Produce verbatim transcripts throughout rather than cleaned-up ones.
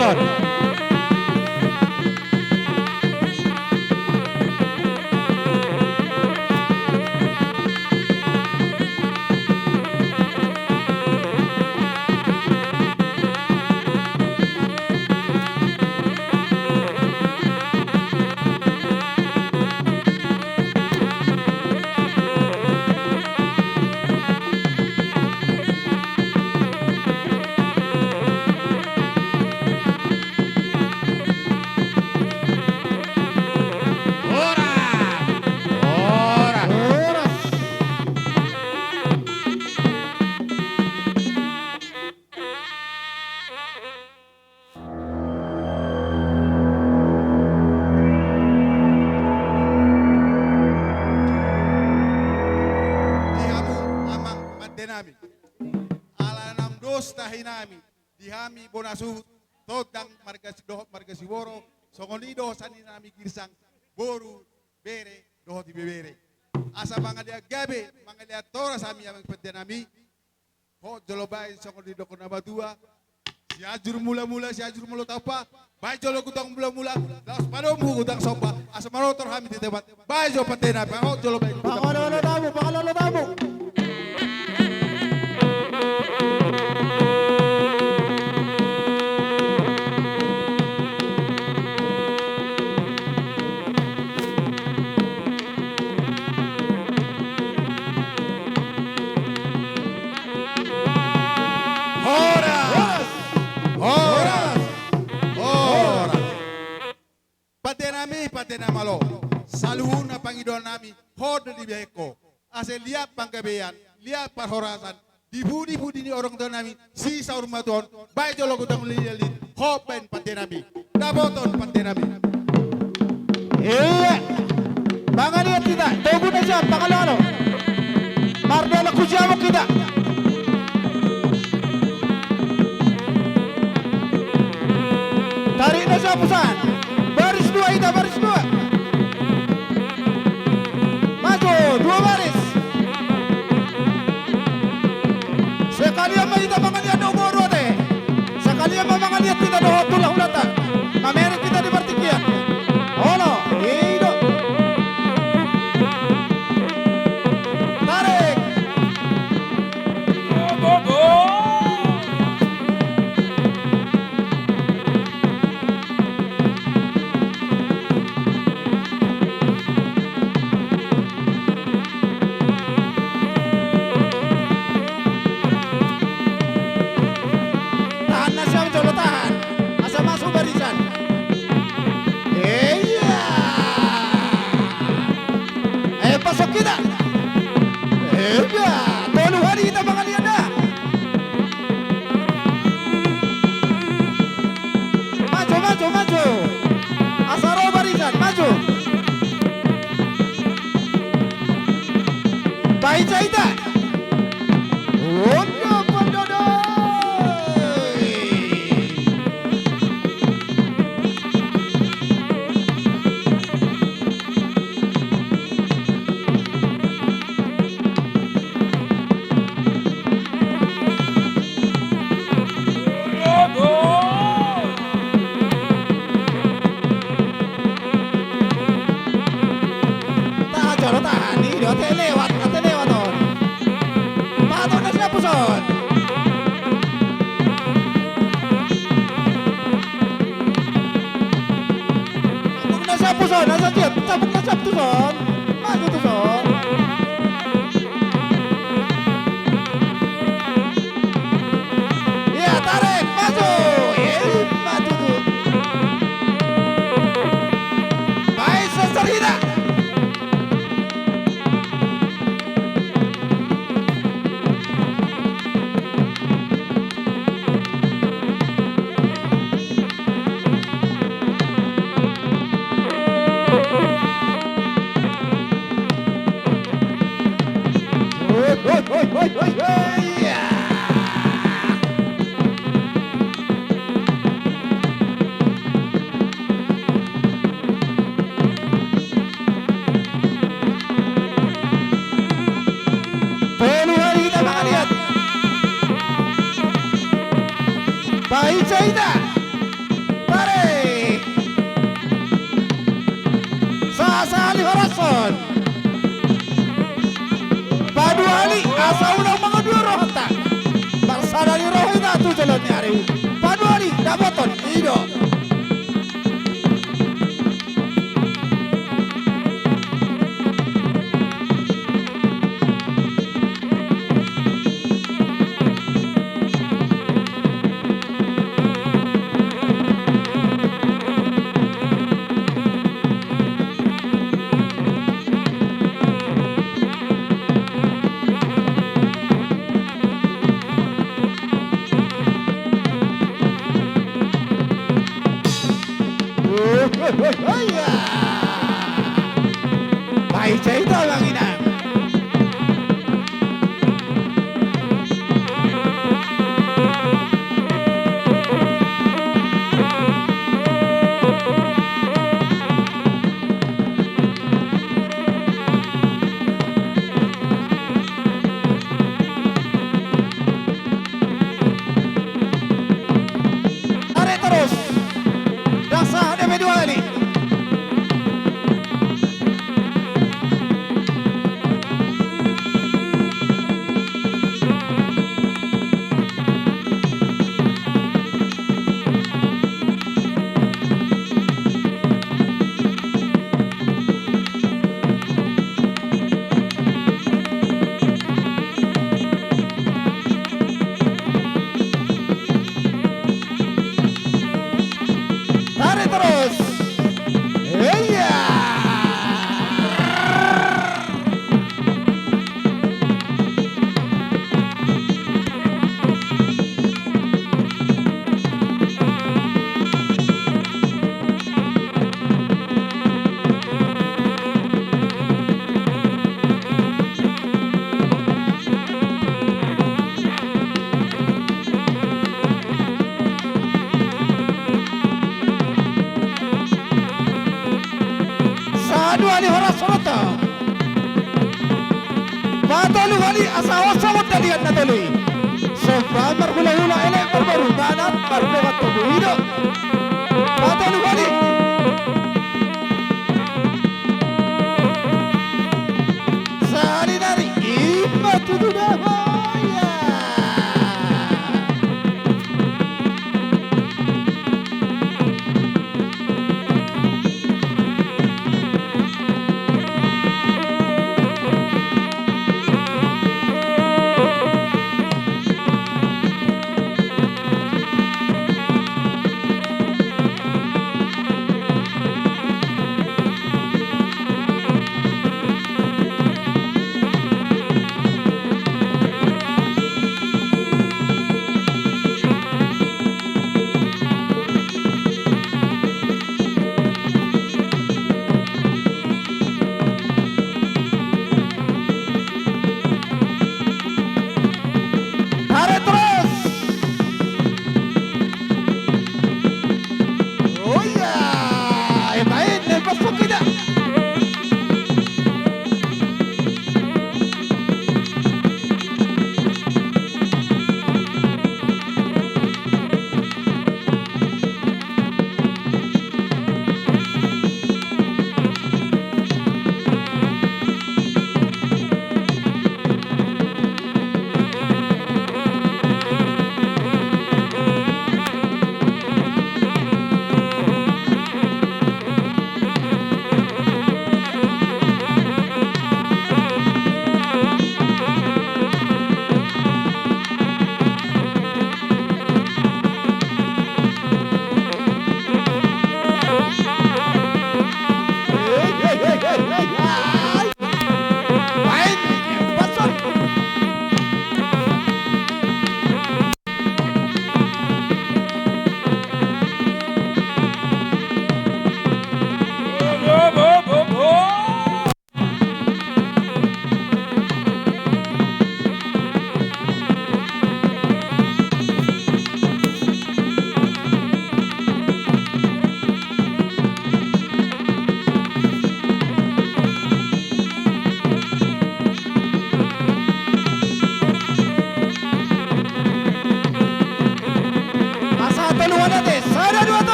Ton. Horas! Horas! Horas! Di hamu amang pande nami, ala naung dos tahi nami di hami bona suhut, tondang marga si dohot marga Siboro, songon i do sani nami girsang, boru, bere dohot ibebere. Asa mangalean gabe, mangalean horas hami amang pande nami. Hot jolo baen songon didok na matua. Sianjur Mulamula, Sianjur Molo Taupa. Baen jolo Godang Mulamula, laos padomu Godang Somba. Asa manortor hami di tempat. Baen jolo pande nami, hot jolo baen Godang Mulamula. Pangalolo tamu, pangalolo tamu. Horas! Horas! Horas! Pande nami, pande na malo. Saluhutna pangidoan nami, hot do dibaen ho. Asa liat panggabean, liat parhorasan, di pudi-pudi ni orang tua nami, si saur matua on, baen jolo Godang Mulamula, hot baen pande nami. Dapoton pande nami. Iya. Mangaliat hita, togu na siap, pangalolo. Mardolok tu siap hita. Tarik na siap, Pusan. Baris dua hita, baris dua. Maju, dua baris. Sekalian ma hita mangaliat dohot boru ate. Sekalian ma mangaliat hita dohot hulahulanta. Mamereng hita di partingkian. Olo, i do. Tarik. Tahan na siap jolo, tahan. Asa masuk barisan. Iya. Ayo pasok hita. Eba, tolu hali hita mangaliat da. Maju, maju, maju. Asa ro barisan, maju. Baen hita. Ondo pondo do. Tahan jolo, tahan. I do, ate lewat, ate lewat on. Patut na siap, Puson. Sabuk na siap, Puson, na siap, sabuk na siap, Puson. Maju, Puson. Iya, tarik, maju. Iya, maju tu. Baik, selesai dah. Ala ni roha hita tu jolo ni ari. Panuali dapoton i do. Baik cerita bang inang. Tarik terus. Dasar D P dua ini. Tarik terus. Iya. Sahat dua ni horas songon i. Patolu hali asa hosa mondalian na tolu i. Somba marhulahula, elek marboru, manat mardongan togu i do. Patolu hali. Sahali nari i ma tutu da hoya.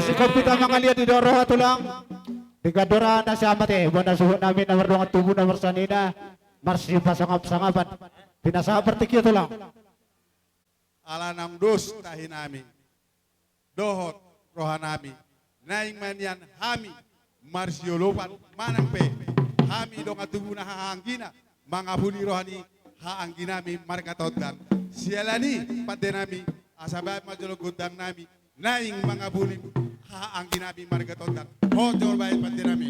Ingkon hita mangaliat di roha tulang. Di gandora na siamat e, bona suhut nami na mardongan tubu na marsanina, marsipasangap-sangapan. Pinasahat partingkian tulang. Ala naung dos tahi nami dohot roha nami, naeng ma nian hami marsiolopan manang pe hami dongan tubu na hahaanggina mangapuli roha ni hahaanggi nami marga Tondang. Siala ni pande nami, asa baen ma jolo gondang nami naeng mangapuli hahaanggi nami marga Tondang. Hoto baen pande nami.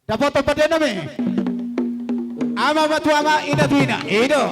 Dapoton pande nami. Ama ma tu ama, ina tu ina. I do.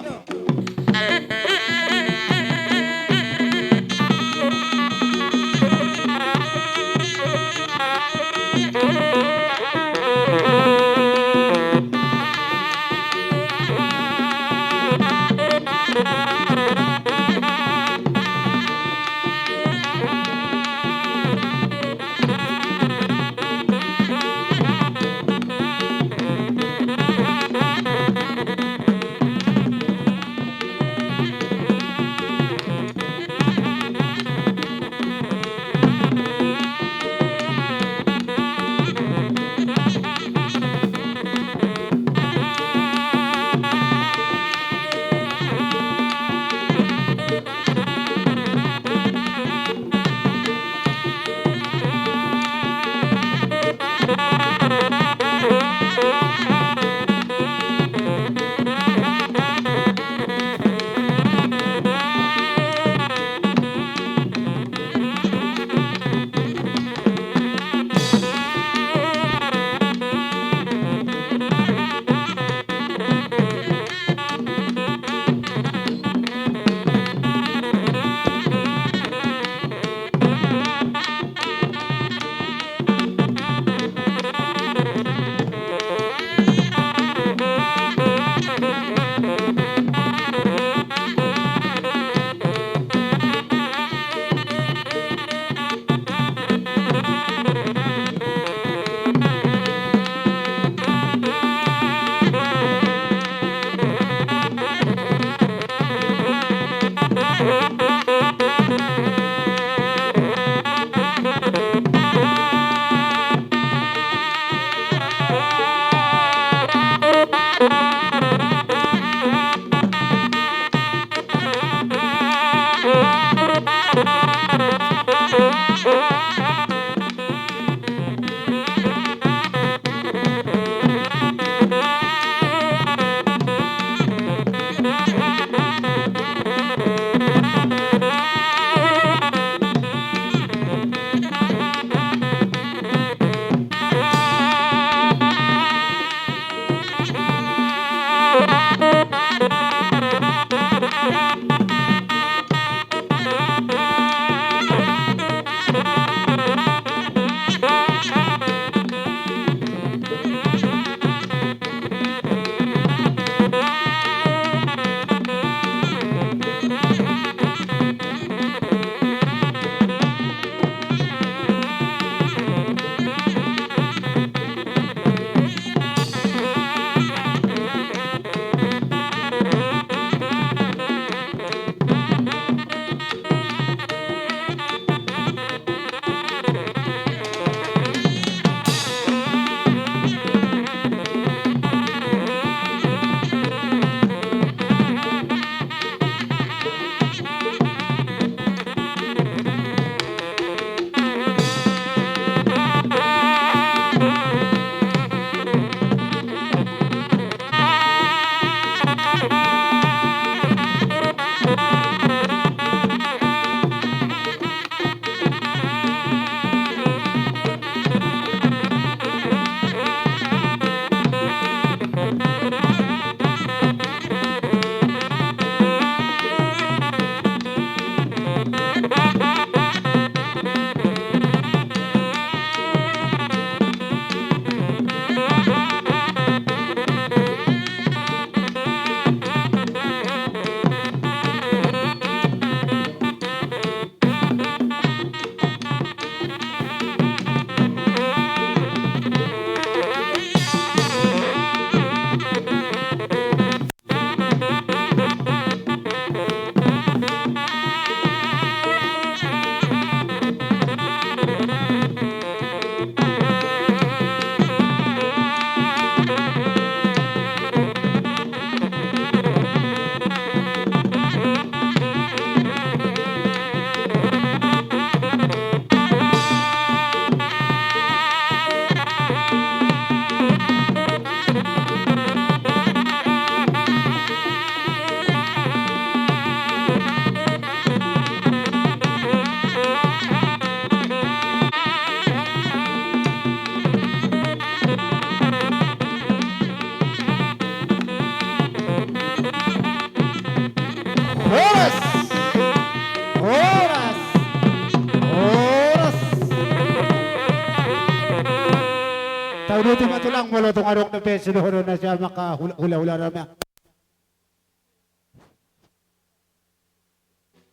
Tauduti ma tulang molo tung adong dope sidohonon na sian angka hula-, hula-hula nami.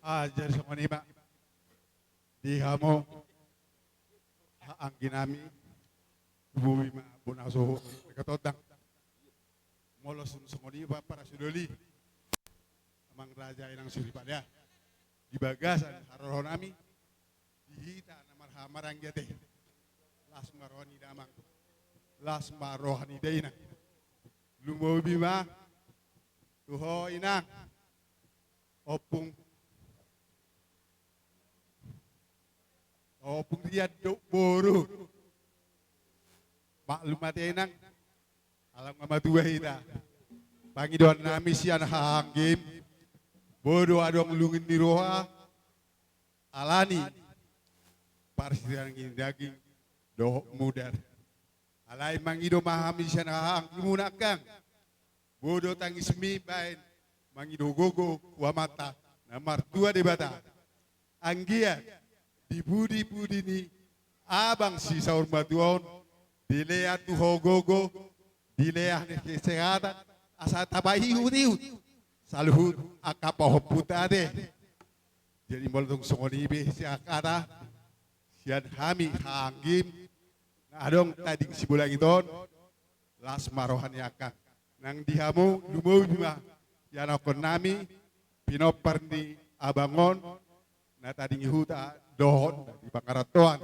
Ah, jadi songon i ma di hamu haha anggi nami, lumobi ma bona sohot, mereka tondang. Molo sun songon i ma parsidoli, amang raja inang soripada, di bagasan haroro nami, di hita na marhaha maranggi ate. Las ma roha ni damang, las ma roha ni dainang. Lumobi ma tu ho inang, ompung, ompung rian dohot boru. Maklum ate inang, ala nga matua hita. Pangidoan nami sian haha anggim, bodo adong lungin ni roha, alani parsirangan ni daging dohot mudar. Alai mangido ma hami sian haha anggimuna angkang, bodo tangismi baen mangido gogo tu Amanta na martua Debata. Anggiat di pudi-pudi ni abang si saur matua on, dilehon tu ho gogo, dilehon kesehatan, asa tapaihut-ihut saluhut angka pahompunta ate. Jadi molo tung songon i be sian hata sian hami haha anggim na adong tading sibolangit on, las ma roha ni angkang. Nang di hamu lumobi ma ianakkon nami pinompar ni abang on na tading di huta dohot di pangarantoan.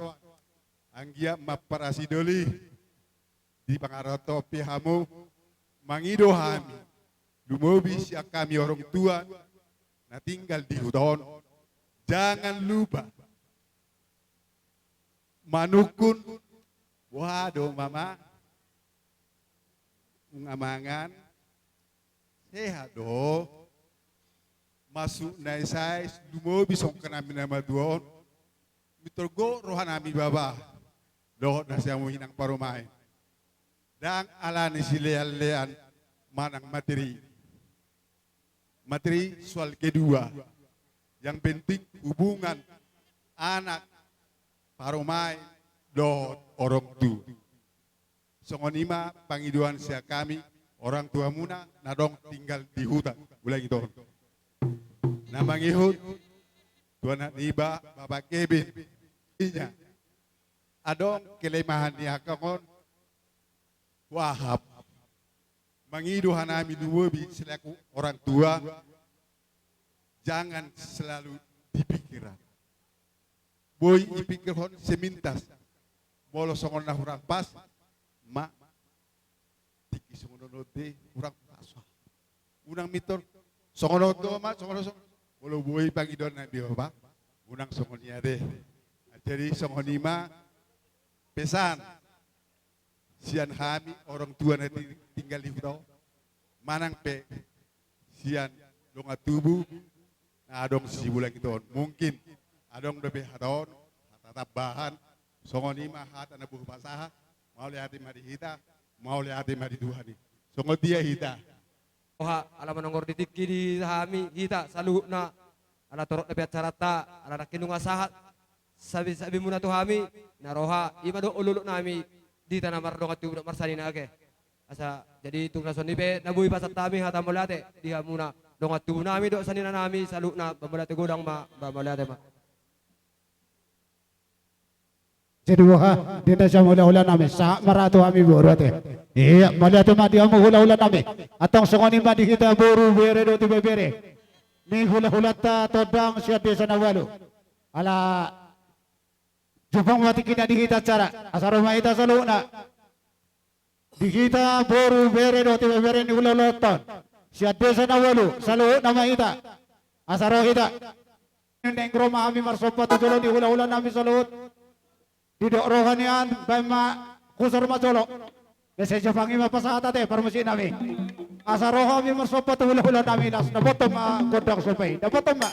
Anggiat ma parsidoli di pangarantoan pe hamu, mangido hami lumobi sian hami orang tua na tinggal di huta on, jangan lupa manungkun. Boha do mama, nunga mangan, sehat do. Masuk na isais lumobi songon hami na matua on, mintor gok roha nami baba dohot na siamun inang parumaen. Ndang alani silean-lean manang materi. Materi soal kedua. Yang penting hubungan anak, parumaen dohot orang tua. Songon i ma pangidoan sian hami orang tuamuna na adong tinggal di huta Bulangit on. Na mangihut tu anak niba Bapak Kevin. Inna, adong kelemahan ni angka on, wahap. Mangido hanami lumobi selaku orang tua, jangan selalu dipikirkan. Boi ipikirhon semintas. Molo songon na hurang pas ma, tingki songon on do hurang pas. Unang mintor songon on do ma, songon on, songon on. Molo boi pangidoan nami baba, unang songon i ate. Jadi songon i ma pesan sian hami orang tua na ti-, tinggal di huta on, manang pe sian dongan tubu na adong di Bulangit on. Mungkin adong dope hata on, hata tambahan, songon i ma hata na boi hupasahat. Mauliate ma di hita, mauliate ma di Tuhan i. Songon dia hita. Oha, ala manongor di tingki di hami hita saluhutna, ala torop dope acaranta, ala nangkin nunga sahat sabe-sabemuna tu hami, na roha, i ma dohot olok-olok nami di hita na mardongan tubu dohot marsanina ate. Asa jadi tung na songon i pe na boi pasahat hami hata mauliate di hamuna dongan tubu nami dohot sanina nami saluhutna, mauliate godang ma, mauliate ma. Jadi boha, di na sian hula-hula nami, sahat ma ra tu hami boru ate. Ia, mauliate ma di hamu hula-hula nami. Antong songon i ma di hita boru, bere dohot ibebere ni hula-hulanta tondang sian desa na ualu. Ala jumpang ma tingkina di hita acara, asa ro ma hita saluhutna. Di hita boru, bere dohot ibebere ni hula-hulanta on sian desa na ualu, saluhutna ma hita. Asa ro hita. Naeng ro ma hami marsomba tu jolo ni hula-hula nami saluhut. Didok roha nian, baen ma, husor ma jolo. Asa jumpang i ma pasahat ate parmusik nami. Asa ro hami marsomba tu hula-hula nami, las dapothon ma gondang somba i, dapothon ma.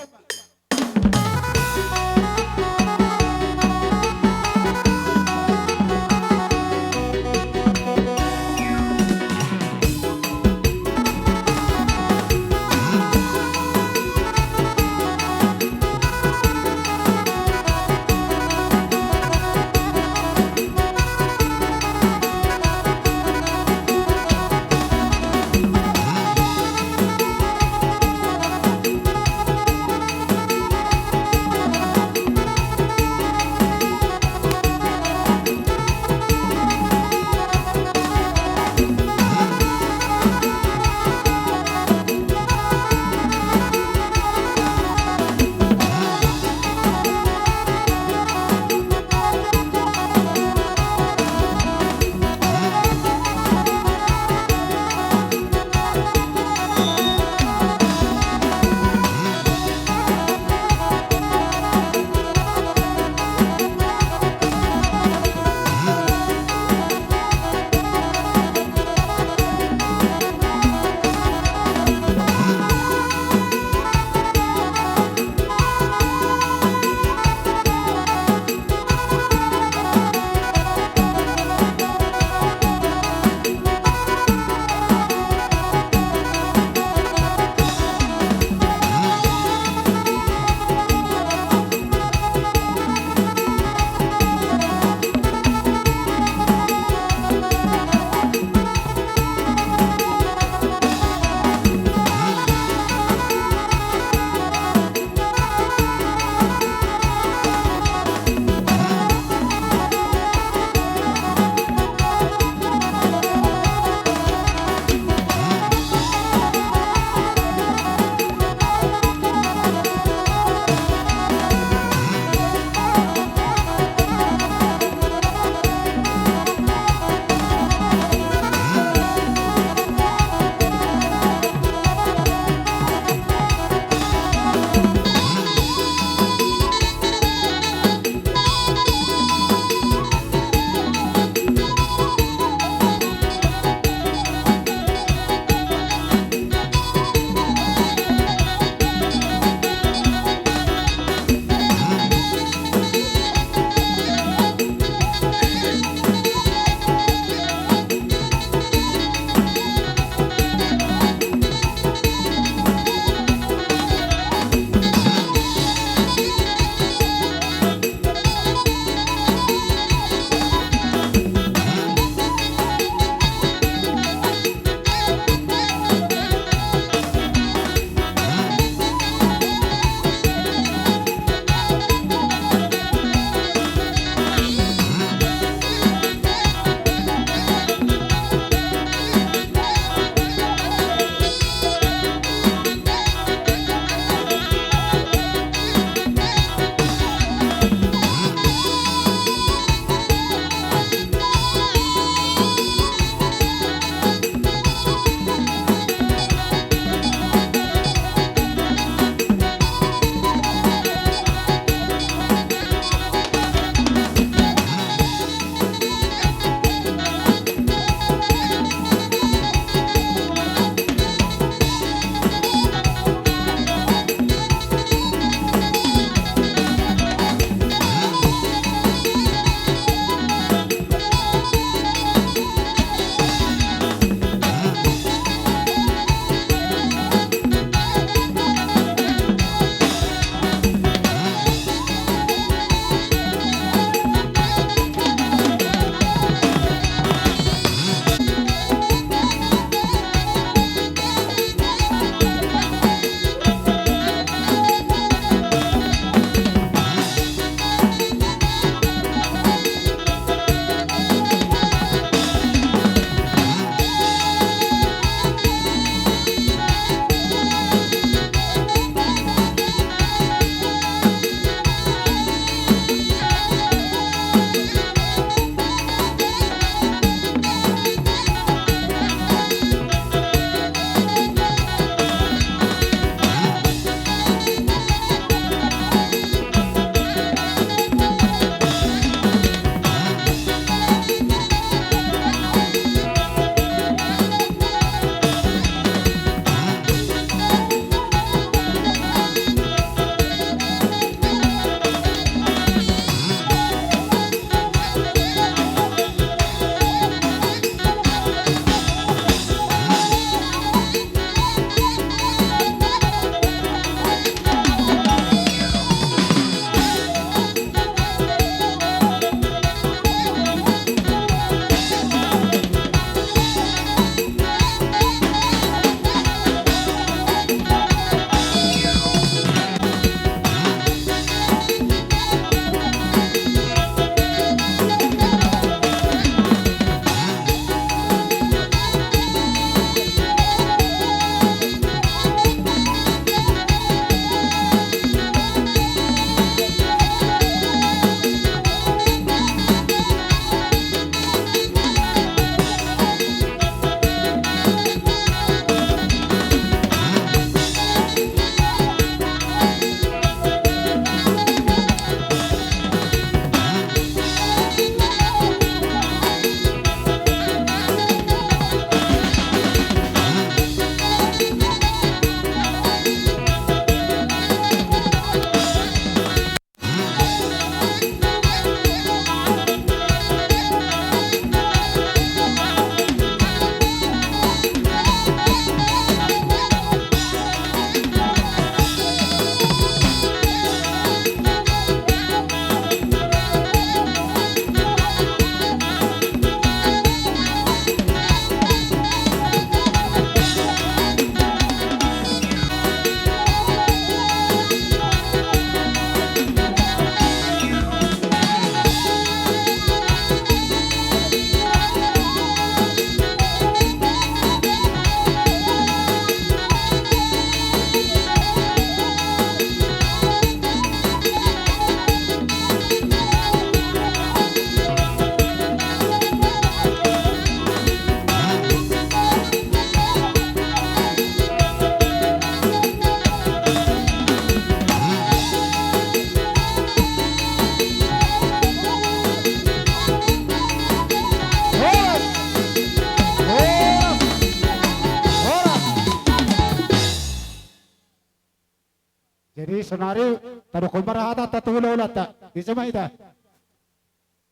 Saonari, tadokkon ma ra hatanta tu hulahulanta. Ise ma hita?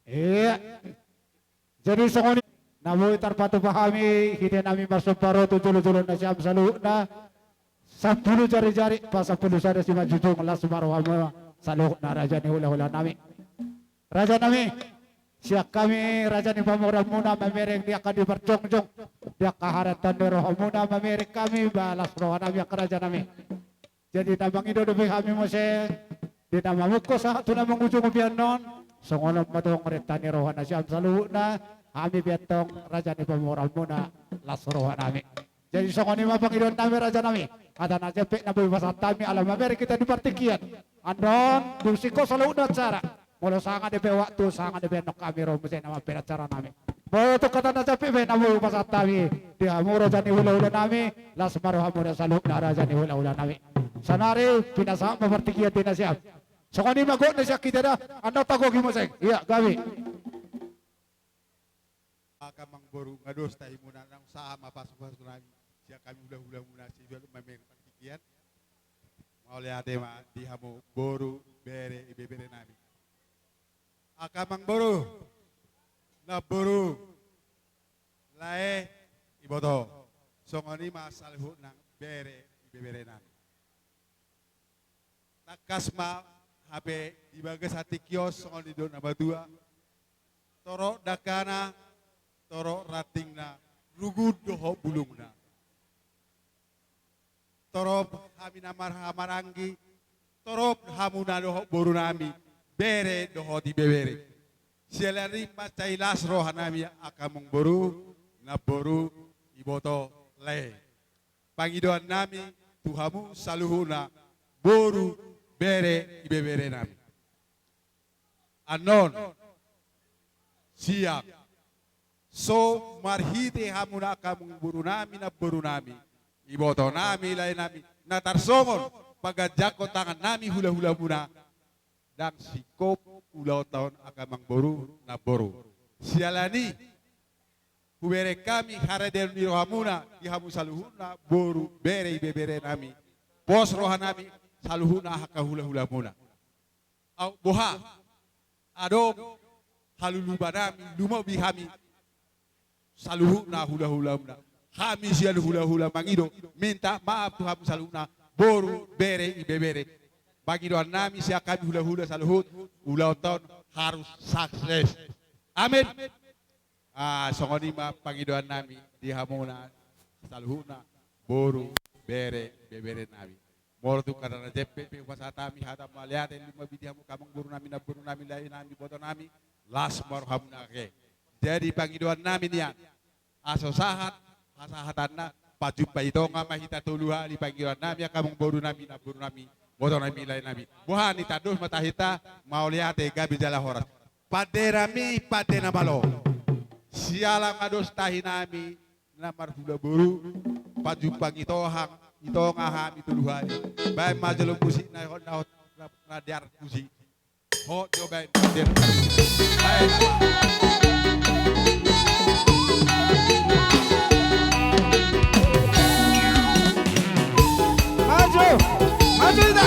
Ia. Jadi songon i na boi tarpatupa hami, hita nami marsomba ro tu jolo-jolo nasiam saluhutna. Sampulu jari-jari, pasampulu sada simanjujung, las ma rohamuna saluhutna raja ni hulahula nami. Raja nami, sian hami raja ni pamoruonmuna mamereng di angka di parjongjong, di angka haratan ni rohamuna mamereng hami, ba las roha nami angka raja nami. Jadi na mangido dope hami muse, di na mamungka sahat tu na mangujungi pe annon, songon on ma tong renta ni roha nasiam saluhutna, hami pe antong raja ni pamoruonmuna, las roha nami. Jadi songon i ma pangidoan nami raja nami, hata na jempek na boi pasahat hami ala mamereng hita di partingkian. Annon dung singkop saluhutna acara. Molo sanga dope waktu, sanga dope annon hami ro muse na mamper acara nami. Molo tung hata na jempek pe na boi pasahat hami di hamu raja ni hulahula nami, las ma rohamuna saluhutna raja ni hulahula nami. Saonari pinasahat ma partingkian di nasiam. Songon i ma gok nasiam hita da, annon tagogi muse. Ia, gabe. Angka amangboru, nga dos tahimuna, naung sahat ma pasupasu nami sian hami hulahulamuna, sian hami mamereng partingkian. Mauliate ma di hamu boru, bere, ibebere nami. Angka amangboru, namboru, lae, iboto. Songon i ma saluhutna bere, ibebere nami. Tangkas ma hape di bagasan tingki on songon nidok na matua. Torop dangkana, torop rantingna, rugut dohot bulungna. Torop hami na marhahamaranggi, torop hamuna dohot boru nami, bere dohot ibebere. Siala ni i mansai las roha nami angka amangboru, namboru, iboto, lae. Pangidoan nami tu hamu saluhutna boru, bere, ibebere nami. Annon sian so marhite hamuna angka amangboru nami, namboru nami, iboto nami, lae nami, na tarsongon paganjanghon tangan nami hulahulamuna, ndang singkop ulaonta on angka amangboru, namboru. Siala ni i hubereng hami haradeon ni rohamuna di hamu saluhutna boru, bere, ibebere nami. Pos roha nami saluhutna angka hulahulamuna. Au boha adong haluluba nami, lumobi hami saluhutna hulahulamuna. Hami sian hulahula mangido, minta maaf tu hamu saluhutna boru, bere, ibebere. Pangidoan nami sian hami hulahula saluhut, ulaonta on harus sukses. Amin. Ah, songon i ma pangidoan nami di hamuna saluhutna boru, bere, ibebere nami. Molo tung hata na jempek pe hupasahat hami hata mauliate, lumobi di hamu angka amangboru nami, namboru nami, lae nami, iboto nami, las ma rohamuna, oke. Jadi pangidoan nami nian, asa sahat hasahatanna, pajumpa i tonga ma hita tolu hali, pangidoan nami angka amangboru nami, namboru nami, iboto nami, lae nami. Boha ni tandos ma tahinta, mauliate, gabe jala horas. Pande nami, pande na malo. Siala nga dos tahi nami na marhula boru, pajumpa i tonga, i tonga hami tolu hali. Baen ma jolo musik na hot, na hot, na, na dear musik. Hot jo baen, baen. Maju, maju hita.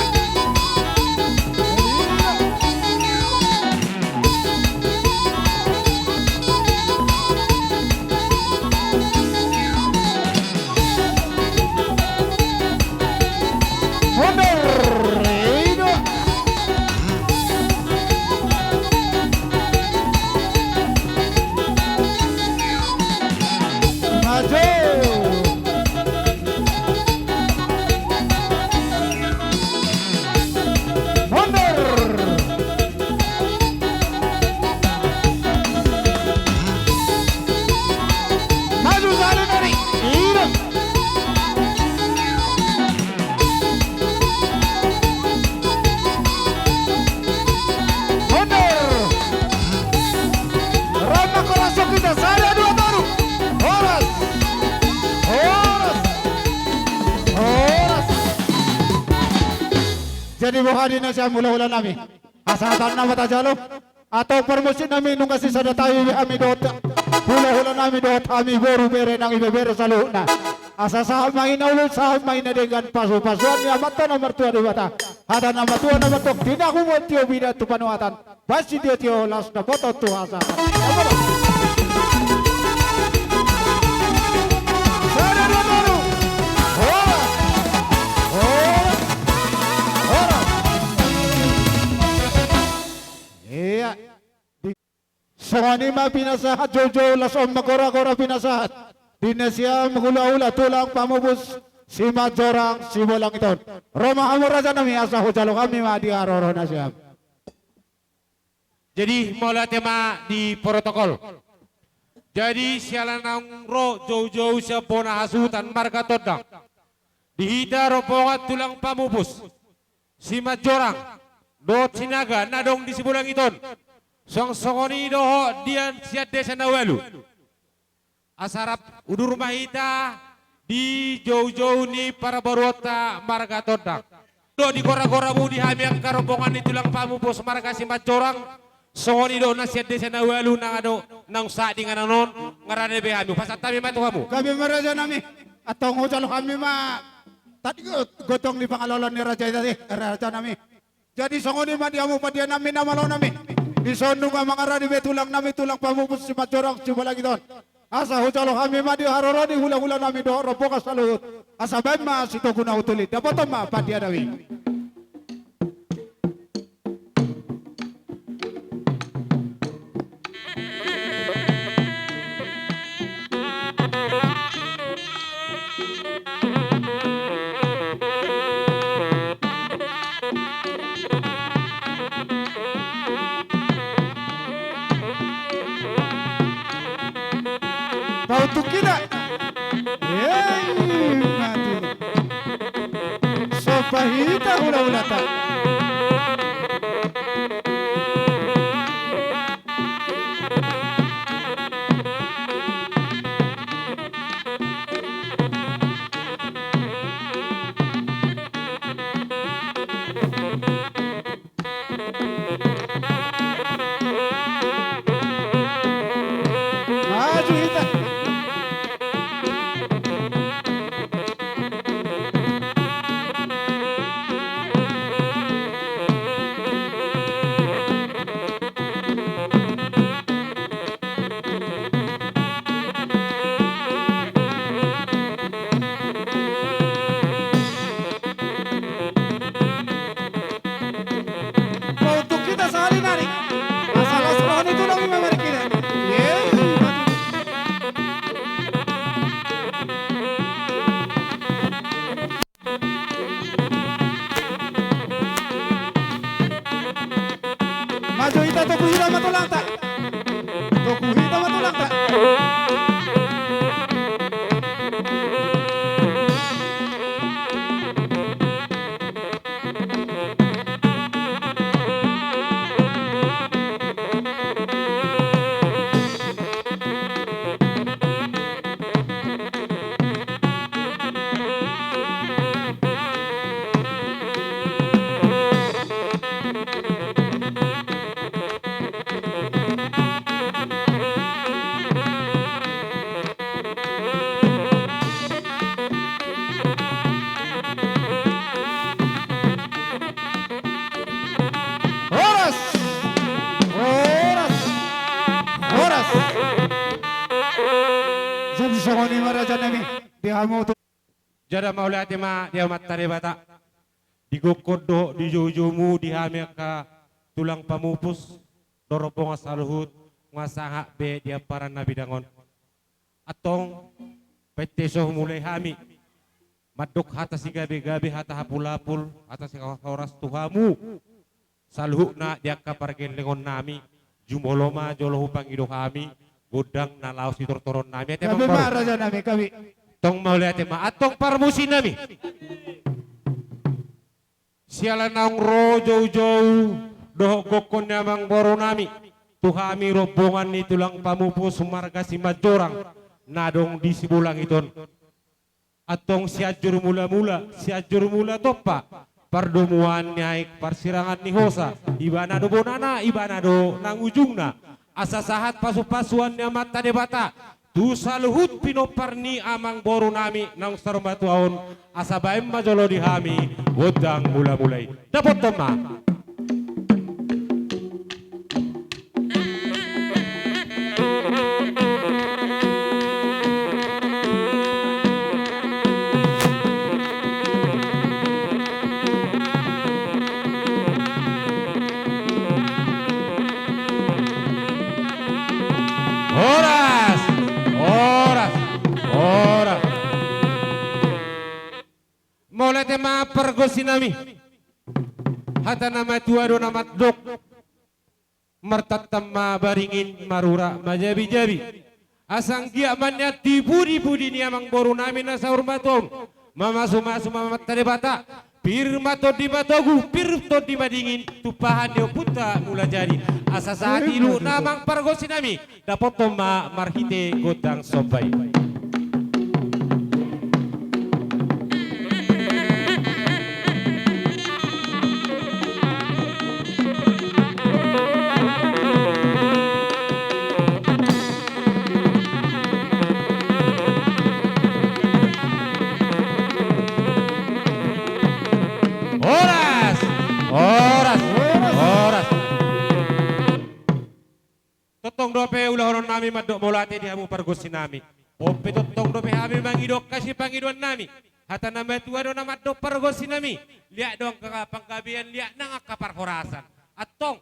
Mundur. Maju. Mundur. Maju sahali nari. Ido. Mundur. Ro ma horas hita, sada, dua, tolu. Horas. Horas. Horas. Jadi boha di nasiam hulahula nami? Hasahatan nama tajalo. Antong parmusik nami, nunga sisada tahi be hami dohot hulahula nami dohot hami boru, bere nang ibebere saluhutna. Asa sahat ma i na uli, sahat ma i na denggan, pasupasuan ni Amanta na martua Debata. Hata na matua na matong, tinahu ma tio bida tu panuhatan, baen sitiotio las na boto tu hasa. Sada dua tolu. Horas. Horas. Horas. Iya. Songon i ma pinasahat joujou, laos on ma goragora pinasahat di nasiam hulahula tulang pamupus Simanjorang Sibolangit on. Ro ma hamu rajanami asa hujalo hami ma di haroro nasiam. Jadi mauliate ma di protokol. Jadi siala naung ro joujou sian bona hasuhuton marga Tondang di hita rombongan tulang pamupus Simanjorang dohot Sinaga na adong di Sibolangit on. Suang songon i dohot di an sian desa na ualu. Asa rap udur ma hita di joujou ni parboruonta marga Tondang. Dohot di goragoramu di hami angka rombongan ni tulang pamupus marga Simanjorang. Songon i do na sian desa na ualu nang adong naung sahat di inganan on, ngarade be hami. Pasahat hami ma tu hamu. Gabe ma rajanami. Antong hujalo hami ma tadi go-, gotong ni pangaloan ni raja i tadi, rajanami. Jadi songon i ma di hamu pandianami na malonami. Dison nunga mangarade be tulangnami tulang pamupus Simanjorang Sibolangit on. Asa hujalo hami ma di haroro ni hulahulanami dohot rombongan saluhut. Asa baen ma sitogu na utuli. Dapoton ma pandianami. Pauntuk hita. Hei, mati. Somba hita hulahulanta. Maju hita. Pauntuk hita sahali nari. Asa las roha ni tulang i ma marhite. Ye. Maju hita, togu hita ma tulangta. Togu hita ma tulangta. Horas! Horas! Horas! Jadi songon i ma rajanami di hamu tu. Jala mauliate ma di Amanta Debata. Di gokhon dohot di joujoumu di hami angka tulang pamupus dohot rombongan saluhut, nunga sahat be di amparan na bidang on. Antong, painte so mulai hami mandok hata sigabegabe, hata hapulhapul, hata sihoras tu hamu saluhutna di angka pargellengonnami. Jumolo ma jolo hupangido hami gondang na laho sitortoronnami. Ate. Gabe ma rajanami, gabe. Tong mauliate ma. Antong parmusiknami. Siala naung ro joujou dohot gokhon ni amangborunami tu hami rombongan ni tulang pamupus marga Simanjorang na adong di Sibolangit on. Antong Sianjur Mulamula, Sianjur Mula Tompa, pardomuan ni aek parsirangan ni hosa, ibana do bonana, ibana do nang ujungna. Asa sahat pasupasuan ni Amanta Debata, tu saluhut pinompar ni amangboru nami naung saur matua on, asa baen ma jolo di hami gondang mula-mula i. Dapothon ma. Horas, horas, horas. Mauliate ma pargonsi nami. Hata na matua do na mandok. Martantan ma baringin, marura ma jabi-jabi. Asa anggiat ma nian di pudi-pudi ni amangboru nami na saur matua on, mamasu-masu ma Amanta Debata, pir ma tondi matogu, pir tondi madingin, tumpahan ni ompunta Mulajadi. Asa sahat i luhutna amang pargonsi nami, dapothon ma marhite gondang somba i. Horas! Horas! Horas! Tongtong dope ulahonon nami mandok mauliate di hamu pargonsi nami. On pe tongtong dope hami mangido angka sipangidoan nami. Hata na matua do na mandok pargonsi nami. Liat do angka panggabean, liat nang angka parhorasan. Antong,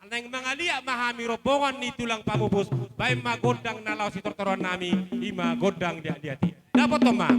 naeng mangaliat ma hami rombongan ni tulang pamupus, baen ma gondang na laho sitortoron nami, i ma gondang liat-liat i. Dapothon ma.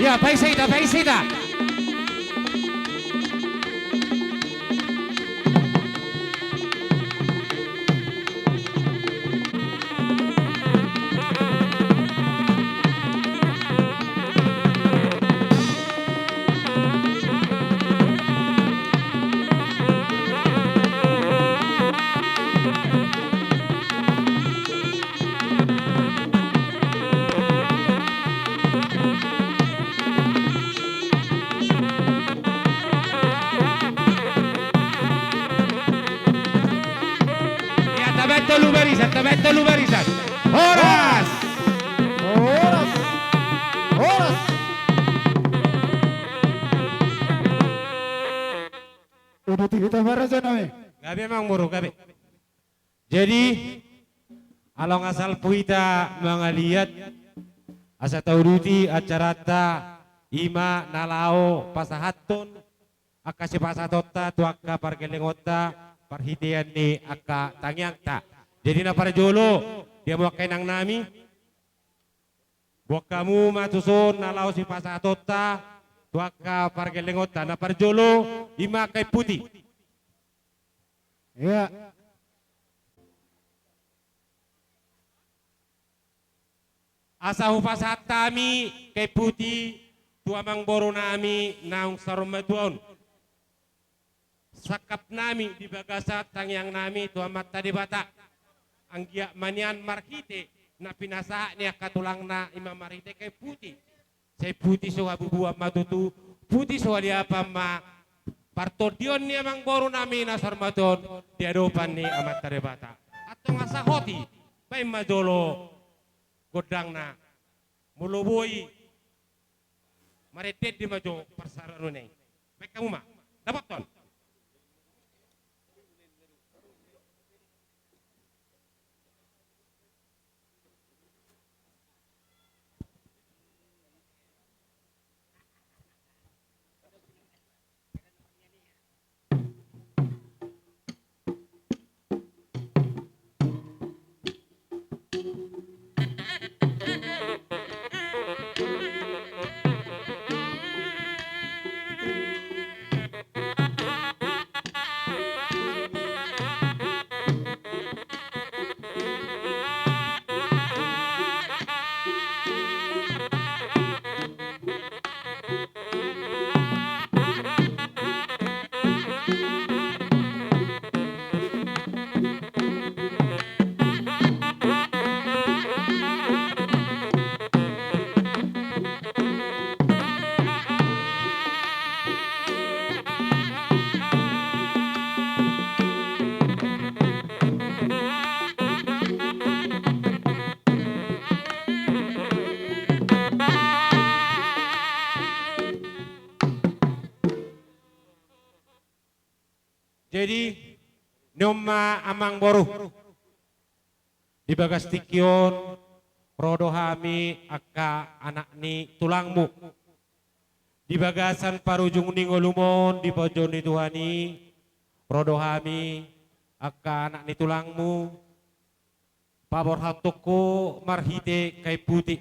Ya, paisa hita, paisa hita. Ya, tabaen tolu barisan, tabaen tolu barisan. Horas! Horas! Horas! Uduti hita ma, raja nami. Gabe, Amangboru, gabe. Jadi, ala nunga salpu hita mangaliat, asa tauduti acaranta, i ma na laho pasahathon angka sipasahatonta tu angka pargellengonta, marhitean ni angka tangiangta. Jadi, na parjolo, dia ma angka inang nami, boan hamu ma tuson na laho sipasahatonta tu angka pargellengonta. Na parjolo, i ma angka imputi. Iya. Asa hupasahat hami angka imputi tu amangboru nami naung saur matua on. Sangkap nami di bagasan tangiang nami tu Amanta Debata. Anggiat ma nian marhite na pinasahat ni angka tulangna, i ma marhite angka imputi. Sai puti so habubuan ma tutu, puti so haliapan ma partondion ni amangboru nami na saur matua on di adopan ni Amanta Debata. Antong asa hot i, baen ma jolo gondangna. Molo boi, marendendi ma jo parsarunai. Baen hamu ma, dapothon. Jadi, nion ma amangboru. Di bagas tingki on, ro do hami angka anak ni tulangmu. Di bagasan parujung ni ngolum on, di pojou ni Tuhan i, ro do hami angka anak ni tulangmu. Paborhathonku marhite angka imputi.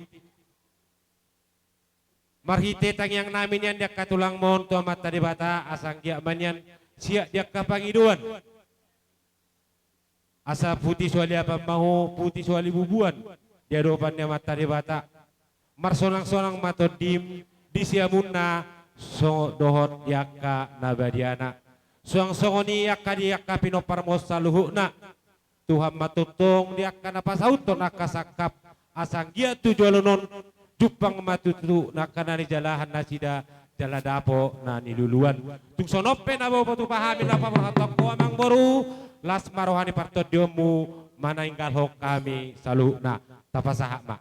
Marhite tangiang nami nian di angka tulangmon tu Amanta Debata, asa anggiat ma nian siat di angka pangidoan. Asa puti so haliapan ma ho, puti so halibubuan di adopan ni Amanta Debata. Marsonang-sonang ma tondim di siamunna, songon dohot di angka na badiana. Suang songon i angka di angka pinomparmon saluhutna. Tuhan ma tongtong di angka na pasauthon angka sangkap, asa anggiat tu joloan on jumpang ma tutu angka na nijalahan nasida jala dapot na niluluan. Tung songon on pe na boi tupa hami na paborhathonku amangboru, las ma roha ni partondionmu manainggalhon hami saluhutna. Tapasahat ma.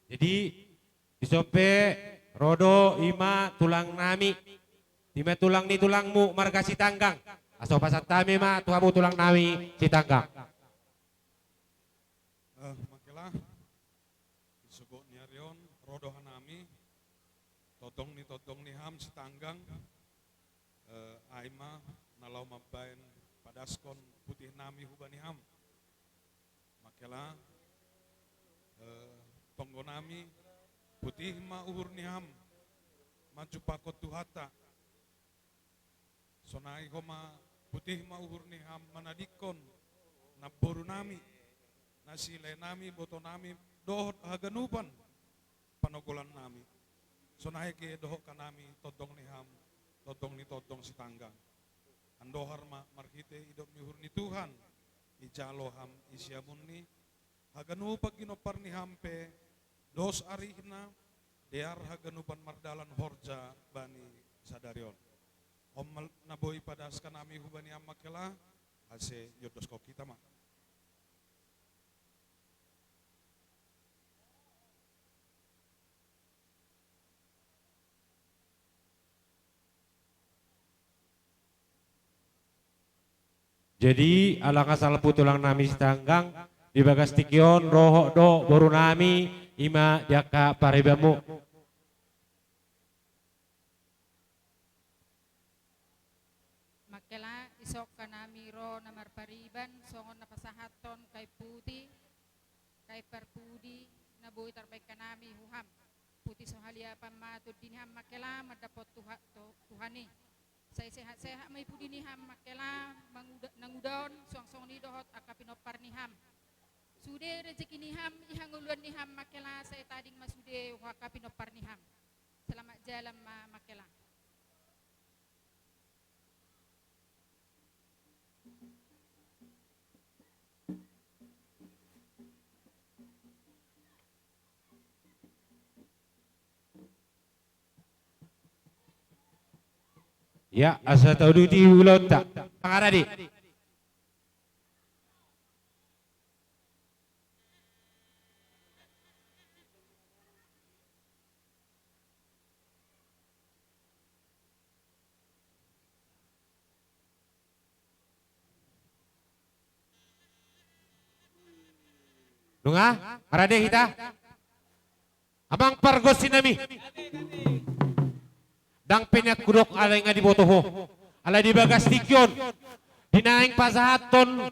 Jadi, dison pe ro do i ma tulang nami, i ma tulang ni tulangmu marga Sitanggang. Asa hupasahat hami ma tu hamu tulang nami Sitanggang. Eh, Makela, di sogot ni ari on, ro do hanami, tondong ni tondong ni ham Sitanggang, eh, ai ma na laho mambaen padaskon putih nami hubani ham. Makela, eh, tonggo nami, putih ma uhur ni ham, manjumpangkon Tuhanta. Sonai homa putih ma uhur ni ham manadingkon namboru nami, na silae nami, boto nami, dohot haganupan panogolan nami. Sonai ge dohot hanami tondong ni ham, tondong ni tondong Sitanggang. Andohar ma marhite idop ni uhur ni Tuhan, ijalo ham i siamun ni, haganupan ginompar ni ham pe, dos arihna, dear haganupan mardalan horja bani sadari on. On ma na boi padaskan nami hubani ham Makela, ase iondoskon hita ma. Jadi, ala nga salpu tulang nami Sitanggang, di bagas tingki on, rohot do boru nami, i ma di angka paribanmu. Makela, isongka nami ro na marpariban, songon na pasahathon kain putih, kain parpudi, na boi tarbaen hanami tu ham. Putih so haliapan ma tondi ni ham Makela, mandapot Tuha-, tu-, Tuhan i. Sai sehat-sehat ma i pudi ni ham Makela, manguda-, nanguda on, suang songon i dohot angka pinompar ni ham. Sude rejeki ni ham, i hangoluan ni ham Makela, sai tading ma sude tu angka pinompar ni ham. Selamat jalan ma Makela. Ya, asa tauduti ulaonta. Pangaradi. Nunga, marade hita. Amang pargonsi nami. Ndang pe nian hudok alai nga diboto ho. Alai di bagas tingki on, di naeng pasahathon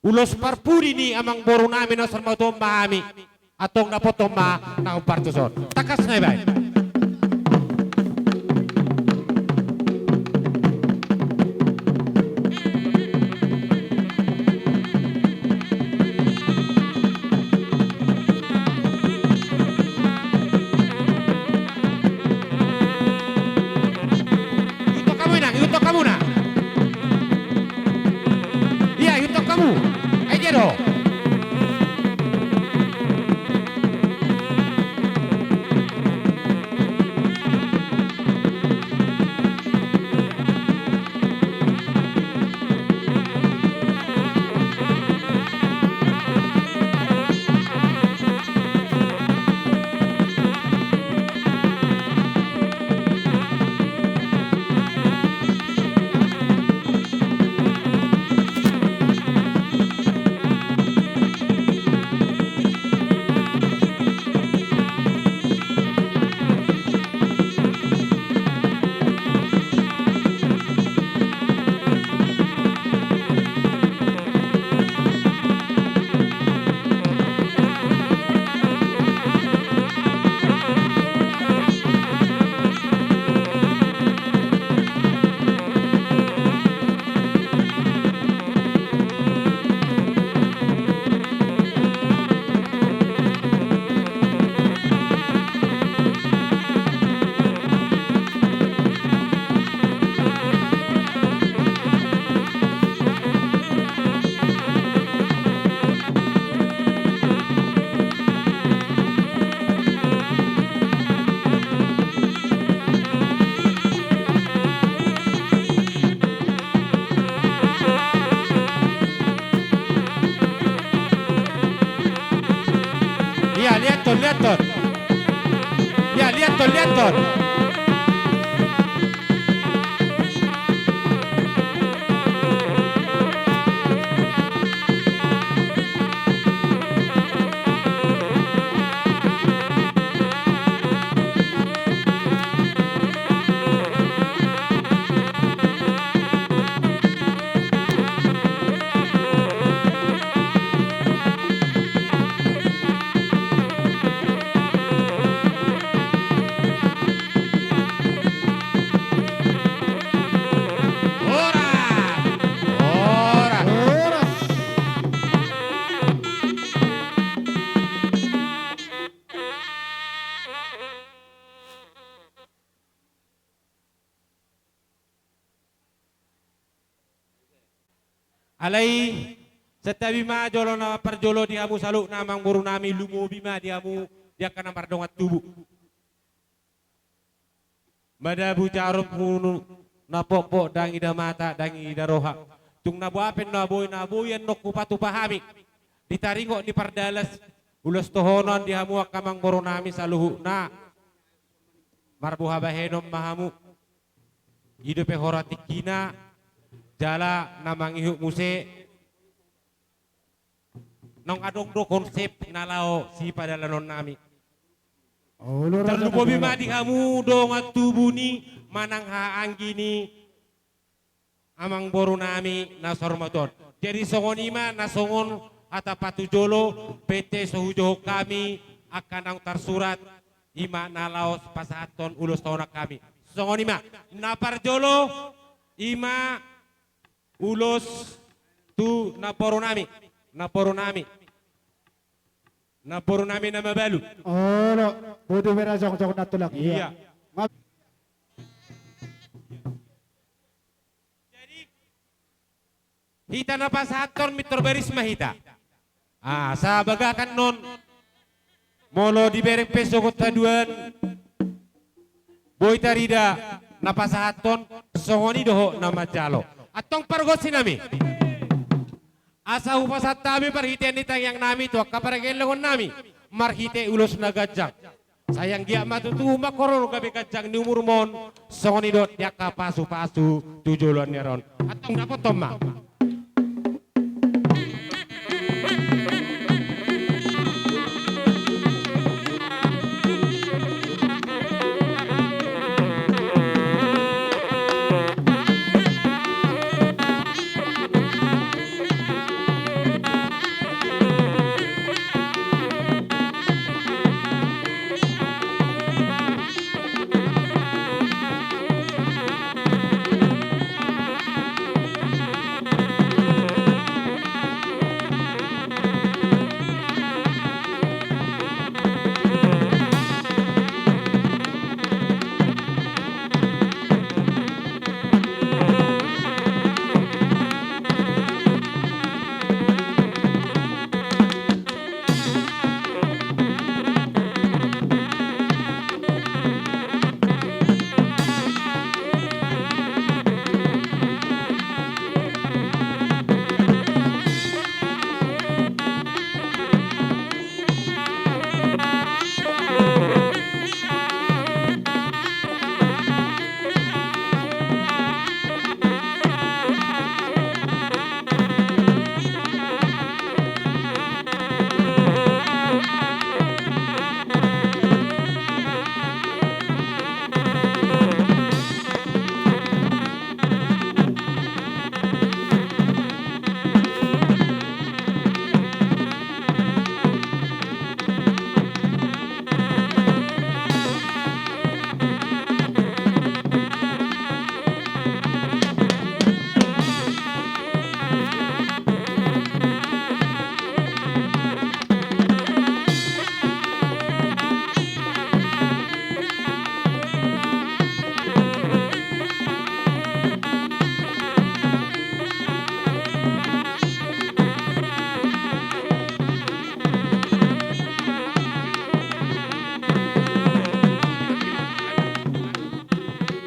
ulos parpudi ni amang boru nami na saur matua on ma hami. Antong dapothon ma na hombar tuson. Tangkas na ibaen. Ikut hamu inang, ikut hamu na. Ia, ikut hamu. Ai dia do. Ia, liathon, liathon. Ia, liathon, liathon. Alai santabi ma jolo na parjolo di hamu saluhutna amangboru nami, lumobi ma di hamu di angka na mardongan tubu. Madabu jarum hunu na pokpok, ndang ida mata, ndang ida roha. Tung na boha pe na boi, na boi annon hupatupa hami di taringot ni pardalas, ulos tohonon di hamu angka amangboru nami saluhutna. Marboha bahenon ma hamu. I dope hora tingkina, jala na mangihut muse. Naung adong do konsep na laho sipadalanon nami. Olo, raja. Tarlumobi ma di hamu dongan tubu ni manang hahaanggi ni amangboru nami na saur matua on. Jadi songon i ma na songon hata patujolo, pete so hujohon hami angka naung tarsurat, i ma na laos pasahathon ulos tohonon hami. Songon i ma, na parjolo, i ma ulos tu namboru nami, namboru nami. Namboru nami na mabalu. Olo, bodo bera jongjong na tulang. Iya. Iya. Ngap- Jadi, hita na pasahathon mintor baris ma hita. Ah, asa bagak annon. Molo dibereng pe sogot haduan, boi tarida na pasahathon, songon i dohot na manjalo. Antong pargonsi nami. Asa hupasahat hami parhitean ni tangiang nami tu angka pargellengon nami marhite ulos na ganjang. Sai anggiat ma tutu mangkorhon gabe ganjang ni umurmon, songon i dohot di angka pasupasu tu joloan ni ari on. Antong dapothon ma.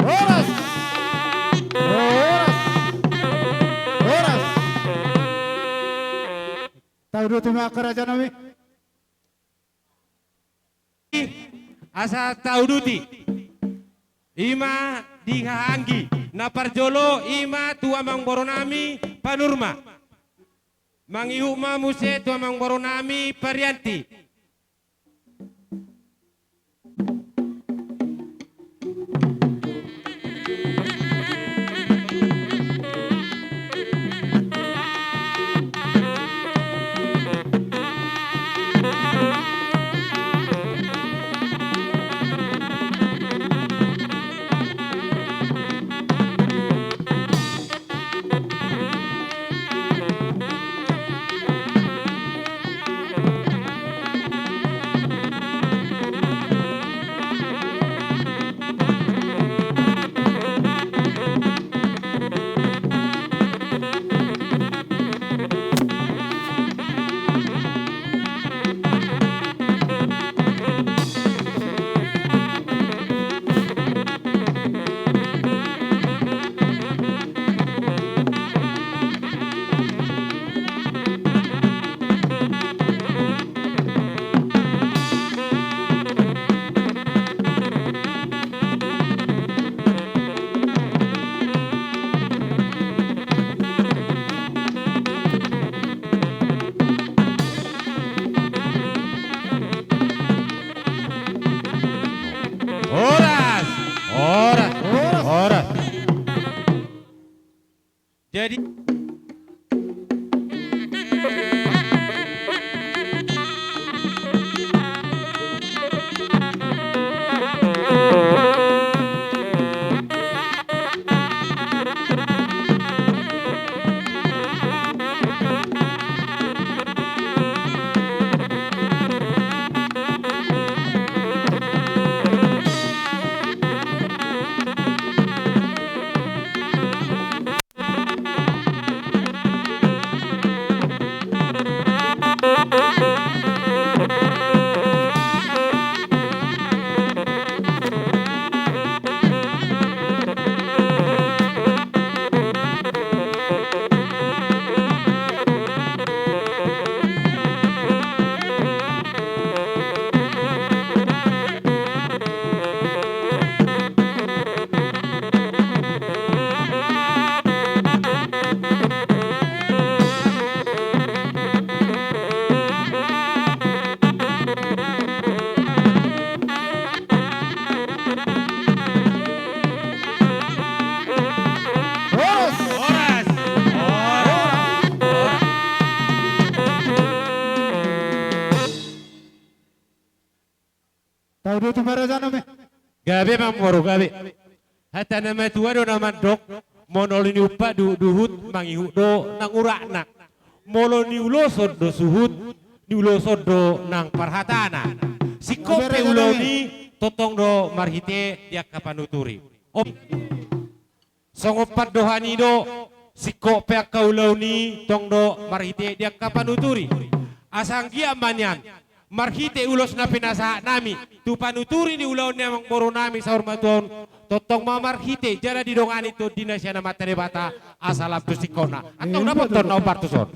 Horas! Horas! Horas! Tauduti ma angka raja nami. Asa tauduti. I ma di hahaanggi. Na parjolo i ma tu amangboru nami Panurma. Mangihut ma muse tu amangboru nami Parianti. Jadi, Horas! Horas! Horas! Horas! Tau do tu maraja nami. Gabe, amangboru, gabe. Hata na matua do na mandok, molo ni umpat du-, duhut, mangihut do nang uratna. Molo niuloson do suhut, niuloson do nang parhatana. Singkop pe ulaon i, tongtong do marhite di angka panuturi. Op. Songon pandohan i do, singkop pe angka ulaon i tong do marhite di angka panuturi. Asa anggiat ma nian, marhite ulos na pinasahat nami tu panuturi ni ulaon ni amangboru nami saur matua on, tongtong ma marhite jala didongani Tondi na sian Amanta Debata asa lam tu singkopna. Antong dapothon na ombar tuson.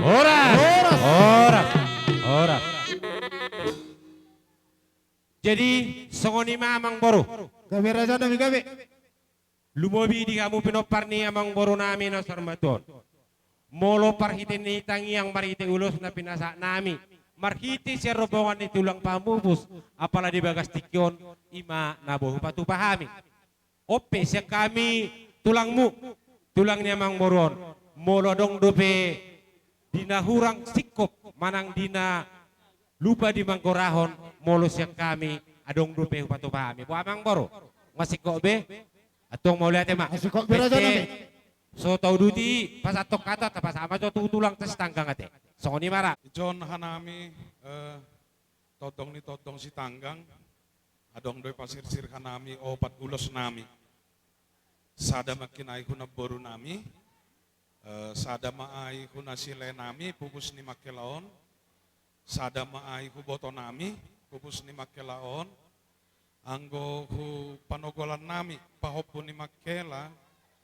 Horas! Horas! Horas! Horas! Jadi, songon i ma, amangboru. Gabe, raja nami, gabe. Lumobi di hamu pinompar ni amangboru nami na saur matua on. Molo parhite ni tangiang marhite ulos na pinasahat nami, marhite sian rombongan ni tulang pamupus, apala di bagas tingki on, i ma na boi hupatupa hami. On pe sian hami tulangmu, tulang ni amangboru on, molo adong dope di na hurang singkop manang di na lupa di manggorahon, molo sian hami adong dope hupatupa hami. Boha, amangboru? Nga singkop be? Antong mauliate ma. Nga singkop be, raja nami. Ente so tauduti pasahathon hata, tapasahat ma jo tu tulang sitanggang ate. Songon i ma ra. Ijon hanami, eh, tondong ni tondong sitanggang, adong do i pasirsir hanami opat ulos nami. Sada ma nangkin i hu namboru nami, eh, sada ma i hu na silae nami, pupus ni Mangkela on, sada ma i hu boto nami, pupus ni Mangkela on, anggo hu panogolan nami, pahompu ni Mangkela,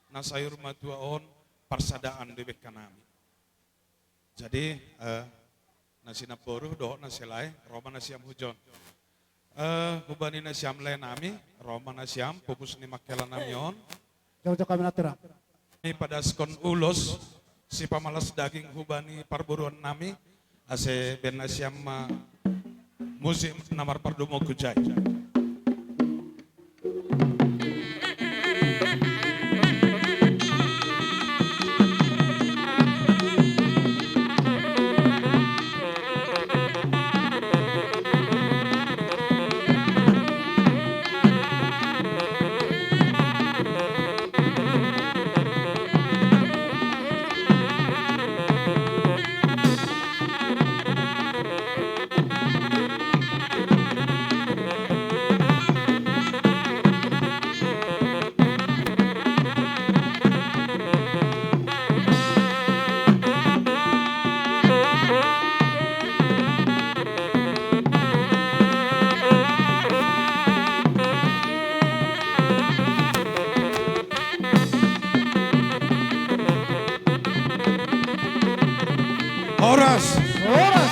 na saur matua on, parsadaan do i be hanami. Jadi, eh, na sinamboru dohot na silae, ro ma nasiam hujon. Eh, hubani nasiam lae nami, ro ma nasiam, pupus ni Mangkela nami on. Jauh-jauh kami naturam. Ni padaskon ulos, sipamalas daging hubani parboruon nami, ase baen nasiam ma musik na marpardumongkujai. Horas. Horas.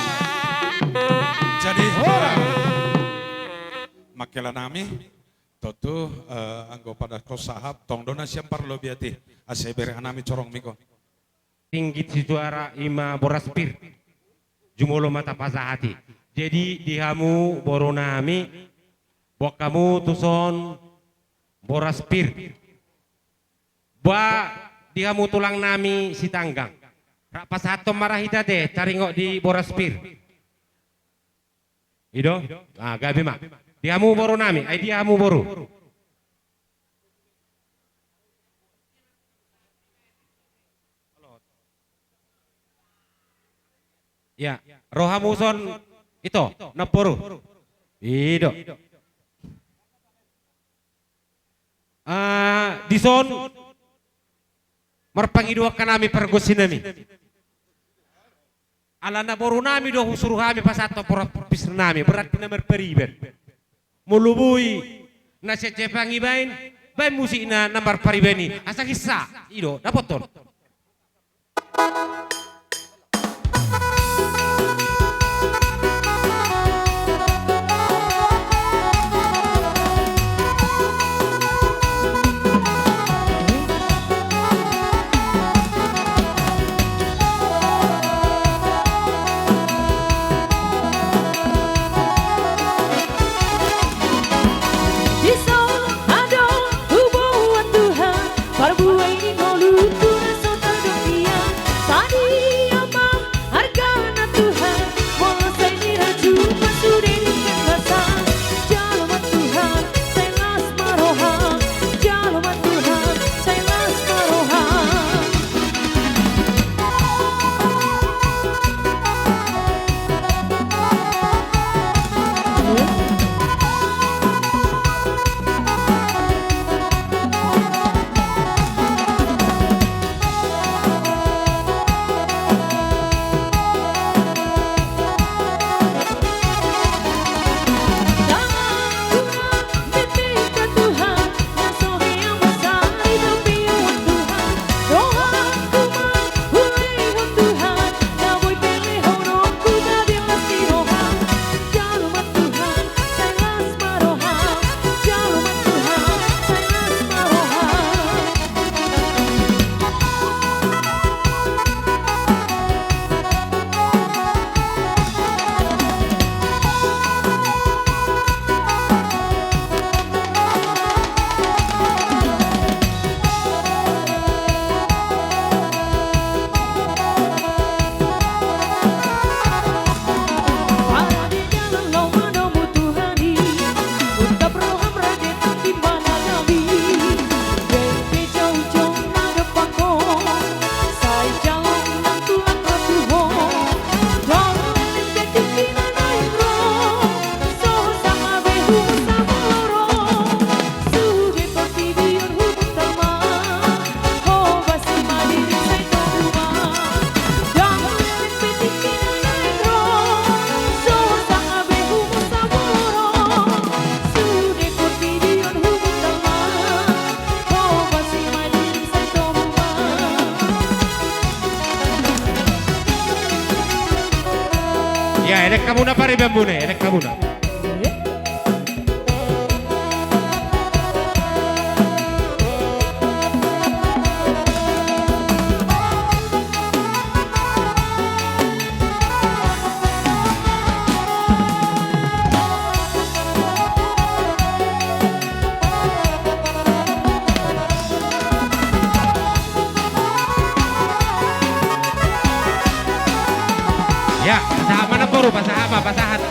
Hela nami, tontu, eh, anggo padaskon sahat, tong do na sian parlobian i, asa ibere hanami corong mikon. Ringgit sisuara ima boras pir. Jumolo ma tapasahat i. Jadi di hamu boru nami, boan hamu tuson boras pir. Ba di hamu tulang nami Sitanggang. Rap pasahathon ma ra hita te, taringot di boras pir. I do? Ah, gabe ma. Di hamu boru nami, ai di hamu boru. Ya, ro hamu son ito, namboru. I do. Ah, dison marpangidoan hanami pargonsi nami. Alana boru nami do husuru hami pasahat boras pir nami, berarti na marpariban. Molo boi na sian Jepang i baen, baen musikna na marpariban i. Asa hissa, i do, dapothon. Dison adong huboan Tuhan, parbue ni ngolungku na so tadok nian. Sadia ma argana Tuhan, molo sai nirajum ma sude denggan basa. Jalo ma Tuhan, sai las ma roham. Jalo ma Tuhan, sai las ma roham. Ya, elek hamuna paribanmuna, elek hamuna. Ya, pasahat ma namboru, pasahat ma, pasahat.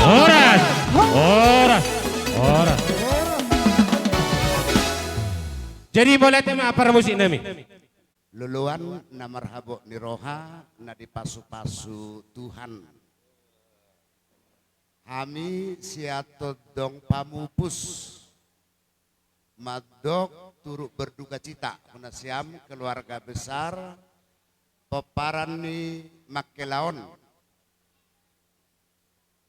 Horas, horas, horas. Jadi mauliate ma parmusik nami. Loloan na marhabot ni roha na dipasupasu Tuhan. Hami sian Tondong Pamupus mandok turut berduka cita, hona siam keluarga besar pomparan ni Mangkela on.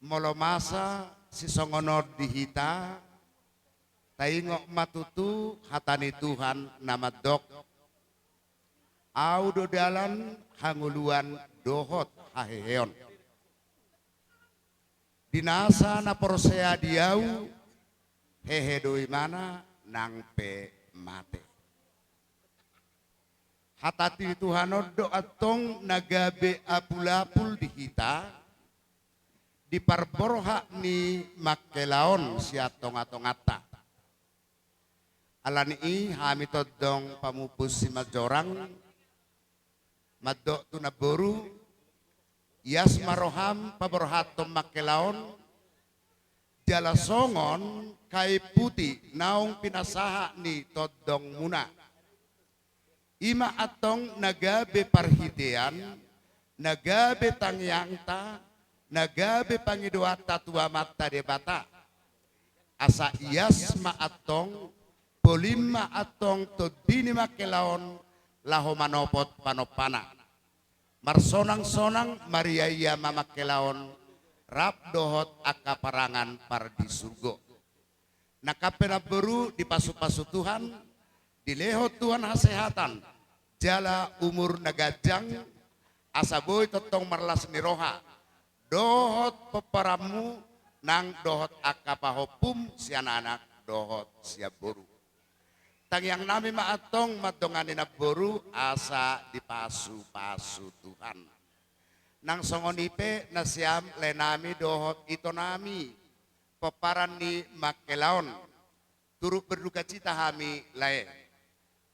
Molo masa sisongon on di hita, taingot ma tutu hata ni Tuhan na mandok: Ahu do dalan, hangoluan dohot haheheon. Di nasa na porsea di Ahu, hehe do imana nang pe mate. Hata ni Tuhan on do antong na gabe apulapul di hita di parborhat ni Mangkela on sian tongatonganta. Alani i hami Tondong Pamupus Simanjorang mandok tu namboru: Ias ma roham paborhathon Mangkela on, jala songon kain puti naung pinasahat ni tondongmuna. I ma antong na gabe parhitean, na gabe tangiangta, na gabe pangidoanta tu Amanta Debata. Asa ias ma antong, polim ma antong tondi ni Mangkela on laho manopot panompana. Marsonangsonang, mariaia ma Mangkela on rap dohot angka parangan pardisurgo. Nangkin pe namboru dipasupasu Tuhan, dilehon Tuhan hasehatan jala umur na ganjang, asa boi tongtong marlas ni roha dohot pomparanmu nang dohot angka pahompum sian anak dohot sian boru. Tangiangnami ma antong mandongani namboru asa dipasupasu Tuhan. Nang songon i pe nasiam laenami dohot itonami pomparan ni Mangkela on, turut berduka cita hami lae.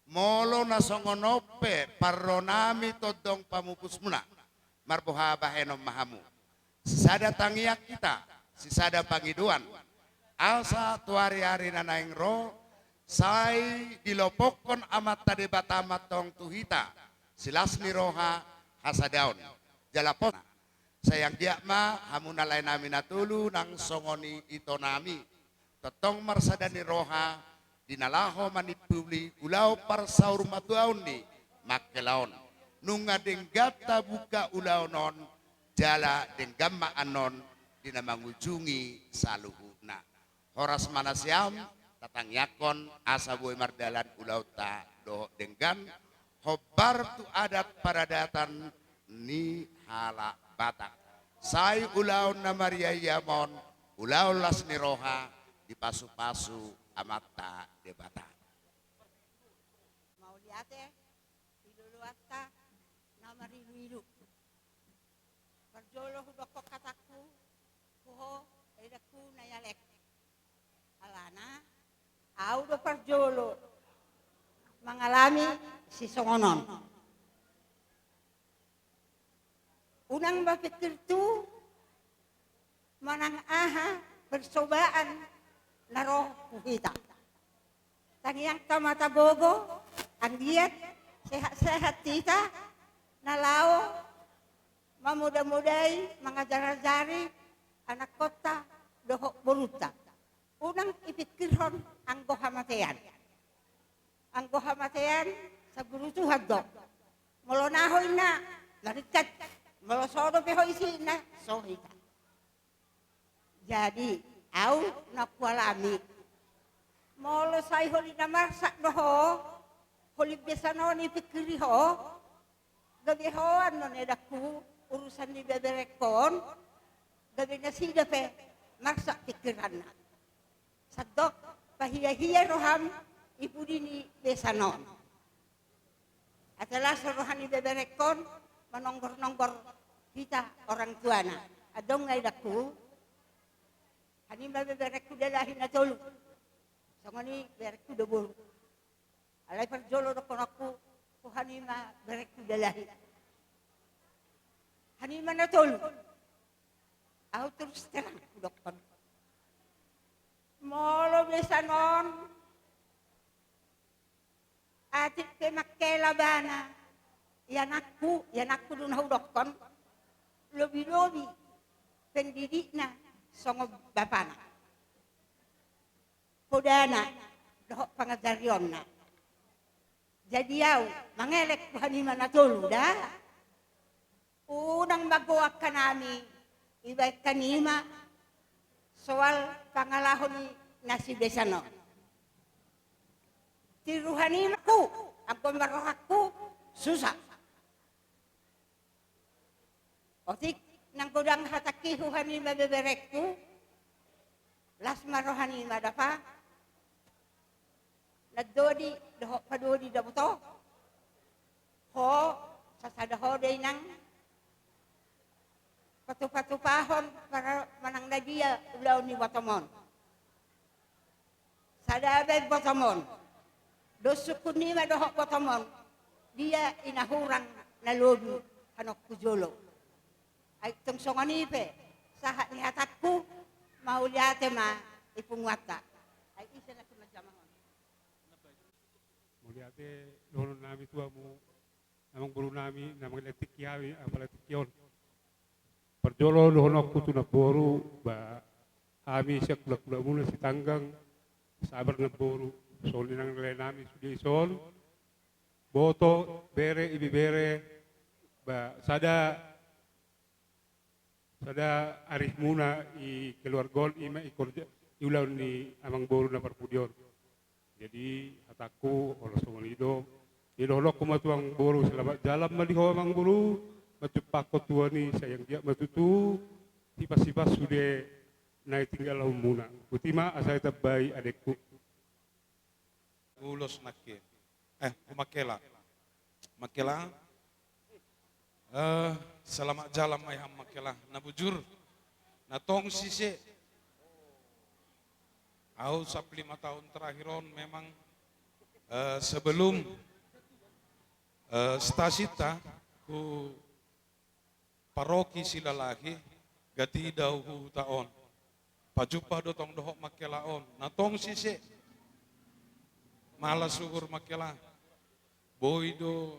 Molo na songon on pe parronami Tondong Pamupusmuna, marboha bahenon ma hamu. Sisada tangiang hita, sisada pangidoan, asa tu ariari na naeng ro sai dilopokkon Amanta Debata ma antong tu hita silas ni roha, hasadaon jala pos. Sai anggiat ma hamu na laenami na tolu nang songon i itonami tongtong marsada ni roha di na laho manimpuli ulaon parsaurmatuaon ni Mangkela on. Nunga denggan tabuka ulaon on jala denggan ma annon di na mangujungi saluhutna. Horas ma nasiam, tatangiangkon asa boi mardalan ulaonta dohot denggan, hombar tu adat paradatan ni halak Batak. Sai ulaon na mariaia ma on, ulaon las ni roha, dipasupasu Amanta Debata. Mauliate, di loloanta na mariluilu. Parjolo hudokkon hatangku tu ho, edangku na ialek. Alana, ahu do parjolo mangalami sisongon on. Unang ma pingkirtu manang aha percobaan na ro tu hita. Tangiangta ma tabobo, anggiat sehat-sehat hita, na laho mamodamodai, mangajarajari anakkonta dohot borunta. Unang ipingkirhon anggo hamatean. Anggo hamatean, saguru Tuhan do. Molo na ho inna, maringkat. Molo so dope ho isina, so hita. Jadi, ahu na hualami. Molo sai holi na marsak do ho, holi besan on ipingkiri ho, gabe ho annon edangku, urusan ni beberengkon, gabe nasida pe marsak pingkiranna. Sandok pahiahia roham i pudi ni besan on. Asa las roha ni beberengkon manonggor-nonggor hita orang tuana. Adong nga edangku, hanima beberengku dalahi na tolu. Songon i berengku do boru. Alai parjolo dohononku tu hanima berengku dalahi, hanima na tolu. Ahu terus terang hudokkon. Molo besan on, atik pe Mangkela bana, ianakku, ianakku do na hudokkon, lobi-lobi pendidikna songon bapana, podana dohot pangajarionna. Jadi au mangelek tu hanima na tolu da. Unang mago angka nami ibaen hanima soal pangalaho ni na sibesan on. Tiru hanima ku, anggo marrohangku susa. Otik nang godang hatangki tu hanima beberengku, las ma rohanima dapa. Nandodi dohot padodi daboto. Ho, sasada ho do inang patupa-tupahon para manang na dia ulaon ni botom on. Sada baen botom on. Dos sungkun nima dohot botom on. Dia i na hurang na lobi hanokku jolo. Ai tong songon i pe sahat ni hatangku, mauliate ma di punguanta. Ai ise na kemajamangon. Mauliate dohonon nami tu hamu, amangboru nami, na mangalehon tingki hami, apala tingki on. Parjolo dohononku tu namboru, ba hami sian hula-hula muna Sitanggang, sabar namboru, songon i nang lae nami sude dison. Boto, bere, ibebere, ba sada, sada arihmuna i keluarga on, i ma i korja, i ulaon ni amangboru na parpudi on. Jadi hatangku olo songon i do. Jadi dohononku ma tu amangboru, selamat jalan ma di ho amangboru, manjumpangkon Tuhan i sai anggiat ma tutu hipas-hipas sude na tinggal haumuna. Botima, asa ditambai adekku. Ulos nangkin. Eh, Mangkela. Mangkela. Eh, selamat jalan ma i ham Mangkela. Na bujur. Na tong sise. Au sap lima tahun terakhir on memang, eh, sebelum, eh, stasinta hu Paroki Silalahi, gati dao hu huta on. Pajumpa do tong dohot Mangkela on. Na tong sise. Malas uhur Mangkela. Boi do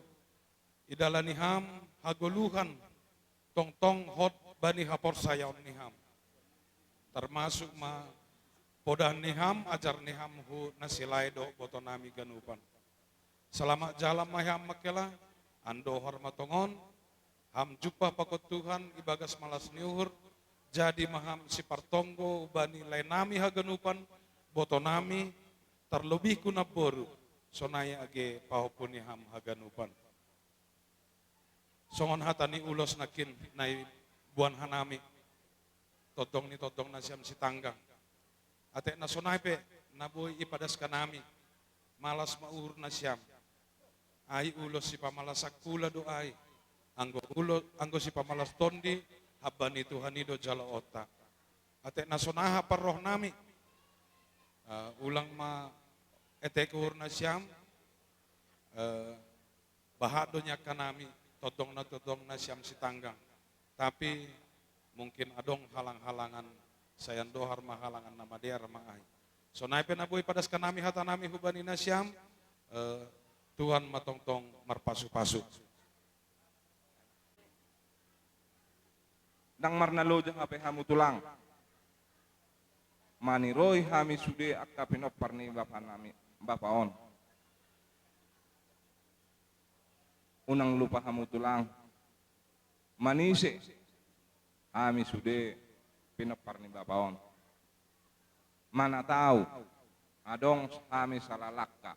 idalani ham hagoluhan tongtong hot bani haporsayaon ni ham. Termasuk ma podahan ni ham, ajar ni ham hu na silae dohot boto nami ganupan. Selamat jalan ma i ham Mangkela, andohar ma tongon, ham jumpa pakon Tuhan ibagas malas ni uhur, jadi ma ham sipartonggo bani lae nami haganupan, boto nami, tarlobihku namboru, sonai age pahompu ni ham haganupan. Songon hata ni ulos nangkin na iboan hanami, tondong ni tondong na sian Sitanggang. Atik na sonai pe na boi ipadas hanami, malas ma uhur nasiam. Ai ulos sipamalas sangkula do ai. Anggo ulo-, anggo sipamalas tondi, hamba ni Tuhan i do jaloonta. Atik na sonai pe parrohanami, eh, ulang ma etek uhur nasiam, eh, bahat do niangkanami tondong na, tondong na sian Sitanggang. Tapi mungkin adong halang-halangan, sai andohar ma halangan na madear ma ai. Sonai pe na boi padas hanami hatanami hubani nasiam, eh, Tuhan ma tongtong marpasu-pasu. Ndang marnaloja hape hamu tulang, maniroi hami sude angka pinompar ni bapa nami, bapa on. Unang lupa hamu tulang, manise hami sude pinompar ni bapa on. Mana tau adong hami sala langka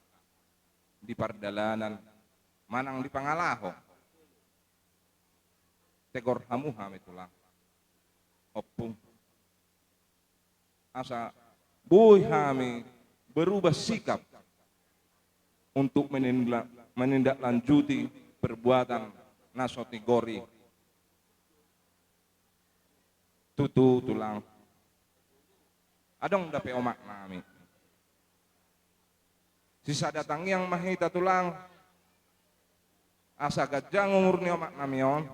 di pardalanan manang di pangalaho, tegor hamu hami tulang. Ompung. Asa boi hami berubah sikap untuk menindla-, menindaklanjuti perbuatan na so tigor i. Tutu tulang. Adong dope omak nami. Sisada tangiang ma hita tulang, asa ganjang umur ni omak nami on,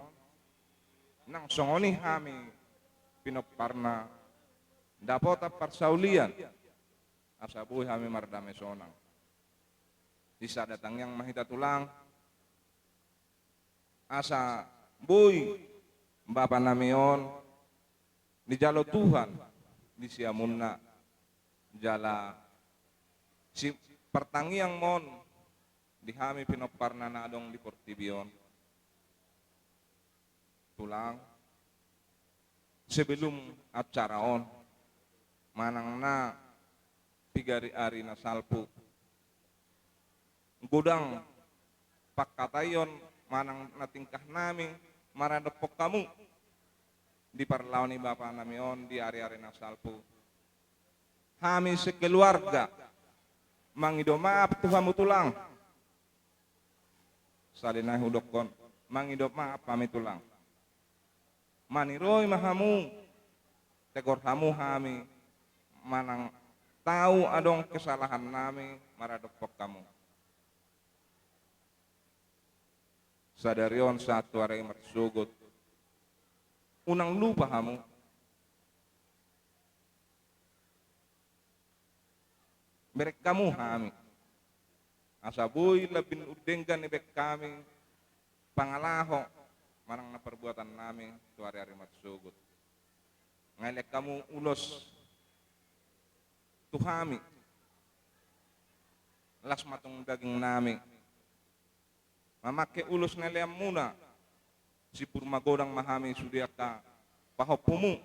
nang songon i hami pinomparna dapotan parsaulian, asa boi hami mardame sonang. Sisada tangiang ma hita tulang, asa boi bapa nami on dijalo Tuhan di siamunna, jala si partangiang ma on di hami pinomparna na adong di portibi on. Tulang, sebelum acara on, manang na piga ari-ari na salpu, godang pangkataion manang na tingkah nami maradophon hamu di parlao ni bapa nami on di ari-ari na salpu. Hami sekeluarga mangido maaf tu hamu Tulang. Sahali nai hudokkon, mangido maaf hami Tulang. Maniroi ma hamu, tegor hamu hami, manang tau adong kesalahan nami maradophon hamu. Sadari on sahat tu ari marsogot, unang lupa hamu. Bereng hamu hami, asa boi lambin undenggan dibahen hami pangalaho manang na parbuatan nami tu ari-ari marsogot. Nga elek hamu ulos tu hami, las ma tung daging nami mamangke ulos na leanmuna. Sipur magodang ma hami sude angka pahompumu.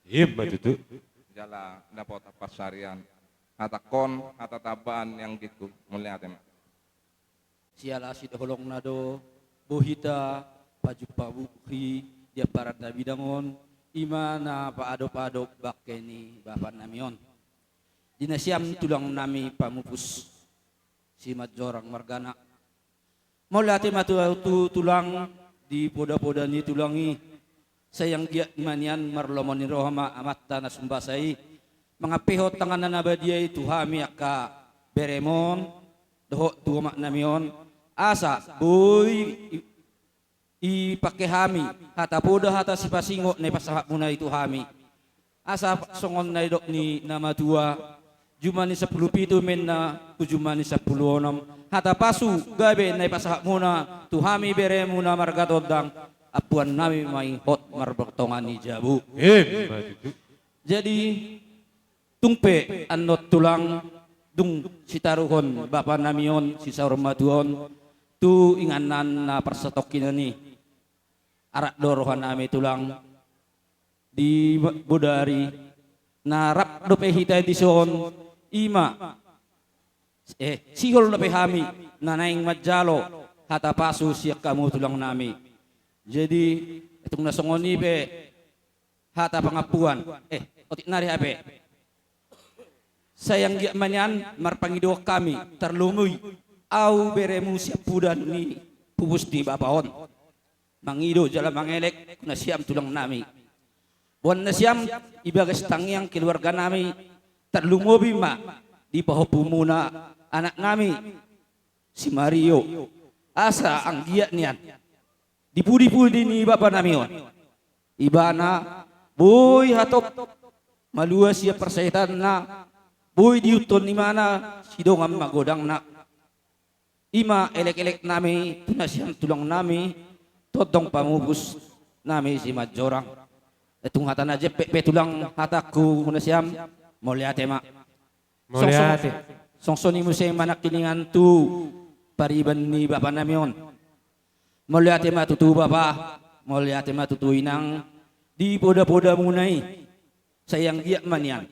Ima tutu. Jala dapotan pansarian. Hatangkon hata tambaan ni anggingku, mauliate ma. Siala sidoholongna do bohi hita pajumpang bohi di amparan na bidang on, ima na paadop-adop bangke ni bapa nami on. Di nasiam tulang nami pamupus Simanjorang margana. Mauliate ma tu, tu tulang di poda-poda ni tulang i. Sai anggiat ma nian marlomo ni roha ma Amanta na sumbasa i mangampehon tanganna na badia i tu hami angka beremon dohot tu omak nami on, asa boi i, ipangke hami hata poda, hata sipasingot na ipasahatmuna i tu hami. Asa songon na nidok ni na matua, jumani sampulu pitu ma inna tu jumani sampulu onom, hata pasu gabe na ipasahatmuna tu hami beremuna marga Tondang, ampuan nami ma i hot martonga ni jabu. Ima tutu. Jadi, tung pe annon tulang, dung sitaruhon bapa nami on, sisaur matua on tu inganan na parsatongkinan i, arap do roha nami tulang di bodari na rap dope hita dison, ima, eh, sihol dope hami na naeng manjalo hata pasu sian hamu tulang nami. Jadi, tung na songon i pe hata pangampuan, eh, otik nari hape. Sai anggiat ma nian marpangidoan hami, tarlumobi au beremu siampudan ni pupus ni bapa on. Mangido jala mangelek tu nasiam tulang nami. Boan nasiam ibagas tangiang keluarga nami, tarlumobi ma di pahompumuna anak nami si Mario. Asa anggiat nian di pudi-pudi ni bapa nami on, ibana boi hatop malua sian parsahitanna, boi diihuthon ibana sidongan magodangna. Ima elek-elek nami tu nasiam tulang nami, tondong pamupus nami Simanjorang. Tung hata na jempek pe tulang hatangku tu nasiam, mauliate ma. Mauliate. Song, song, songson i muse ma nangkiningan tu pariban ni bapa nami on. Mauliate ma tutu bapa, mauliate ma tutu inang, di poda-podamuna i. Sai anggiat ma nian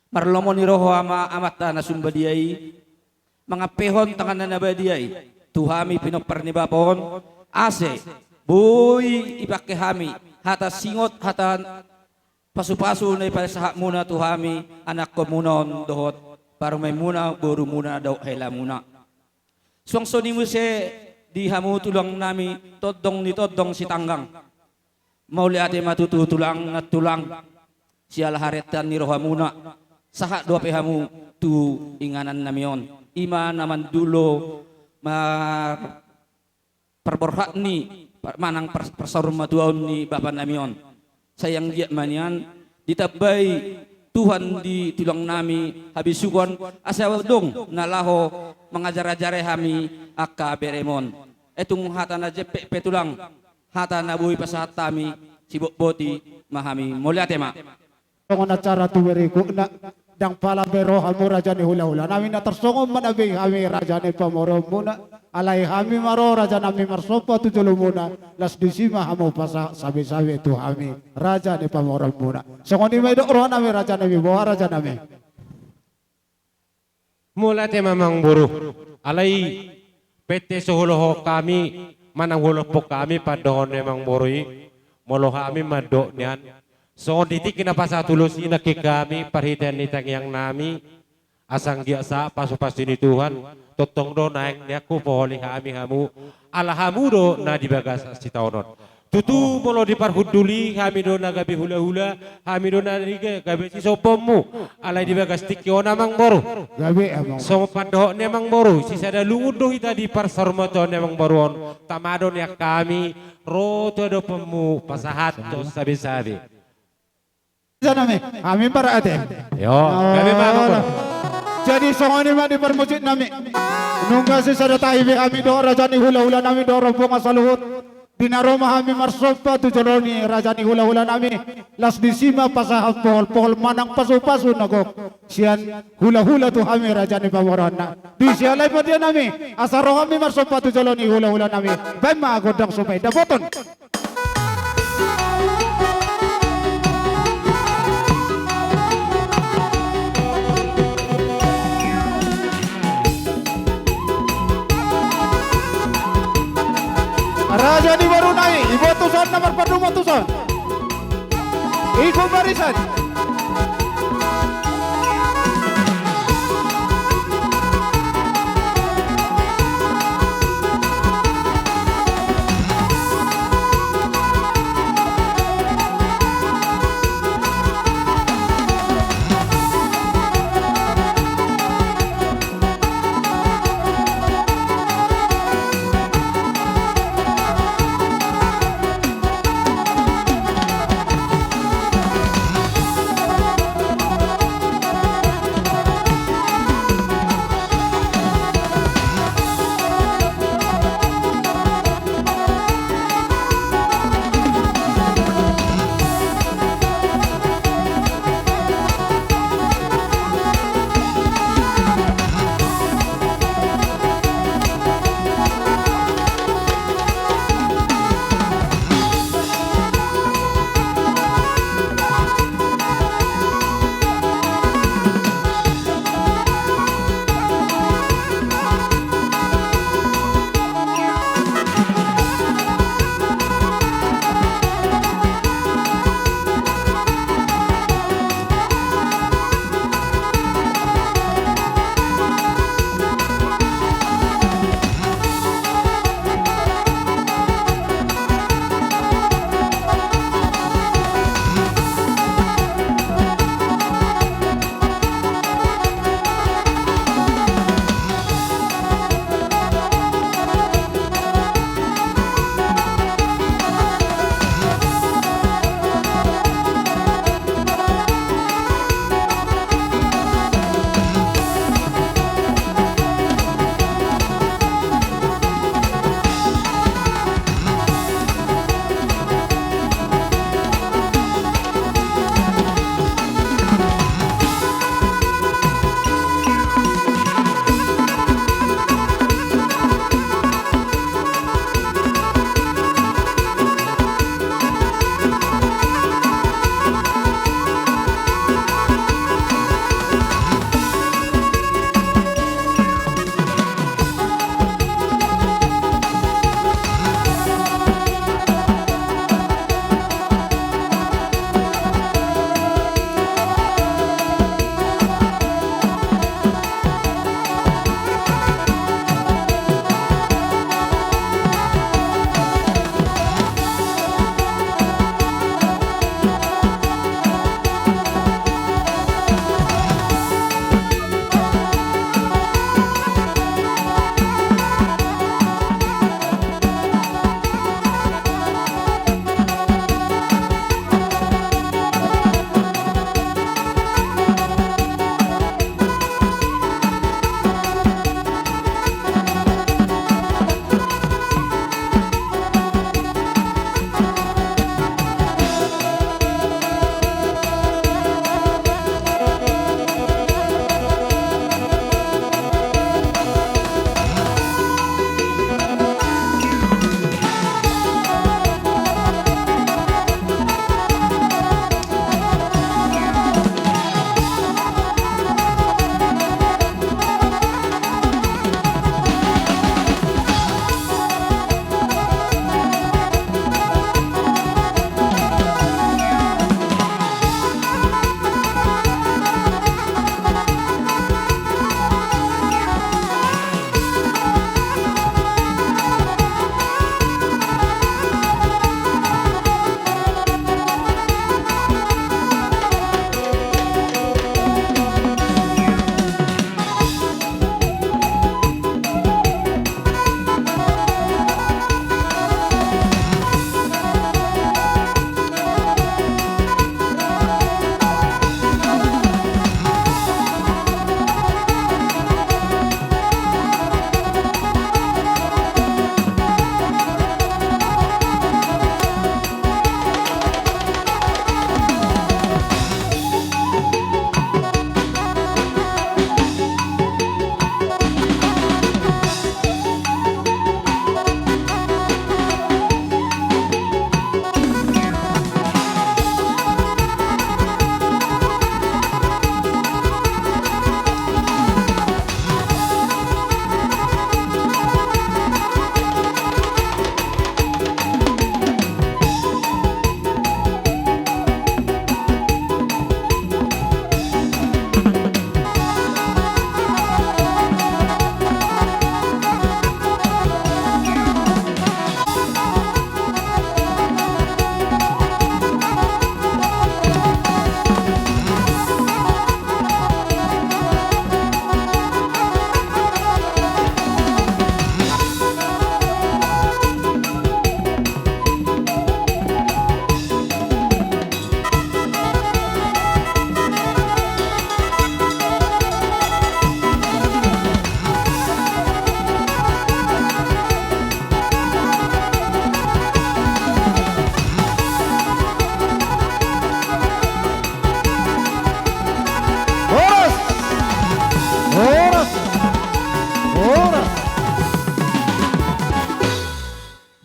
marlomo ni roha ma Amanta na sumbadia i mangampehon tanganna na badia i tu hami pinompar ni bapa on, ase boi ipangke hami hata singot, hata pasu-pasu na ipasahatmuna tu hami anakkonmuna on dohot parumaenmuna, borumuna dohot helamuna. Suang songon i muse di hamu tulang nami, tondong ni tondong Sitanggang. Mauliate ma tutu tulang nantulang, siala haretean ni rohamuna, sahat dope hamu tu inganan nami on. Ima na mandilo ma parborhat ni, pa-, manang par-, parsaurmatuaon ni bapa nami on. Sai anggiat ma nian ditambai Tuhan di tulang nami habisuhon, asa adong na laho mangajar-ajari hami angka beremon. Eh, tung hata na jempek pe tulang, hata na boi pasahat hami, sibotboti ma hami. Mauliate ma. Songon acara tu berikutna, ndang pala be ro hamu raja ni hulahulanami, na tarsongon ma na bei hami raja ni pamoruonmuna. Alai hami ma ro rajanami marsomba tu jolomuna, las disi ma hamu pasahat sabesabe tu hami raja ni pamoruonmuna. Songon i ma didok rohanami rajanami, boha rajanami. Mauliate ma amangboru. Alai pette so hulohon hami manang hulompok hami pandohan ni amangboru i, molo hami mandok nian, songon di tingki na pasahat ulos i nangkin hami parhitean ni tangiangnami, asa anggiat sahat pasupasu ni Tuhan, tongtong do naeng nian hupoholi hami hamu, ala hamu do na di bagasan sitaonon. Tutu molo di parhundul i, hami do na gabe hulahula, hami do na gabe sisombonmu. Alai di bagas tingki on amangboru, gabe amang, songon pandohan ni amangboru, sisada lungun do hita di parsaurmatuaon ni amangboru on. Tama do nian hami ro tu adopanmu pasahathon sabesabe. Rajanami, hami ma raja. Yo, gabe ma amangboru. Jadi songon i ma di parmusiknami. Nunga sisada tahi be hami dohot raja ni hulahulanami dohot rombongan saluhut. Di na ro ma hami marsomba tu jolo ni raja ni hulahulanami. Las disi ma pasahat pohol-pohol manang pasupasu na gok sian hulahula tu hami raja ni pamoruonna. Di siala i ma di nami, asa ro hami marsomba tu jolo ni hulahulanami. Baen ma gondang supaya dapoton. Raja ni boruna i, iboto tuson na marpadumo tuson. Ikut barisan.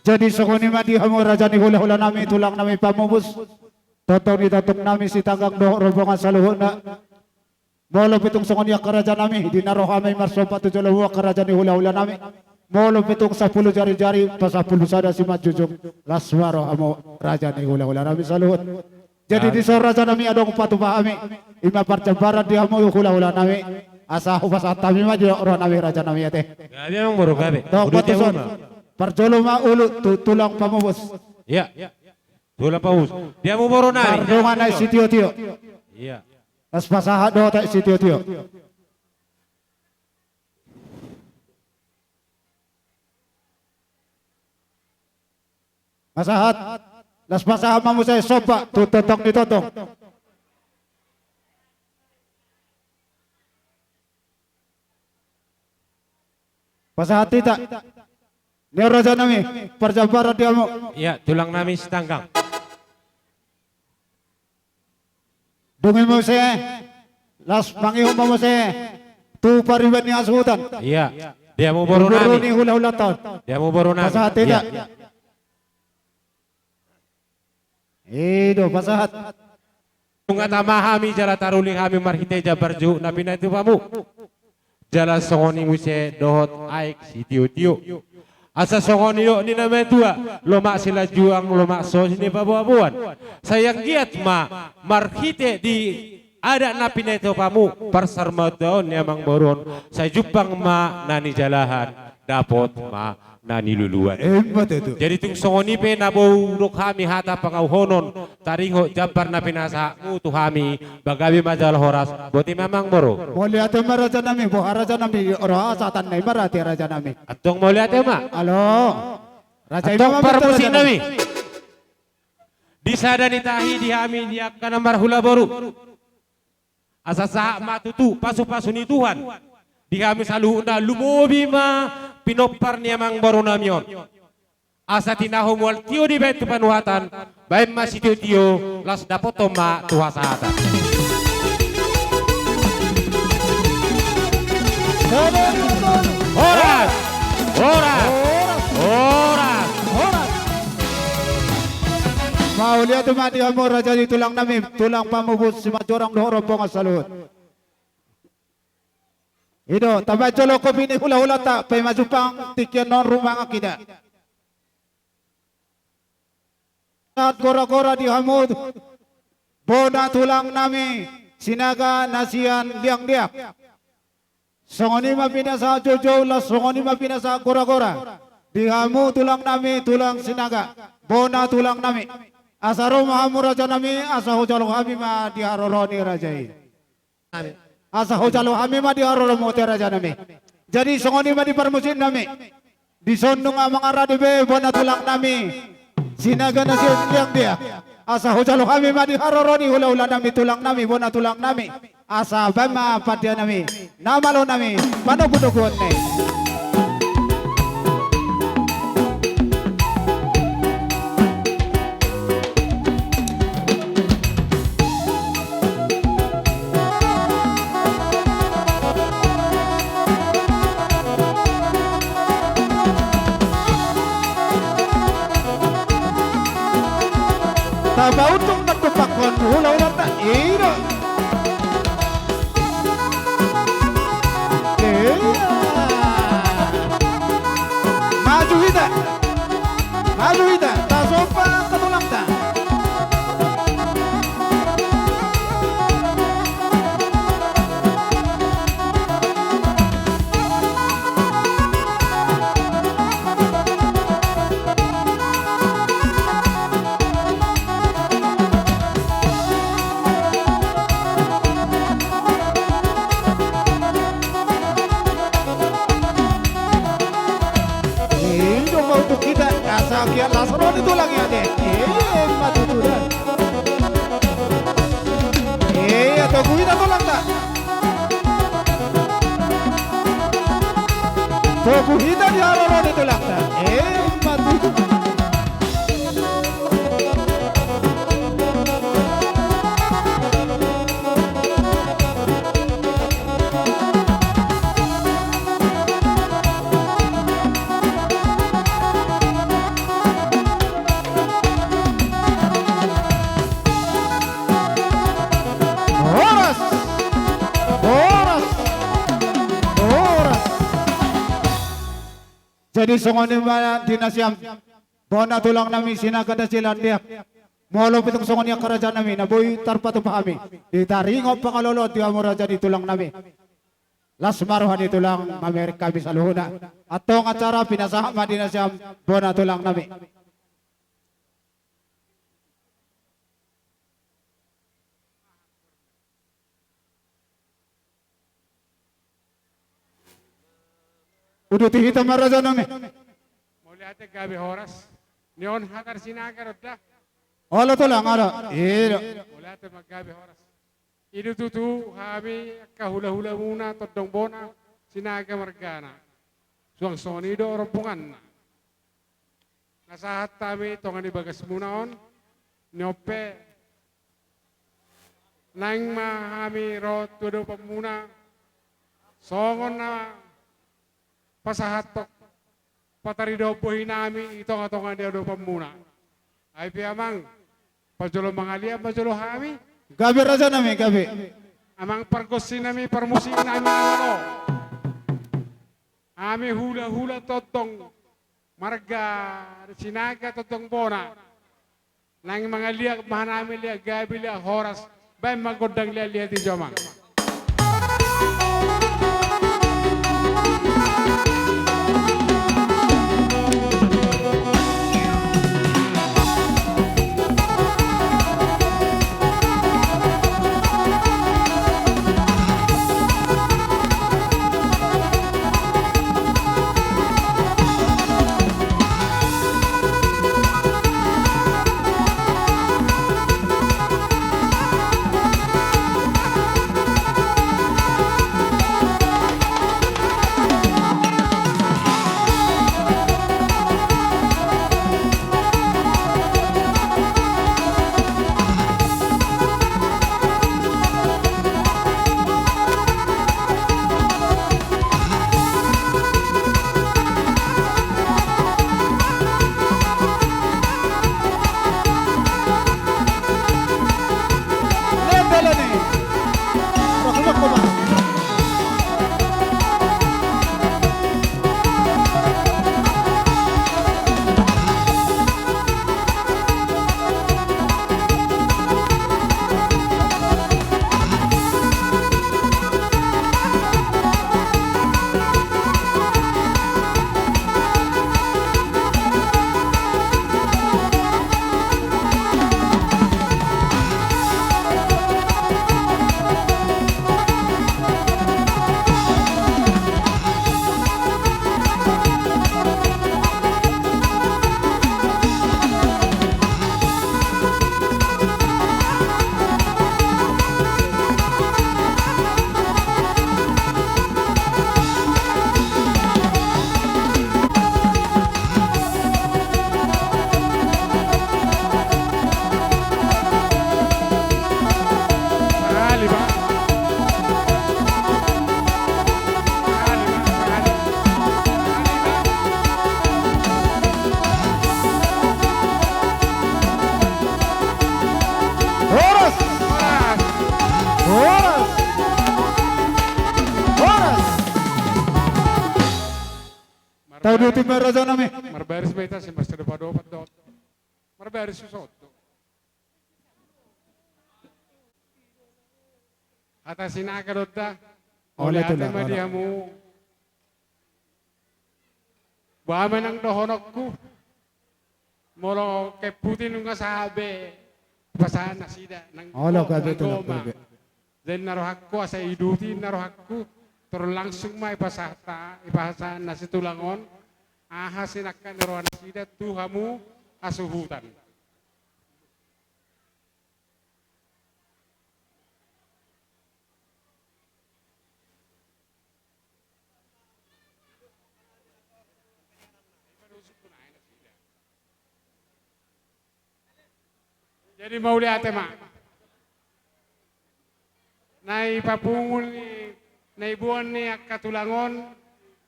Jadi songon i ma di hamu raja ni hula-hula nami, tulang nami pamupus, tongtong ni tongtong nami Sitanggang dohot rombongan saluhutna. Molo pe tung songon i angka raja nami, di na ro hami marsomba tu jolomu angka raja ni hula-hula nami. Molo pe tung sampulu jari-jari, pasampulu sada simanjujung, las ma rohamu raja ni hula-hula nami saluhut. Jadi di son raja nami adong patupa hami, i ma parjambaran di hamu hula-hula nami, asa hupasahat hami ma di roha nami raja nami ate. Gabe amang boru gabe. Tong patuson. Parjolo ma ulu tu tulang pamupus. Iya. Tulang pamupus. Di hamu boru nami. Pardongan aek sitio-tio. Iya. Las pasahat dohot aek sitio-tio. Pasahat. Las pasahat ma muse somba tu tongtong ni tongtong. Pasahat hita. Ni raja nami, parjambaran di hamu. Iya, tulang nami Sitanggang. Dung i muse, las mangihut ma muse tu pariban ni hasuhuton. Iya. Di hamu boru nami. Boru ni hula-hula taon. Di hamu boru nami. Pasahat hita. Iya. I do pasahat. Nunga tama hami jala taruli hami marhite jambar juhut na pinaitupamu. Jala songon i muse dohot aek sitio-tio. Asa songon i do ni na matua, lomak silanjuang, lomak so sinipaboa-boan. Sai anggiat ma marhite di adat na pinaitupamu, parsarimaon ni amang boru on, sai jumpang ma na nijalahan, dapot ma na niluluan. Emma tutu. Jadi tung songon i pe na boi hudok hami hata pangauhonon, taringot jambar na pinasahatmu tu hami, ba gabe ma jala horas, boti ma amang boru. Mauliate ma raja nami, boha raja nami, roha sahatan na i ma rate raja nami. Antong mauliate ma. Alo. Raja i ma. Antong parmusik nami. Di sada ni tahi di hami di angka na marhula boru. Asa sahat ma tutu pasu-pasu ni Tuhan di hami saluhutna, lumobi ma pinompar ni amang boru nami on. Asa tinahu mual tio dibaen tu panuhatan, baen ma sitio-tio, laos dapothon ma tu hasahatan. Horas! Horas! Horas! Mauliate ma di hamu raja ni tulang nami, tulang pamupus Simanjorang dohot rombongan saluhut. I do, tabaen jolo kopi ni hula-hulanta, pe ma jumpang tingki on rumang hita. Sahat gora-gora di hamu bona tulang nami Sinaga na sian Liangdeak. Songon i ma pinasahat joujou, laos songon i ma pinasahat gora-gora di hamu tulang nami, tulang Sinaga, bona tulang nami. Asa ro ma hamu raja nami, asa hujalo hami ma di haroro ni raja i. Asa hujalo hami ma di haroromu ate raja nami. Jadi songon i ma di parmusik nami. Dison nunga mangarade be bona tulang nami Sinaga na sian Liangdeak. Asa hujalo hami ma di haroro ni hula-hula nami, tulang nami, bona tulang nami. Asa baen ma pandia nami, na malo nami, panogu-noguon ni. Tapauntung na tumpakkon hula-hulanta, i do. Iya. Maju hita. Maju hita, tasomba angka tulangta. I do ma untuk hita, asa kian las ro ni tulang i ate. Emma tutu da. Iya, togu hita tulangta. Togu hita di haroro ni tulangta. Emma tutu. Jadi songon i ma di nasiam bona tulang nami Sinaga Silandeak. Molo pe tung songon i angka raja nami na boi tarpatupa hami di taringot pangaloloan di hamu raja ni tulang nami. Las ma roha ni tulang mamereng hami saluhutna. Antong acara pinasahat ma di nasiam bona tulang nami. Uduti hita ma raja nami. Mauliate gabe horas. Ni on hata ni Sinaga do da. Olo tulang olo. Io. Mauliate ma gabe horas. I do tutu hami angka hulahulamuna Tondong Bona Sinaga margana. Suang songon i do rombonganna. Na sahat hami tonga ni bagasmuna on, ni on pe naeng ma hami ro tu adopanmuna songon na pasahathon pataridahon bohi nami i tongatonga ni adopanmuna. Ai pe amang, parjolo mangaliat ma jolo hami. Gabe raja nami gabe. Amang pargonsi nami, parmusik nami na malo. Hami hulahula Tondong marga Sinaga Tondong Bona. Naeng mangaliat ma hanami liat gabe liat horas. Baen ma gondang liatliat i jo amang. Horas! Horas! Horas! Tau di uti ma raja nami. Marbaris ma hita sian marsidopadopan dohot marbaris susoto. Hata Sinaga do da. Mauliate ma di hamu. Boha ma nang dohononku. Molo kemputi nunga sahat be pasahat nasida nang. Olo, gabe tulang, gabe. Jadi na rohangku asa iduti na rohangku, torus langsung ma ipasahat, ipasahat nasi tulang on aha sinangkap ni roha nasida tu hamu hasuhuton. Jadi mauliate ma. Na ipapungu ni, na iboan ni angka tulang on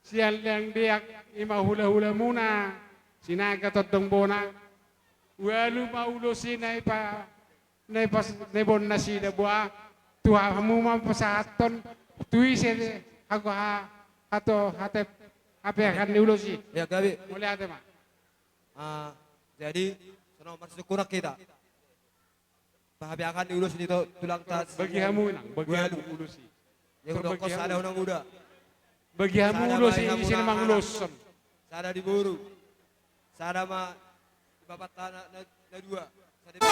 sian Liangdeak, i ma hulahulamuna Sinaga Tondong Bona. Ualu ma ulos i na ipa, na ipas, na iboan nasida, boha tu hamu ma pasahathon tu ise hago ha, hato hatep Hape akan ni ulos i. Ya, gabe. Mauliate ma. Ah, jadi, songon marsyukuran hita. Pahabiakan ni ulos ni to-, tulang tas. Bagi hamu inang, bagi hamu ulos i. Ya, udah kos ada unang udah. Bagi hamu ulos i, isi na manguloshon. Sada di boru. Sada ma di bapak tanah na, na dua. Sada di.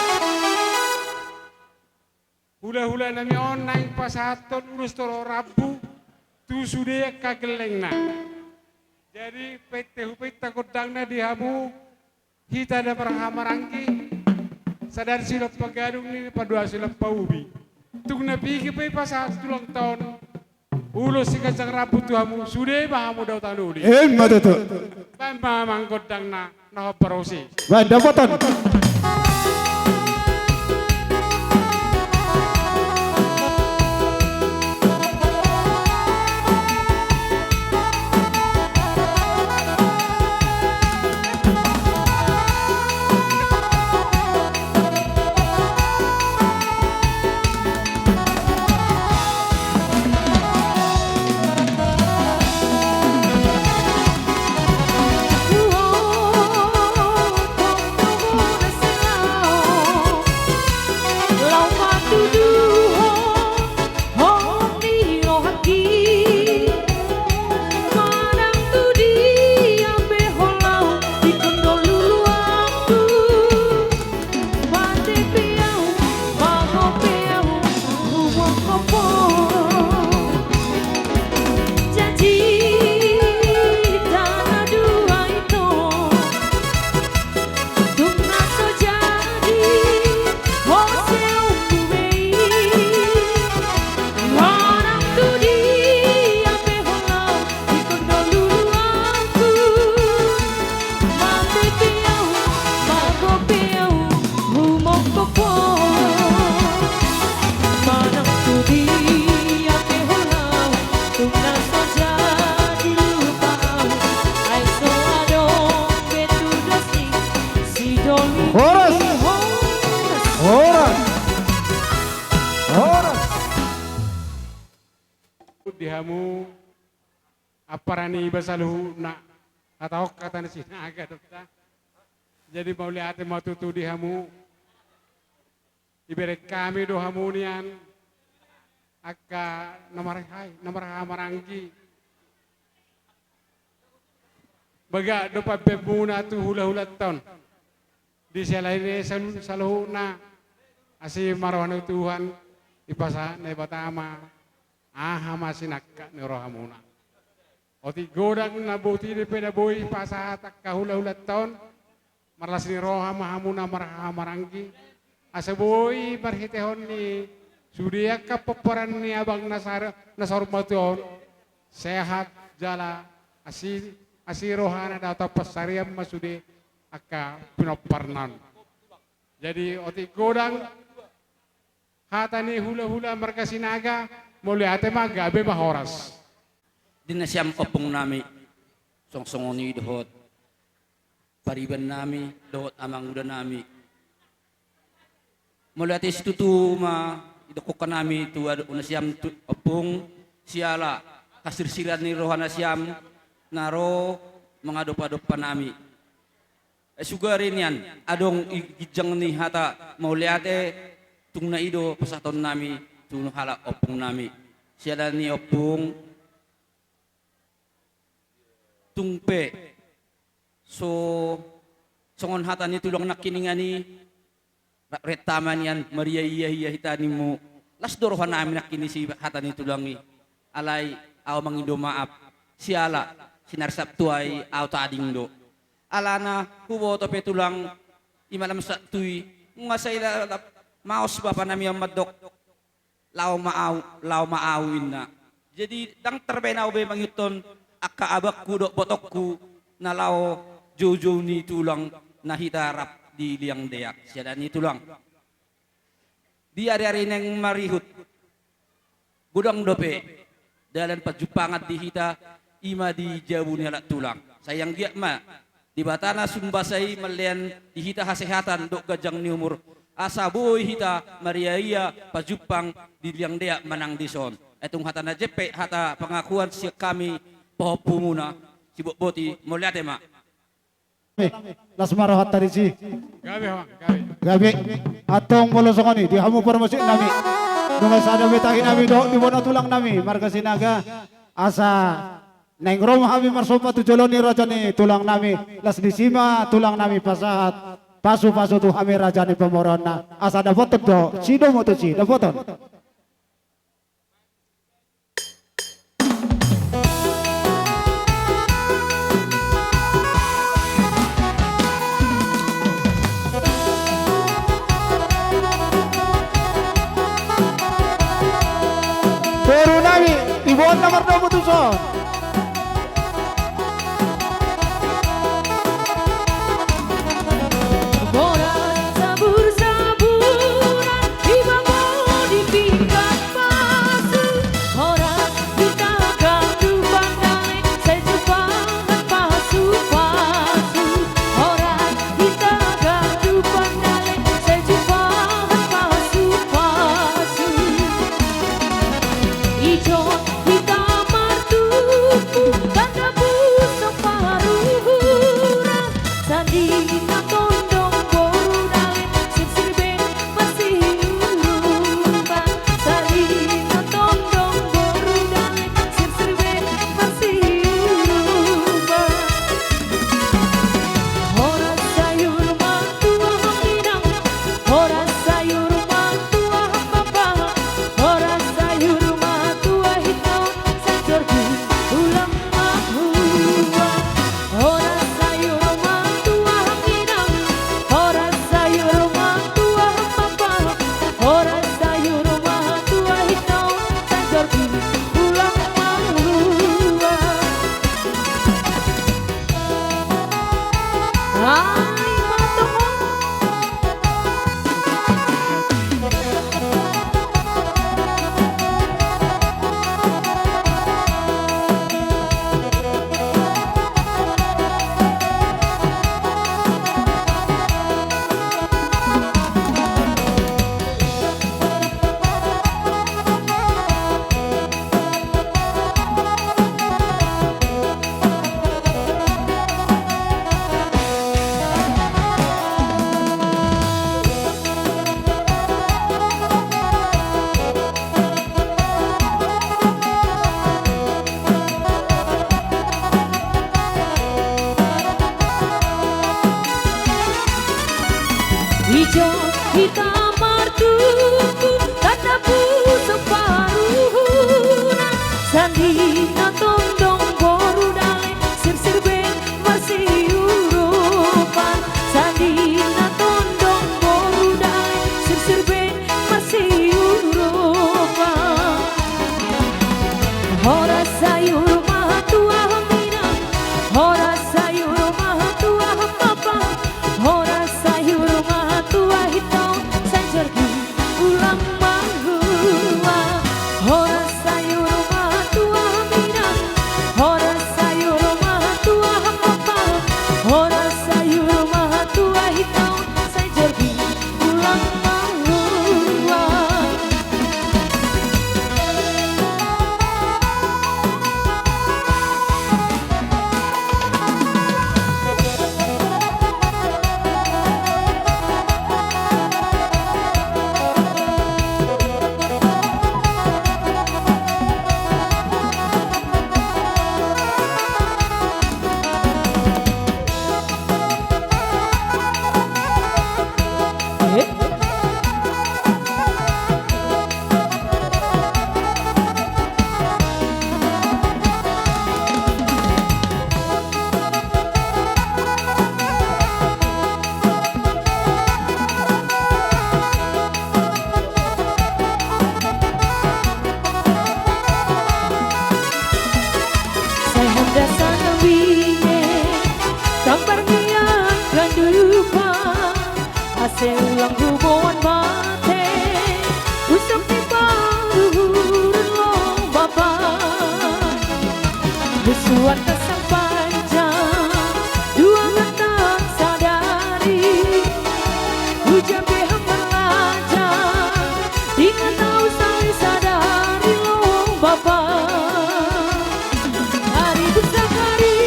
Hulahula nami on naeng pasahathon ulos tu rambu tu sude angka gellengna. Jadi, pente hupenta gondangna di hamu, hita na marhahamaranggi, sada silompa gadung ni, padua silompa ubi. Tung na piga pe pasahat tu ulang taon, ulos siganjang rambu tu hamu, sude ma hamu daotan uli. Emma tutu. Baen ma amang gondangna, na hombar ulos i. Baen dapotan. Horas. Horas. Horas. Di hamu, ampara niba saluhutna, hatahon hata ni Sinaga do ta. Jadi mauliate ma tutu di hamu. Ibereng hami do hamu nian angka na marhai, na marhahamaranggi. Bagak do pambaenmuna tu hulahulanta on. Di siala ni i sal-, saluhutna, asi ma roha ni Tuhan, dipasahat Naibata ma aha ma sinangkap ni rohamuna. Otik godang na boti dope na boi pasahat angka hulahulanta on, marlas ni roha ma hamu na marhahamaranggi, asa boi marhitehon ni sude angka pomparan ni abang na sar-, na saur matua on, sehat jala asi, asi rohana daotan pansarian ma sude angka pinomparna on. Jadi otik godang hata ni hulahula marga Sinaga, mauliate ma, gabe ma, horas. Di nasiam ompung nami, songon-songon i dohot pariban nami, dohot amanguda nami. Mauliate situtu ma didok hami tu ado-, nasiam tu ompung, siala hasirsiran ni roha nasiam na ro mangadopadompa nami. Sugari nian adong i ginjang ni hata mauliate, tung na i do pasahaton nami tu halak ompung nami. Siala ni ompung, tung pe so songon hata ni tulang nangkiningan i, rap renta ma nian, mariaia-ia hita nimmu. Las do roha nami nangkin disi hata ni tulang i. Alai ahu mangido maaf, siala sinarsap tu ai ahu tading do. Alana huboto pe tulang, i ma lam satu i, nunga sai lalap maos bapa nami on mandok, laho ma ahu, laho ma ahu, inna. Jadi ndang tarbaen ahu be mangihuthon angka abangku dohot botongku na laho joujou ni tulang na hita rap di liang deak. Siala ni i tulang, di ari-ari naeng marihut, godang dope dalan panjumpangan di hita, i ma di jabu ni halak tulang. Sai anggiat ma Debata na sumbasa i manlean di hita hasehatan dohot ganjang ni umur, asa boi hita mariaia pajumpang di liang deak manang dison. Ai tung hata na jempek, hata pangakuan sian hami pahompumuna, dibotboti, mauliate ma. Las ma rohanta disi. Gabe, Amang, gabe. Gabe. Antong molo songon i di hamu parmusik nami, nunga sada be tahi nami dohot di bona tulang nami marga Sinaga, asa naeng ro ma hami marsomba tu jolo ni raja ni tulang nami, las disi ma tulang nami pasahat pasupasu tu hami raja ni pamoruonna, asa dapothon do sidomu tusi, dapothon. Boru nami, iboan na mardomu tuson. Horas sabur-saburan, di babo di pinggan pasu. Horas hita gadupan dale, sai jumpang pasu-pasu. Horas hita gadupan dale, sai jumpang pasu-pasu. Ijon hita martumpu, tanda pusok paruhuran. Sandina tondong boru dale, sirsir be marsiurupan. Sandina tondong boru dale, sirsir be marsiurupan. Horas sayur ma tulang inang, horas sayur ma tulang bapa, horas sayur ma tulang hita, sai jorgi ulang mahua. Horas sayur ma tulang inang, horas sayur ma tulang bapa, horas sayur ma tulang hita, sai jorgi ulang mahua. Ai, mantap. Ijon hita martumpu, tanda pusok paruhuran. Sandina tondong boru dale, sirsir be marsiurupan. Sandina tondong boru dale, sirsir be marsiurupan. Horas sayur ma tulang inang, horas sayur ma tulang bapa, horas sayur ma tulang hita, sai jorgi ulang mahua. Horas sayur ma tulang inang, horas sayur ma tulang bapa, horas sayur ma tulang hita, sai jorgi ulang mahua. Sai handa sanang bine, tambar nian gandupa, asa ulang huboan mate, usap ni paruhuran lo bapa. Musuan tasang panjang, dua gantang sadari, hujan be hambar laja, dingin tau sali sadari lo bapa. Ari tu sahari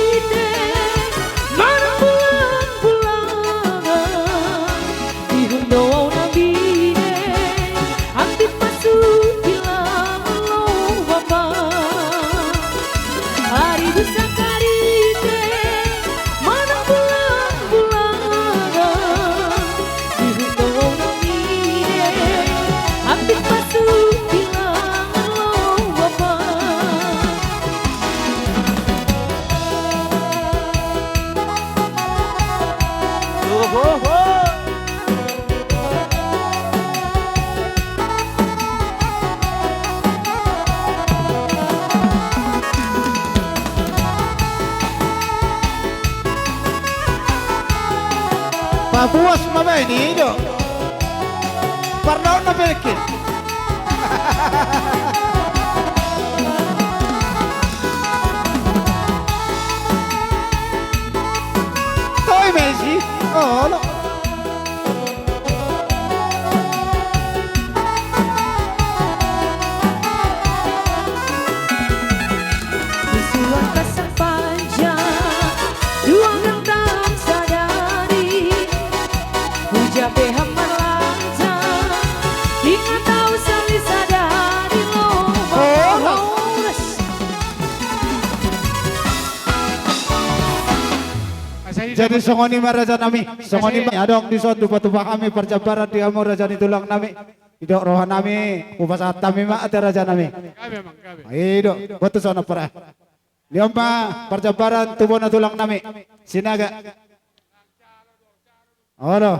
Puas ma baen i do. Pardaon na pelek i. Toi ma i si. Olo. Di suang kasang panjang, dua gentang sadari, huja pe hamarlanja, ingot au sali sadari lo. Oh. Horas. Jadi songon i ma raja nami, songon i ma adong dison tupa-tupa hami parjambaran di hamu raja ni tulang nami. Didok roha nami, hupasahat hami ma ate raja nami. Gabe, Amang, gabe. I do, botu songon on pora. Nion ma parjambaran tu bona tulang nami Sinaga. Olo.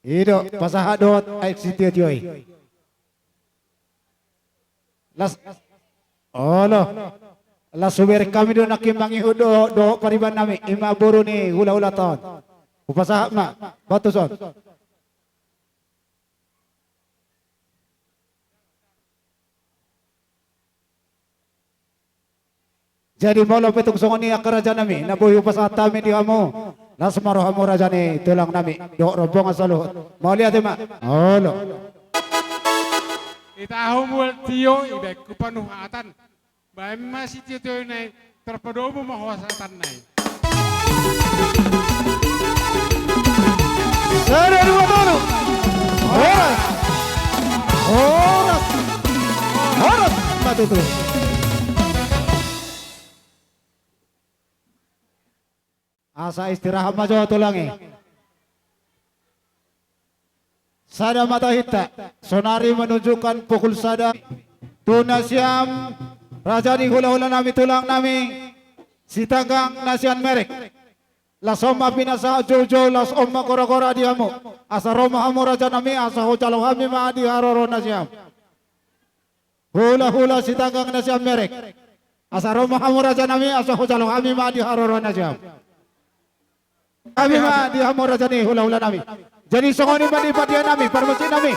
I do, pasahat dohot aek sitio-tio i. Las, olo. Las hubereng hami do nangkin mangihut do, dohot pariban nami, i ma boru ni hula-hula ta on. Hupasahat ma, botu son. Jadi molo pe tung songon i angka raja nami, na boi hupasahat hami di hamu, las ma rohamu raja ni tulang nami, dohot rombongan saluhut. Mauliate ma. Olo. Ita hamu mual tio, ibaen hupanuhatan. Baen ma sitio-tio i nai, tarpadomu ma hupasahat nai. Sada, dua, tolu. Horas. Horas. Horas. Matutu. Asa istirahat ma jo tulang i. Sada ma tahinta, sonari menunjukkan pukul sada. Tu nasiam, raja ni hula-hula nami tulang nami, Sitanggang na sian Merek. Las on ma pinasahat jou-jou, las on ma gora-gora di hamu. Asa ro ma hamu raja nami, asa hujalo hami ma di haroro nasiam. Hula-hula Sitanggang na sian Merek. Asa ro ma hamu raja nami, asa hujalo hami ma di haroro nasiam. Hami ma di hamu raja ni hula-hula nami. Jadi songon i ma di padia nami, parmusik nami.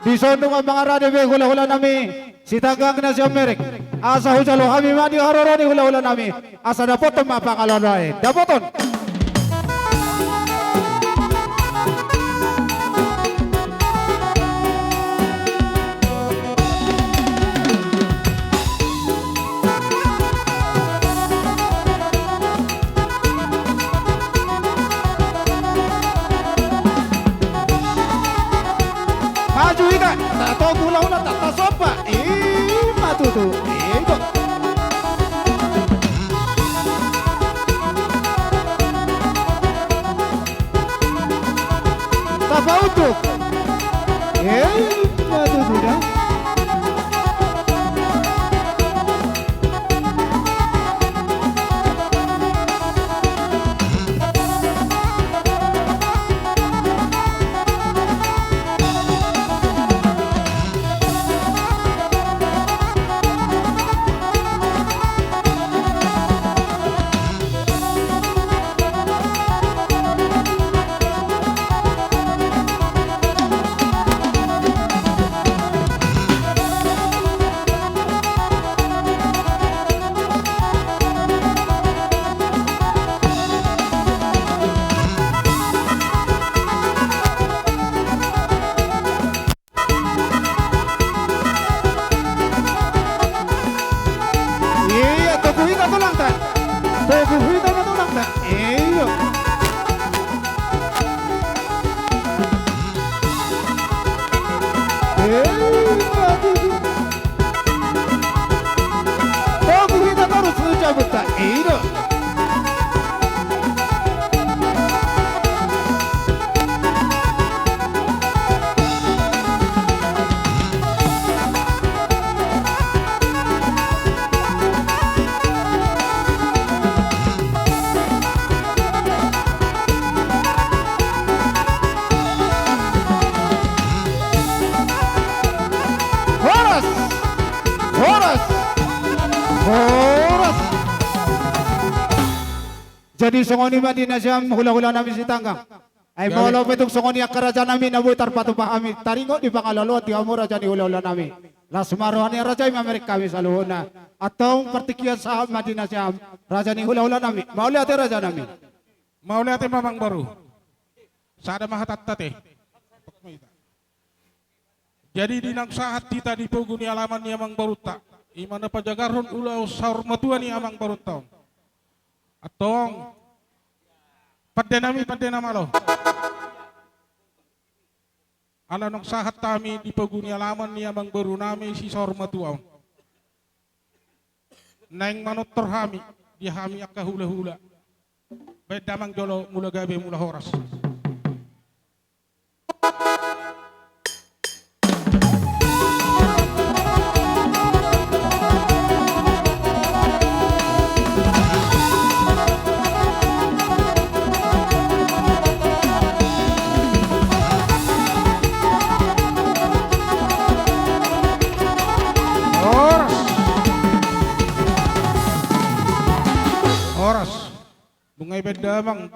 Dison nunga mangarade be hula-hula nami Sitanggang na sian Merek. Asa hujalo hami ma di haroro ni hula-hula nami. Asa dapoton ma pangalaoan. Dapoton. Maju hita, tatogu hula-hula, ta, tasomba. I ma tutu. I do. Tapaunduk. Eh, waduh, sudah. Iya, togu hita tulangta. Togu hita ma tulangta. Iya. Iya, togu. Togu hita torus tu jabunta. Iya. Horas! Horas! Horas! Jadi songon i ma di nasiam hulahula nami Sitanggang. Ai molo pe tung songon i angka raja nami na boi tarpatupa hami taringot di pangaloan tu hamu raja ni hulahula nami. Las ma roha ni raja i mamereng hami saluhutna. Antong partingkian sahat ma di nasiam raja ni hulahula nami. Mauliate raja nami. Mauliate ma amangboru. Sada ma hatanta te. Jadi di naung sahat hita di pogu ni alaman ni amangborunta, i ma na pajagarhon ulaon saur matua ni amangborunta on. Antong pande nami, pande na malo. Ala naung sahat hami di pogu ni alaman ni amangboru nami si saur matua on, naeng manortor hami di hami angka hulahula. Baen damang jolo mula gabe mula horas. Horas. Horas. Nunga i baen damang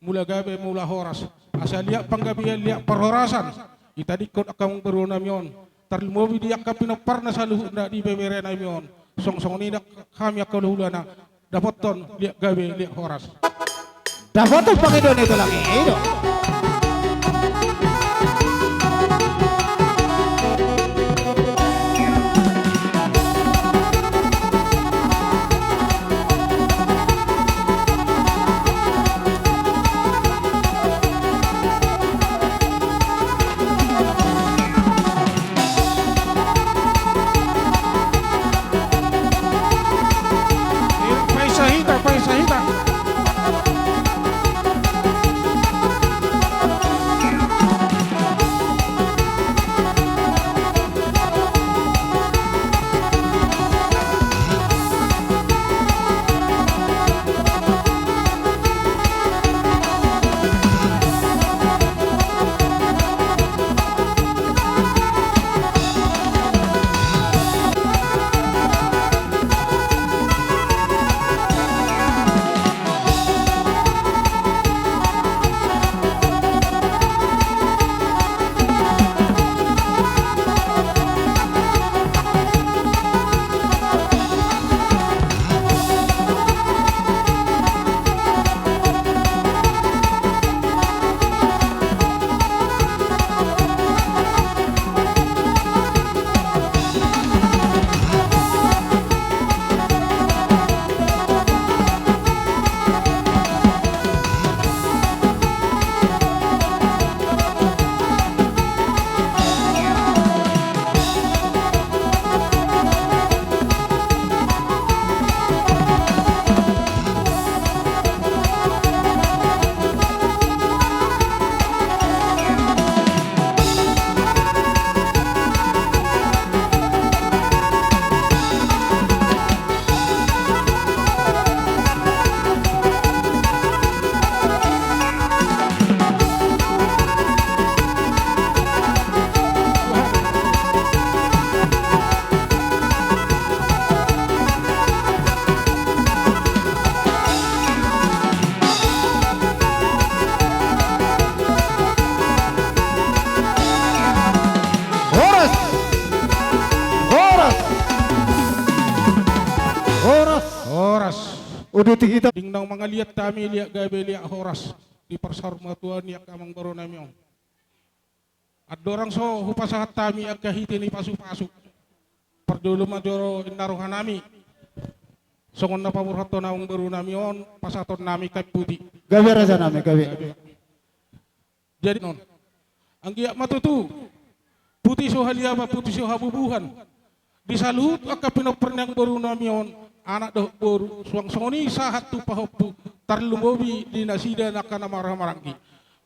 mula gabe mula horas. Asa liat panggabean liat parhorasan. Itadingkon angka amangboru nami on. Tarlumobi di angka pinomparna saluhutna di bebere nami on. Songon songon i nang hami angka hulahulana. Dapothon liat gabe liat horas. Dapothon pangidoan ni tulang i do. Paisa hita, paisa hita. Horas! Horas! Horas! Horas! Uduti hita. Dung naung mangaliat hami liat gabe liat horas di parsaur matua ni angka amangboru nami on. Andorang so hupasahat hami angka hite ni pasupasu, parjolo ma jolo inna roha nami songon na paborhathon amangboru nami on, pasahaton nami kain puti. Gabe raja nami, gabe. Gabe. Jadi non, anggiat ma tutu puti so haliapan, puti so habubuhan di saluhut angka pinompar ni amangboru nami on, anak dohot boru, suang songon i sahat tu pahompu, tarlumobi di nasida angka na marhaha maranggi.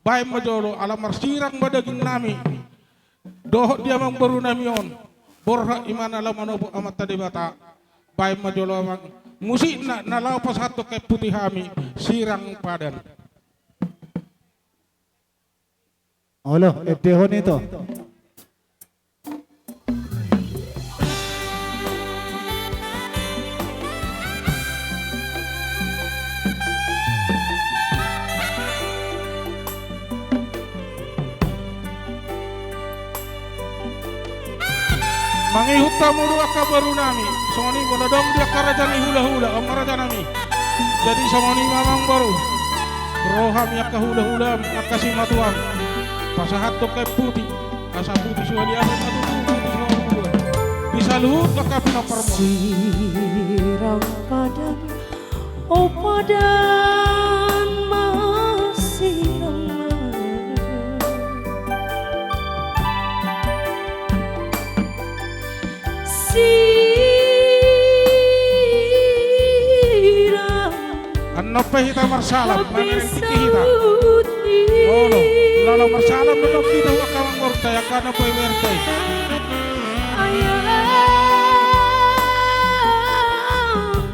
Baen ma jolo, ala marsirang ma daging nami dohot di amangboru nami on, borhat i ma na laho manopot Amanta Debata. Baen ma jolo amang musikna na laho pasahathon kain puti hami, Sirang Padan. Olo, endehon ito. Hamu do angka boru nami, songon i molo adong di angka raja ni hulahula, on ma raja nami. Jadi songon i ma amangboru, ro hami angka hulahula, angka simatuam, pasahathon kain putih, asa putih suali adat na tutu, putih suali adat. Di saluhut angka pinomparmon. Sirang padan, o padan masirang. Sirang. Annon pe hita marsalam, mamereng tingki hita. Olo, laho marsalam do hita tu angka amangborunta, angka na pe mertai. Ayam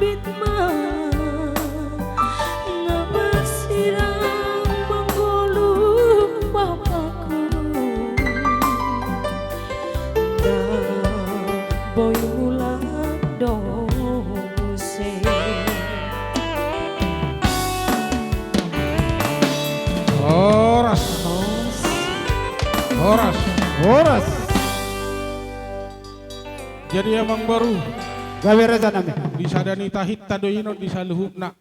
bit ma na masirang manggoluh bapakku. Ndang boi mulak do muse. Horas. Horas. Horas. Horas. Jadi amangboru. Gabe raja nami. Di sada ni tahinta do inon di saluhutna.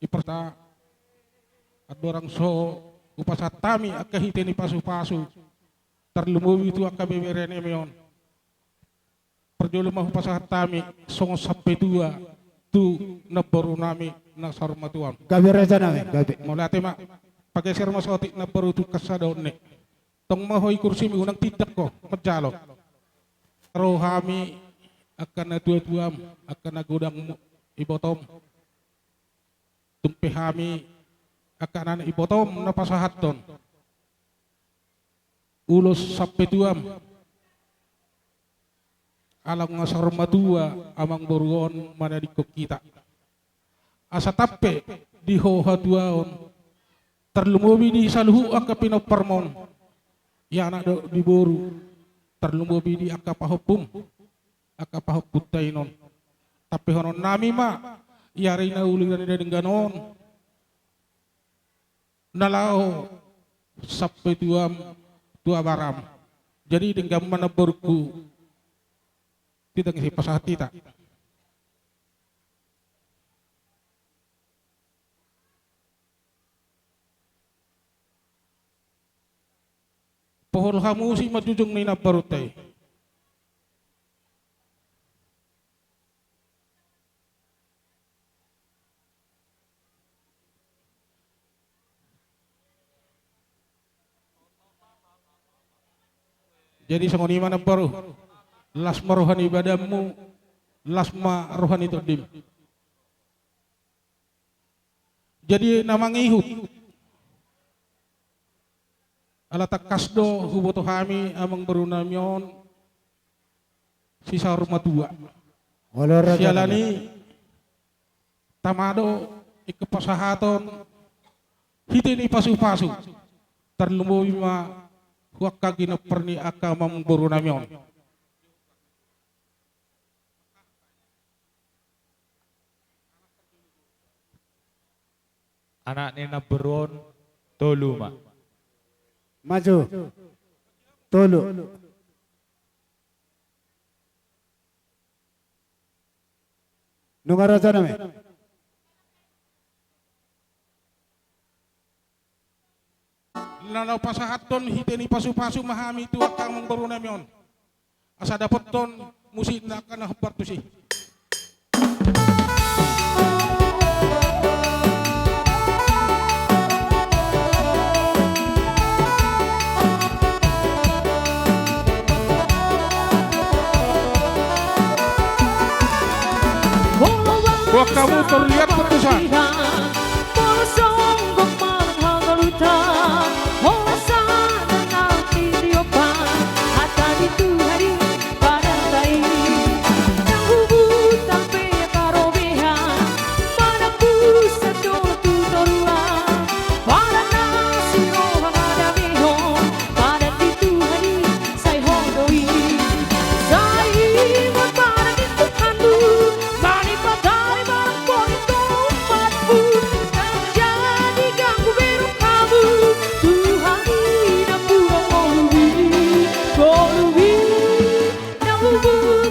Di parta andorang so hupasahat hami angka hite ni pasupasu, tarlumobi tu angka bebere nami on. Parjolo ma hupasahat hami songon sampetua tu namboru nami na saur matua on. Gabe raja nami, gabe. Mauliate ma, pageser ma saotik namboru tu kasadaon ni. Tong ma ho i kursimi, unang tindak ho manjalo. Ro hami angka natuatuam, angka na godang ibotom. Tung pe hami angka anak ibotom na pasahathon ulos sampetuam. Ala nunga saur matua amangboru on manadingkon hita. Asa tampe di ho hatuaon, tarlumobi di saluhut angka pinomparmon, di anak dohot di boru, tarlumobi di angka pahompum, angka pahompunta inon. Tampehonon nami ma di ari na uli na denggan on, na laho sampetuam tu abaram. Jadi denggan ma namborungku, hita nunga sipasahat hita. Pohol hamu si manjujung ni namborunta i. Jadi songon i ma namboru, las ma roha ni badanmu, las ma roha ni tondim. Jadi na mangihut. Ala tangkas do huboto hami amangboru nami on sisaur matua. Siala ni i tama do ingkon pasahaton hite ni pasupasu. Tarlumobi ma tu angka ginompar ni angka amangboru nami on. Anak ni namboru on tolu ma. Maju. Tolu. Nunga raja nami. Na laho pasahathon hite ni pasupasu ma hami tu angka amangboru nami on. Asa dapothon musikna angka na hombar tusi. Buat kamu terlihat putusan.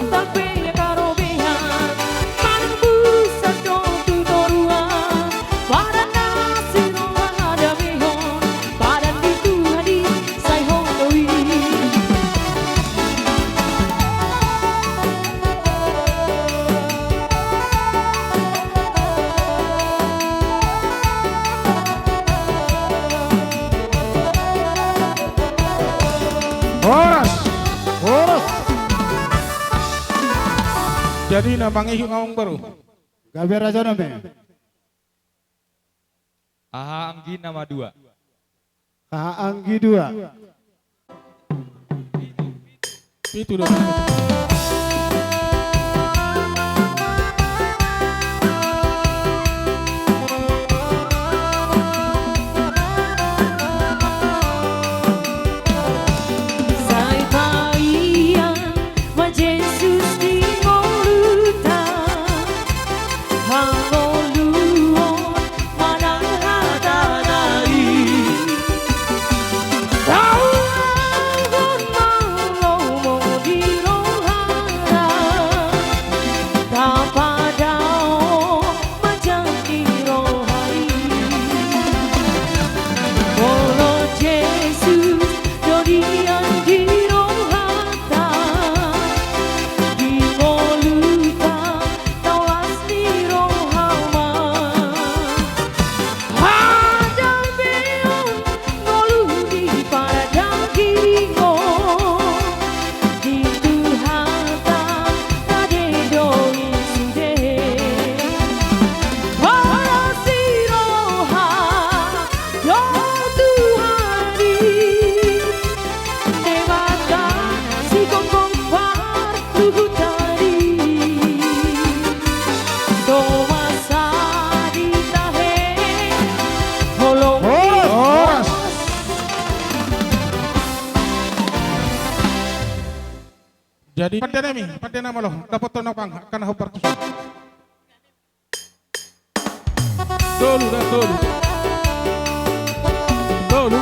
Talpe karobean, manang busa do tu toruan, padan na sirong hadamehon, padan di Tuhan i sai hot do i. Horas, horas. Jadi na mangihut amang boru. Gabe raja nami. Aha anggi nama dua. Aha anggi dua. Pitu do. Sai paia ma Jesus di ngolunta, hangoluon manang hatana i. Tauanghon ma lomo di rohana, tapadao ma jani roha i. Molo Jesus do dian di roha ta, di ngolunta, tau las ni roha ma. Hadamehon ngolu di paradagingon, di Tuhanta tadedon i sude. Horas ni roha do Tuhan i, Debata sigomgom partuhutan i. So masa ditahe holong. Horas. Jadi pande nami, pande nama lo, dapothon nama angka na hombar tusi. Tolu da, tolu. Tolu.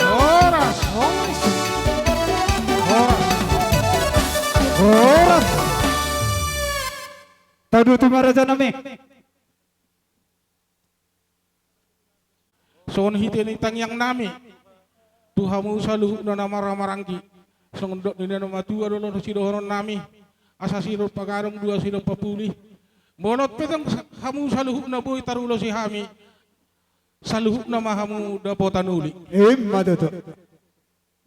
Horas. Horas. Horas. Tadu tu ma raja nami. Songon hite ni tangiang nami tu hamu saluhutna na marhahamaranggi, songon dok ni na matua do na sidohonon nami, asa sidung pagadong dua sidung papuli. Molo pe tong hamu saluhutna boi tarulosi hami, saluhutna ma hamu dapotan uli. Ima tutu.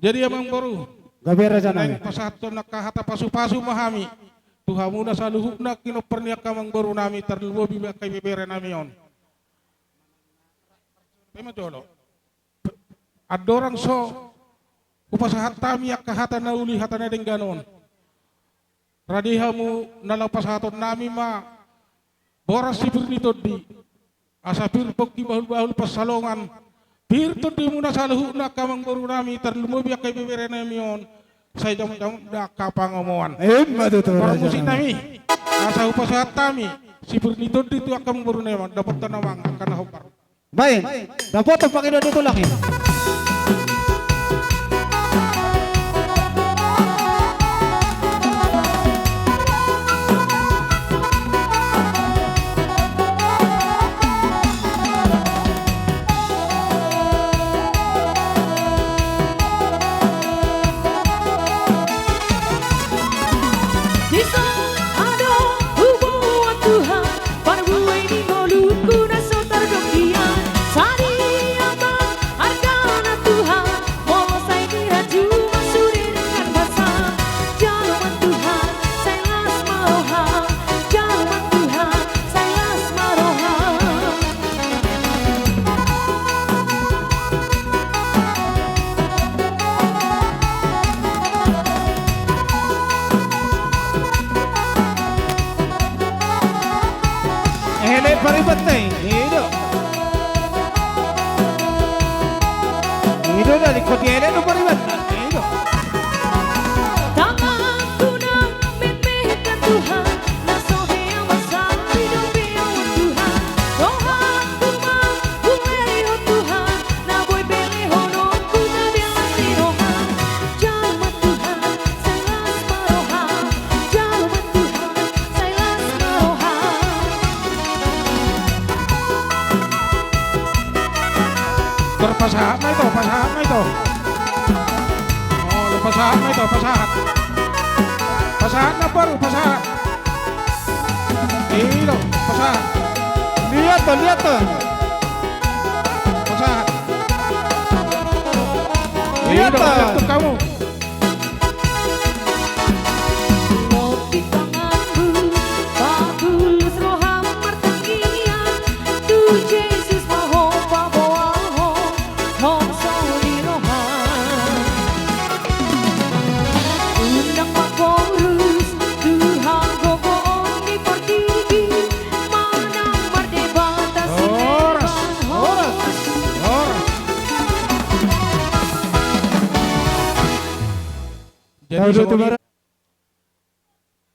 Jadi amang boru, gabe raja nami, naeng pasahathon angka hata pasupasu ma hami tu hamuna saluhutna pinompar ni angka amang boru nami, tarlumobi ma angka ibebere nami on. Pe ma jolo. Andorang so hupasahat hami angka hata na uli, hata na denggan on, rade hamu na laho pasahaton nami ma boras si pir ni tondi, asa pir pongki bahulbahul pansalongan, pir tondimuna saluhutna angka amang boru nami, tarlumobi angka ibebere nami on, sai jamot-jamot da angka pangomoan. Ima tutu raja nami. Parmusik nami, asa hupasahat hami si pir ni tondi tu angka amang boru nami on, dapotan nama angka na hombar. Baen, dapotan pangidoan ni tulang i. Dison adong huboan Tuhan, parbuei ni ngolungku na so tardok hian. Sadia ma arga Pariban na i, i do. I do, dari kau dielek do pariban na i do. Tanganku na memehkan Tuhan, na so hea mansai dope on Tuhan. Rohangku ma huberehon Tuhan, na boi berehononku tabean ni roham. Jalo ma Tuhan, sai las ma roham. Jalo ma Tuhan, sai las ma roham. Tor pasahat ma ito, pasahat ma ito. Olo, pasahat ma ito, pasahat. Pasahat na baru, pasahat. I do, pasahat. Lihat tuh, lihat tuh. Pasahat. Lihat tuh, lihat tuh kamu. Lobi tanganmu, pabulus roham martangiang, tu Jesus ma ho paboahon holso ni roham. Unang ma boru tu hagogoon ni portibi, manang mardebata sian Tuhan. Horas, horas, horas. Jadi,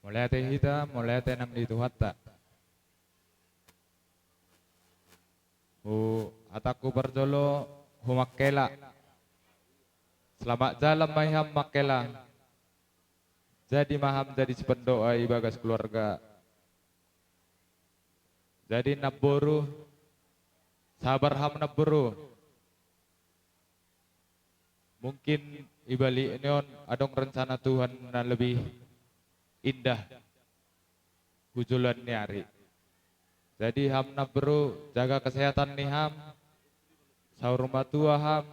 mauliate hita, mauliate nang di Tuhanta. Hu, hatangku parjolo, hu Mangkela. Selamat jalan ma i ham Mangkela. Jadi ma ham jadi sipandoa i bagas keluarga. Jadi namboru, sabar ham namboru. Mungkin i balik ni on adong rencana Tuhan na lebih indah hu joloan ni ari. Jadi ham namboru, jaga kesehatan ni ham, saur matua ham,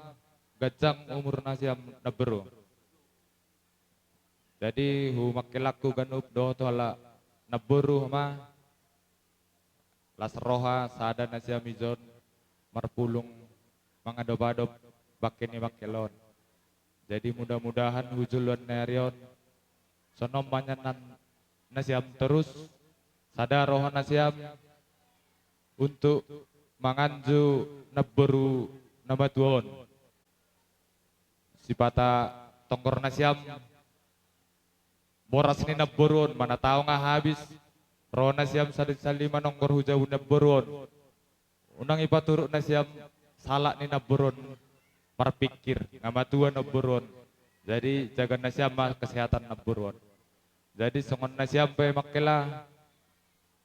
ganjang umur nasiam namboru. Jadi hu Mangkelangku ganup dohot halak namboru ma, las roha sada nasiam ijon marpulung mangadop-adop bangke ni Mangkela on. Jadi mudah-mudahan hu joloan ni ari on sonon ma nian nasiam torus, sada roha nasiam untuk manganju namboru na matua on. Sipata tonggor nasiam, boras ni namboru on, mana tahu nga habis, ro nasiam sali-sali manonggor hu jabu ni namboru on. Unang ipaturuk nasiam salak ni namboru on marpikir, nga matua namboru on. Jadi jaga nasiam ma kesehatan namboru on. Jadi songon nasiam pe Mangkela,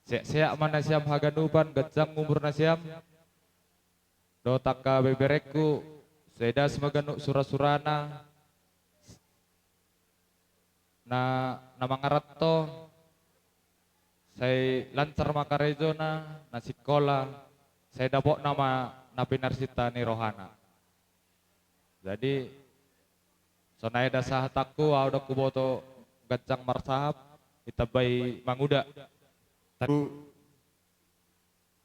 sehat-sehat ma nasiam haganupan, ganjang umur nasiam. Dohot angka beberengku, sai das ma ganup sura-surana, na, na mangaranto, sai lancar ma karejona, na sikola, sai dapotna ma na pinarsinta ni rohana. Jadi sonai da sahatangku, au do huboto ganjang marsahap, ditambai manguda. Hu,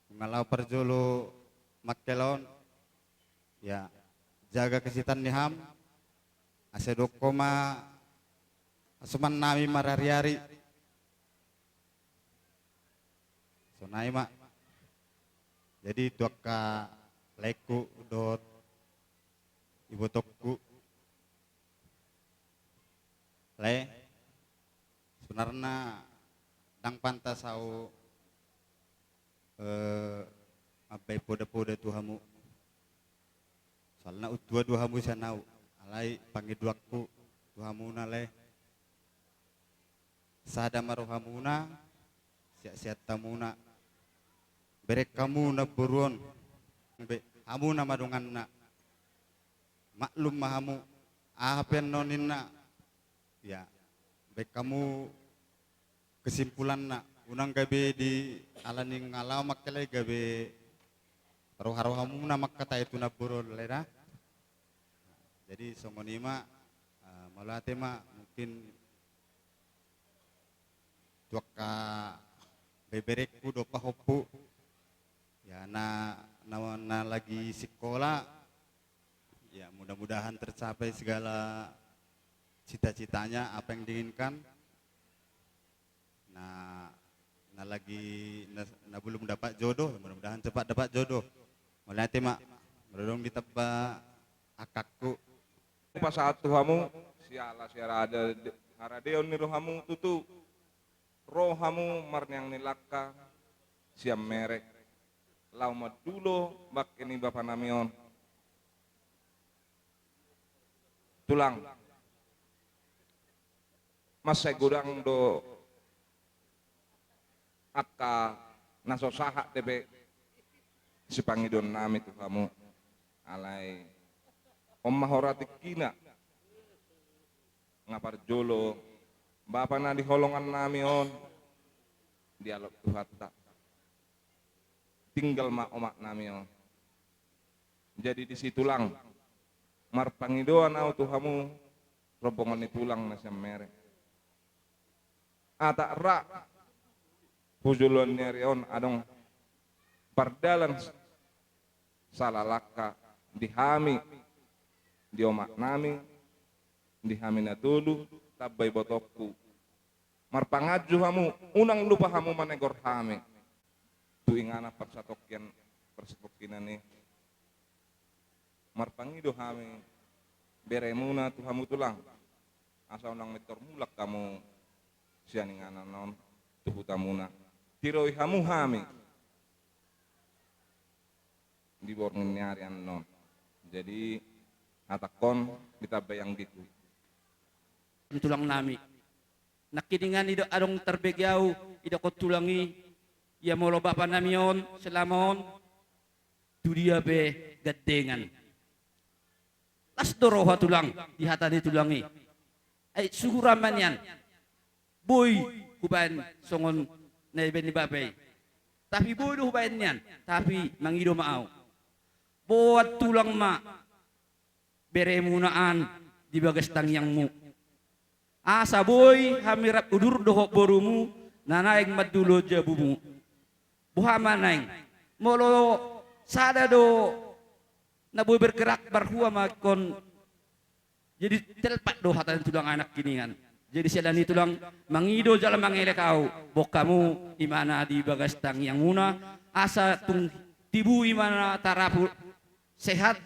nunga laho parjolo Mangkela on, ya, jaga kesehatan ni ham, asa dohot ho ma, asa mannami marari-ari. Sonai ma. Jadi tu angka laengku dohot ibotongku. Lae, sebenarna ndang pantas au, eh, mambaen poda-poda tu hamu. Soalna untua do hamu sian au, alai pangidoanku tu hamuna lae, sada ma rohamuna, sehat-sehat hamuna. Bereng hamu namboru on, be, hamuna ma donganna. Maklum ma hamu, aha pe annon ninna, ya, baen hamu kesimpulanna, unang gabe di ala ni nga laho Mangkela i gabe roha-rohamuna mangkatai tu namboru on lae da. Jadi songon i ma, eh, mauliate ma, mungkin tu angka beberengku dohot pahompu, ya, na, na, na lagi sikola, ya, mudah-mudahan tercapai segala cita-citanya, apa yang diinginkan. Na, na Apalagi na, na belum dapat jodoh, mudah-mudahan cepat dapat jodoh. Mauliate ma, molo dung ditamba angkangku. Hupasahat tu hamu, siala siala ada haradeon ni rohamu tutu. Ro hamu marniang ni langka sian Mere, laho mandulo bangke ni bapanami on. Tulang, mansai godang do angka na so sahat dope sipangidoonnami tu hamu. Alai on ma hora tingkina. Nga parjolo, bapa na di holongannami on, dialap Tuhanta. Tinggal ma omaknami on. Jadi disi tulang, marpangidoan ahu tu hamu, rombongan ni tulang na sian Mere. Atak ra hu joloan ni ari on adong pardalan sala langka di hami, di omaknami, di hami na tolu, tamba ibotongku. Marpanganju hamu, unang lupa hamu manegor hami. Tu inganan parsatongkinan, parsatongkinan i. Marpangido hami beremuna tu hamu tulang. Asa unang mintor mulak hamu sian inganan on tu hutamuna. Tiroi hamu hami di borngin ni ari annon. Jadi, hatangkon ditambai anggiku. Tulangnami. Nangkiningan i do adong tarbege ahu, idokkon tulang i, ia molo bapanami on, selama on, tu dia pe gandengan. Las do roha tulang, di hata ni tulang i. Ai, suhuran ma nian. Boi hubaen songon na ibaen ni bapa i. Tapi boi do hubaen nian, tapi mangido ma ahu. Boan tulang ma beremuna an di bagas tangiangmu. Asa boi hami rap udur dohot borumu, na naeng mandulo jabumu. Boha ma naeng. Molo sada do na boi bergerak, marhua ma ingkon. Jadi telpak do hata ni tulang anak kiningan. Jadi siala ni tulang mangido jala mangelek ahu, boan hamu imana di bagas tangiangmuna, asa tung tibu imana tarapul sehat,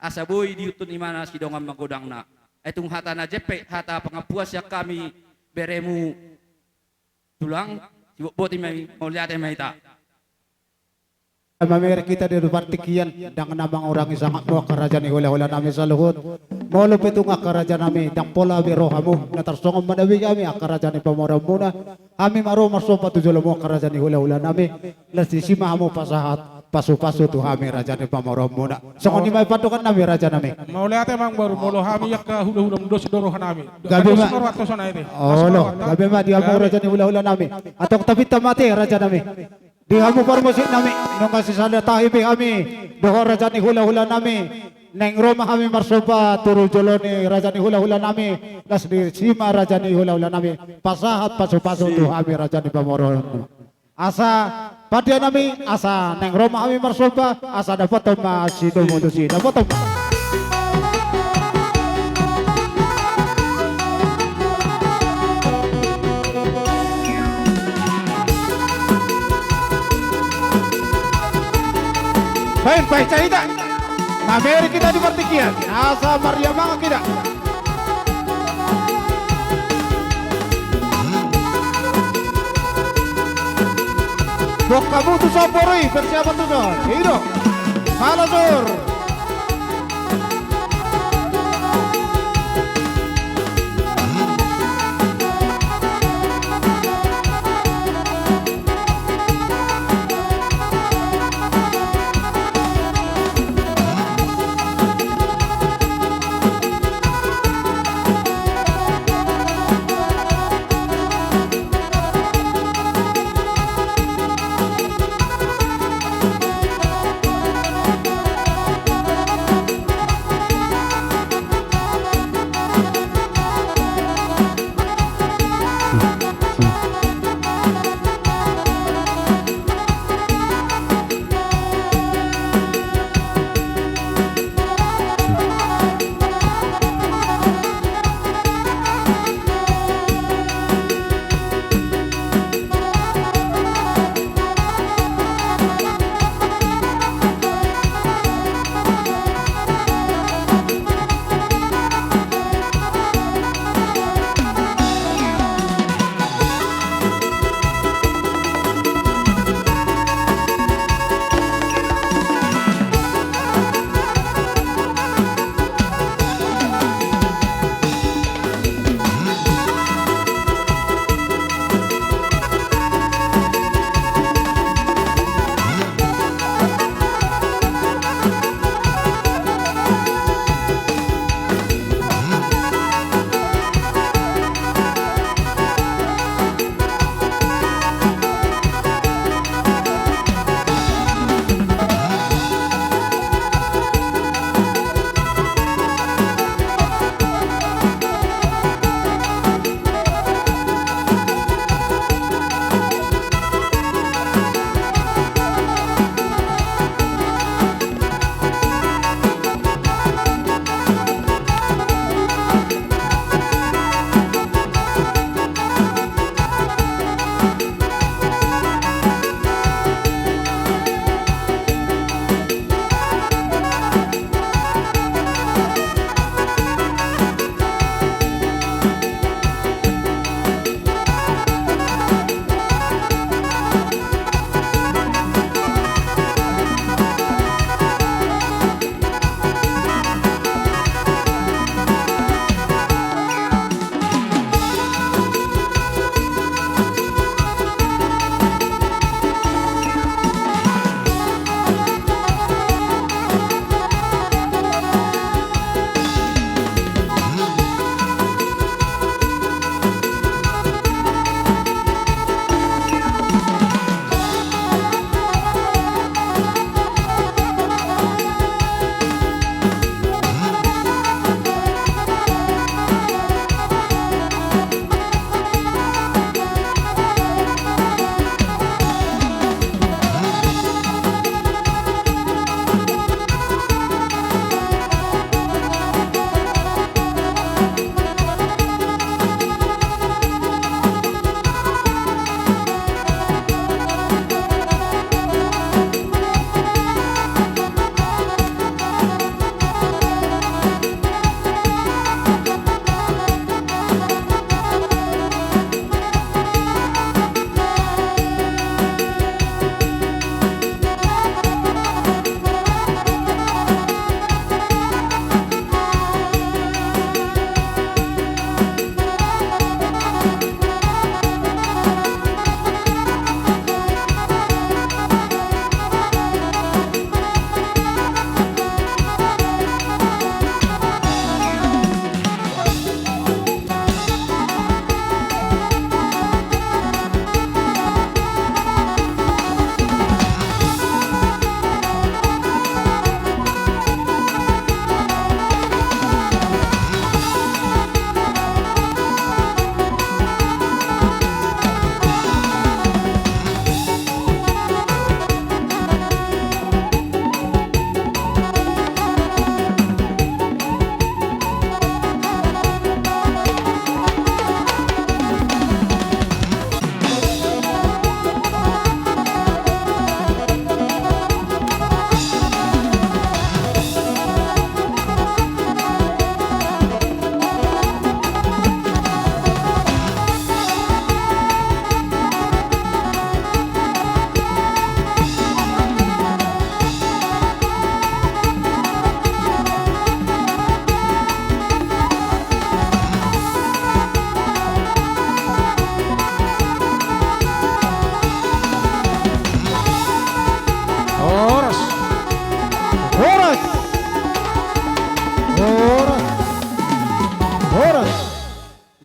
asa boi diihuthon imana sidongan magodangna. Ai tung hata na jempek, hata pangampuan sian hami beremu tulang, sibotboti ma i, mauliate ma hita. Mamereng hita di partingkian, ndang na mangurangi sangapmu angka raja ni hulahulanami saluhut. Molo pe tung angka rajanami, ndang pola be rohamu, na tarsongon manabi hami angka raja ni pamoruonmuna. Hami ma ro marsomba tu jolomu angka raja ni hulahulanami. Laos disi ma hamu pasahat pasupasu tu hami raja ni pamoruonmuna. Songon i ma i pandokannami rajanami. Mauliate amangboru, molo hami angka hulahula, dos do rohanami. Gabe ma. Olo, gabe ma di hamu raja ni hulahulanami. Antong tapinta ma ate rajanami. Di hamu parmusiknami, nunga sisada tahi be hami dohot raja ni hulahulanami. Naeng ro ma hami marsomba tu jolo ni raja ni hulahulanami. Laos disi ma raja ni hulahulanami pasahat pasupasu tu hami raja ni pamoruon. Asa pandianami, asa naeng ro ma hami marsomba, asa dapothon ma sidomu tusi, dapothon ma. Baen, baen carita. Mamereng hita di partingkian, asa marriamangan hita. Boan hamu tu son boru i, persiapan tu son. I do. Malo sur.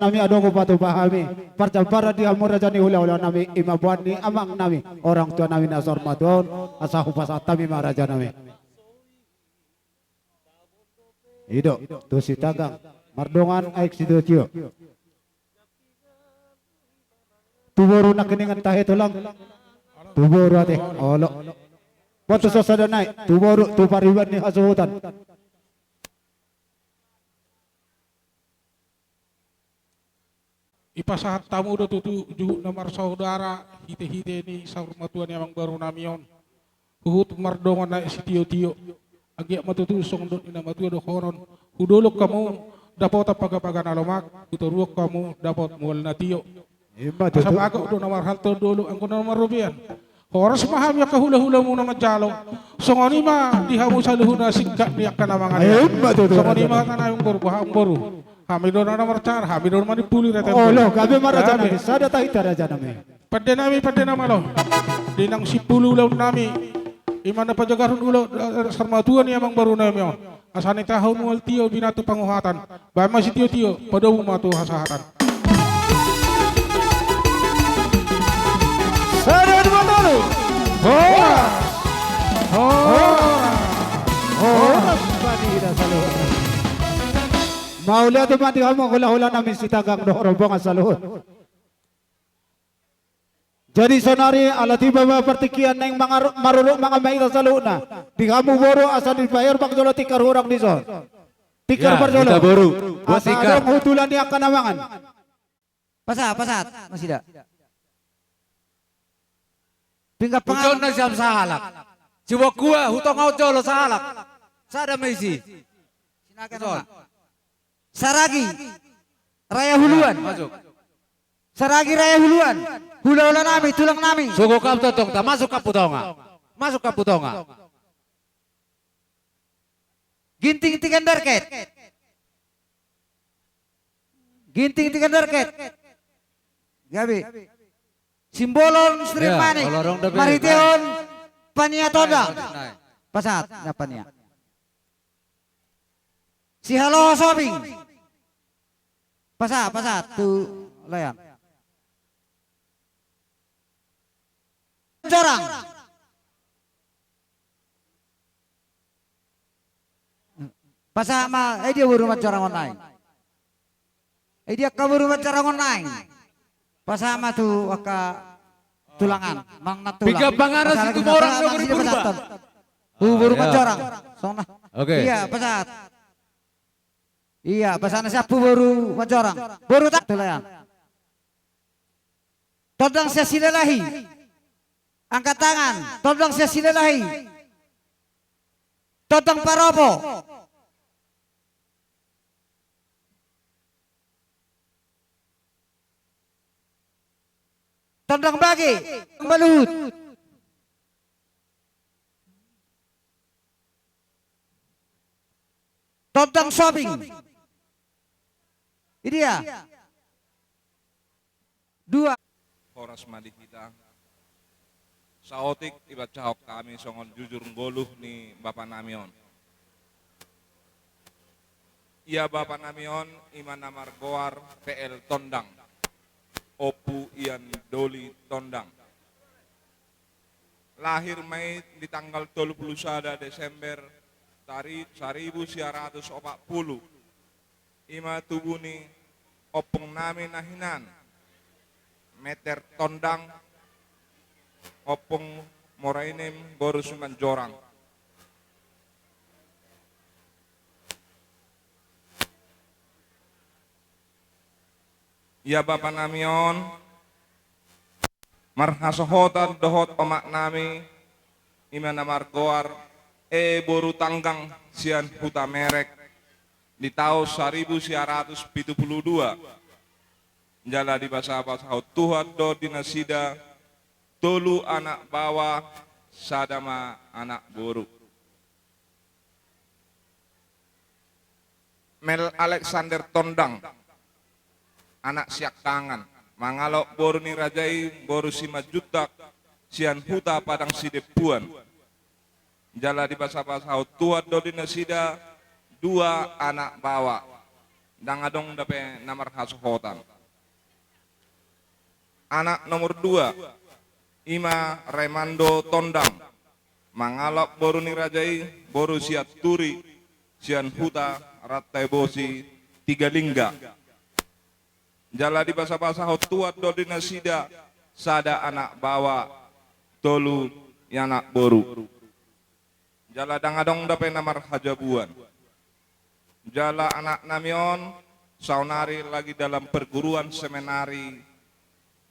Nami adong hupatupa hami parjambaran di hamu raja ni hulahula nami, ima boan ni amang nami, orang tua nami na saur matua on, asa hupasahat hami ma raja nami. I do, tu Sitanggang, mardongan aek sitiotio. Tu boru nangkiningan tahe tulang. Tu boru ate, olo. Boan tu son sada nai, tu boru, tu pariban ni hasuhuton. Ipasahat hamu do tutu juhut na marsaudara, hitehite ni saur matua ni amangboru nami on. Huhut mardongan aek sitiotio. Anggiat ma tutu songon dok ni na matua dohonon. Hudolok hamu dapotan pagapaga na lomak, hutoruan hamu dapot mual na tio. Ima tutu. Asa bagot do na marhalto dolok anggo na marrobean. Horas ma hami angka hulahulamu na manjalo. Songon i ma di hamu saluhutna singkat ni angka na mangan. Ima tutu. Songon i ma hata nami, amangboru, boha amangboru. Hami do na marcar, hami do na manimpuli reten. Olo, gabe ma raja nami, sada tahita raja nami. Pande nami, pande na malo. Di naung simpulu ulaon nami, ima na pajagarhon ulaon, eh, saur matua ni amangboru nami on. Asa na tahe mual tio, binatu panguhatan. Baen ma sitiotio, padomu ma tu hasahatan. Sada, dua, tolu. Horas. Horas. Horas. Horas. Mauliate ma di hamu hulahula nami Sitanggang dohot rombongan saluhut. Jadi saonari ala tiba ma partingkian naeng mangar-, marolop mangan ma hita saluhutna. Di hamu boru asa dipaherbang jolo tikar hurang dison. Tikar parjolo. Hita boru, buat tikar. Asa adong hutula ni angka na mangan. Pasahat, pasahat nasida. Pinggan panganon. Hujon na siap sahalak. Siboan kua, hutonga on jolo sahalak. Sada ma isi. Saragi. Raya Huluan. Masuk. Saragi Raya Huluan. Hulahula nami, tulang nami. Sogop hamu tongtong, ta masuk hamu tonga. Masuk hamu tonga. Ginting tikan derket. Ginting tikan derket. Gabe. Simbolon Srimani. Marhitehon pania tondang. Pasahat na pania. Sihaloho Soping. Pasahat, pasahat tu lae an. Jorang. Pasahat ma, eh, dia boru manjorang on naeng. Eh, dia angka boru manjorang on naeng. Pasahat ma tu angka tulang an, manang nantulang. Pinggan panganon Situmorang Nomor Purba. Tu boru manjorang. Songon na. Oke. Iya, pasahat. Iya, pasahat na siap tu boru manjorang. Boru ta-, tu lae an. Tondang sian Silalahi. Angkat tangan. Tondang sian Silalahi. Tondang Paropo. Tondang Bage. Tondang Baluhut. Tondang Soping. Idia. Dua. Horas ma di hita. Saotik dibahen hami songon jujur ngolu ni bapa nami on. Ia bapa nami on ima na margoar P L Tondang, Ompu Ian Doli Tondang. Lahir ma i di tanggal tolu pulu sada Desember tari-, saribu sia ratus opat pulu. Ima tubu ni ompung nami na hinan, Meter Tondang, ompung Morainem boru Simanjorang. Ia bapa nami on marhasohotan dohot omak nami, ima na margoar E Boru Tanggang sian Huta Merek, di taon saribu sia ratus pitu pulu dua. Jala dipasapasahon Tuhan do di nasida tolu anak baoa, sada ma anak boru. Mel Alexander Tondang, anak siangkangan, mangalap boru ni raja i, boru Simanjuntak, sian Huta Padang Sidempuan. Jala dipasapasahon Tuhan do di nasida dua anak baoa. Ndang adong dope na marhasohotan. Anak nomor dua, i ma Raimando Tondang, mangalap boru ni raja i, boru Sianturi, sian huta Rantaebosi Tigalingga. Jala dibasabasahon Tuhan do di nasida sada anak baoa, tolu i anak boru. Jala ndang adong dope na marhajabuan. Jala anaknami on saonari lagi dalam perguruan seminari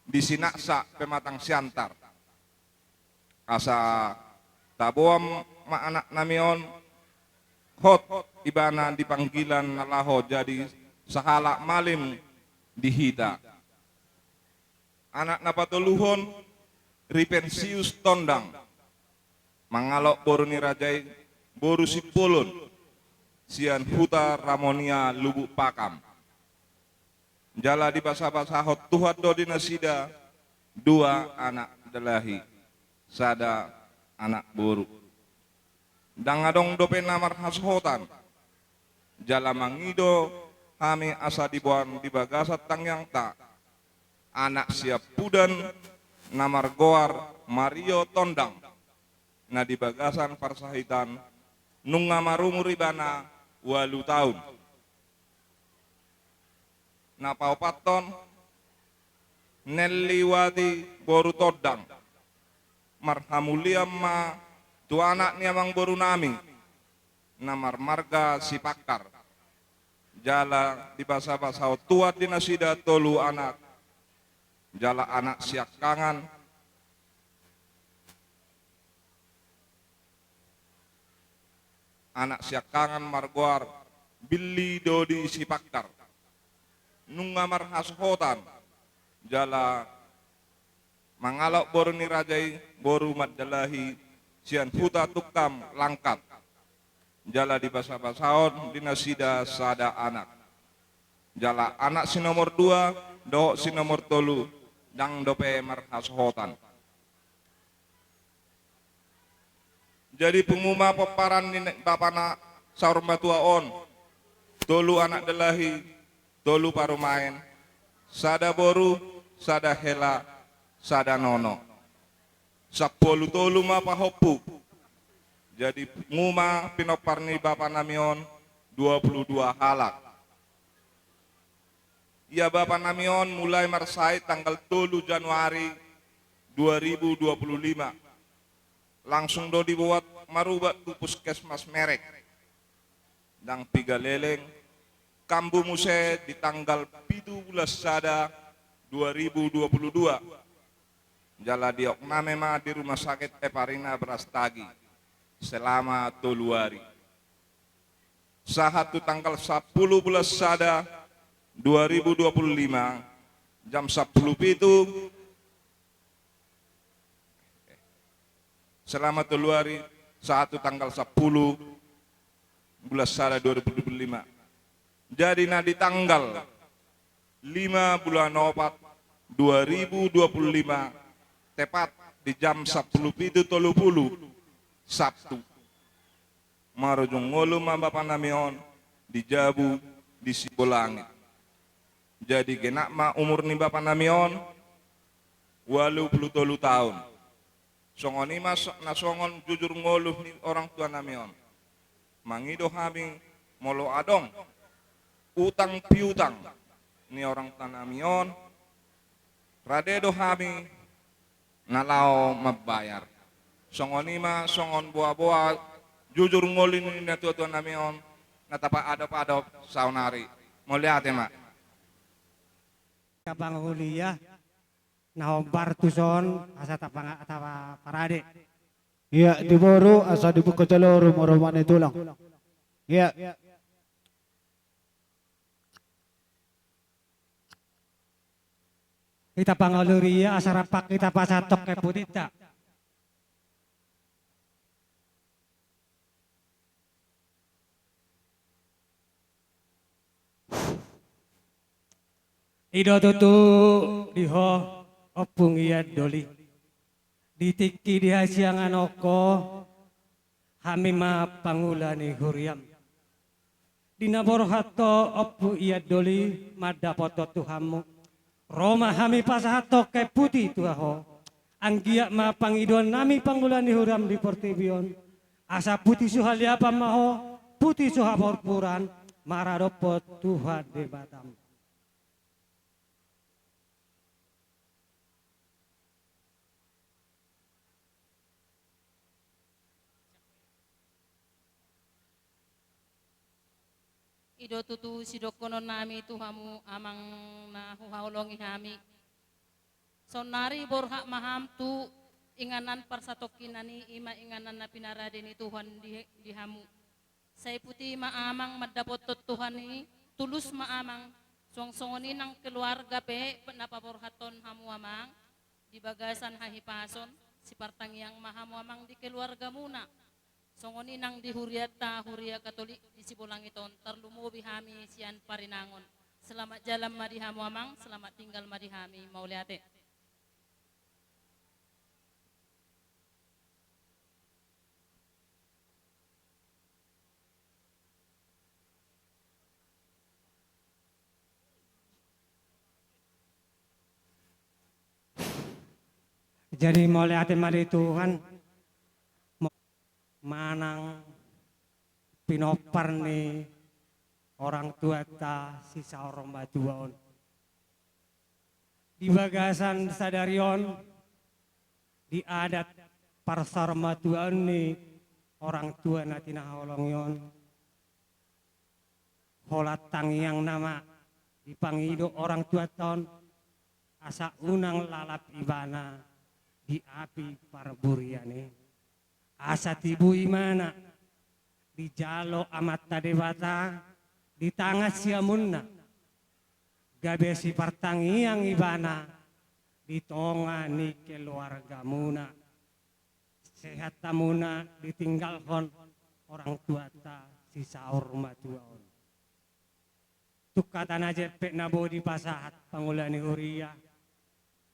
di Sinaksak Pematang Siantar. Asa taboan ma anaknami on, hot ibana di panggilan na laho jadi sahalak malim di hita. Anak na patoluhon, Ripensius Tondang, mangalap boru ni raja i, boru Simbolon, sian huta Ramonia Lubuk Pakam. Jala dibasabasahon Tuhan do di nasida dua anak dalahi, sada anak boru. Ndang adong dope na marhasohotan. Jala mangido hami asa diboan di bagasan tangiangta anak siampudan na margoar Mario Tondang, na di bagasan parsahitan nunga marumur ibana ualu taon. Na paopathon, Nelliwati boru Tondang. Marhamulian ma tu anak ni amangborunami na marmarga Sipakkar. Jala dibasabasahon Tuhan di nasida tolu anak, jala anak siangkangan, anak siangkangan margoar Billy Dodi Sipakkar. Nunga marhasohotan jala mangalap boru ni raja i, boru mandalahi, sian huta Tungkam Langkat. Jala dibasabasahon di nasida sada anak. Jala anak si nomor dua dohot si nomor tolu ndang dope marhasohotan. Jadi pungu ma pomparan ni bapa na saur matua on, tolu anak dalahi, tolu parumaen, sada boru, sada hela, sada nono. Sampulu tolu ma pahompu. Jadi pungu ma pinompar ni bapanami on dua pulu dua halak. Ia bapanami on mulai marsahit tanggal tolu Januari dua ribu dua puluh lima. Langsung do diboan marubat tu puskesmas Merek. Ndang piga leleng, kambuh muse di tanggal pitu bulan sada dua ribu dua puluh dua. Jala diopname ma di rumah sakit Heparina Brastagi selama tolu ari. Sahat tu tanggal sampulu bulan sada dua ribu dua puluh lima, jam sampulu pitu, selama tolu ari, sahat tu tanggal sampulu bulan sada dua ribu dua puluh lima. Jadi na di tanggal lima bulan opat dua ribu dua puluh lima, tepat di jam sampulu pitu tolu pulu, Sabtu, marujung ngolu ma bapanami on di jabu di Sibolangit. Jadi genap ma umur ni bapanami on ualu pulu tolu taon. Songon i ma so-, na songon jujur ngolu ni orang tuanami on. Mangido hami molo adong utang piutang ni orang tuanami on, rade do hami na laho mambayar. Songon i ma songon boaboa jujur ngolu ni natuatuanami on na tapaadop-adop saonari. Mauliate ma. Kapangulia. Na hombar tuson asa tapanga-, taparade. Ia di boru asa dibuka jolo rumoruma ni tulang. Ia. Hita pangaluria asa rap hita pasahat tongke putinta. I do tutu di ho ompung i andoli. Di tingki di hasiangan on ho, hami ma pangula ni huriam. Di na borhat ho Ompu Ian Doli mandapothon Tuhanmu, ro ma hami pasahathon kain puti tu Ho. Anggiat ma pangidoannami pangula ni huriaM di portibi on, asa puti so haliapan ma Ho, puti so haporphuran, maradophon Tuhan Debatam. I do tutu sidohononnami tu hamu amang na huhaholongi hami. Saonnari borhat ma ham tu inganan parsatongkinan i, i ma inganan na pinarade ni Tuhan di, di hamu. Sai puti ma amang mandapothon Tuhan i, tulus ma amang, suang songon i nang keluarga pe na paborhathon hamu amang, di bagasan hahipason, sipartangiang ma hamu amang di keluargamuna. Songon i nang di hurianta, huria Katolik di Sibolangit on, tarlumobi hami sian Parinangon. Selamat jalan ma di hamu amang, selamat tinggal ma di hami, mauliate. Jadi mauliate ma di Tuhan, manang pinompar ni orang tuanta si saur matua on. Di bagasan sadari on, di adat parsaurmatuaon ni orang tua na tinaholongi on, holan tangiang nama dipangido orang tuanta on, asa unang lalap ibana di api parburian i. Asa tibu imana dijalo Amanta Debata di tangan siamunna, gabe sipartangiang ibana di tonga ni keluargamuna. Sehat hamuna ditinggalhon orang tuanta si saur matua on. Tung hata na jempek na boi dipasahat pangula ni huria,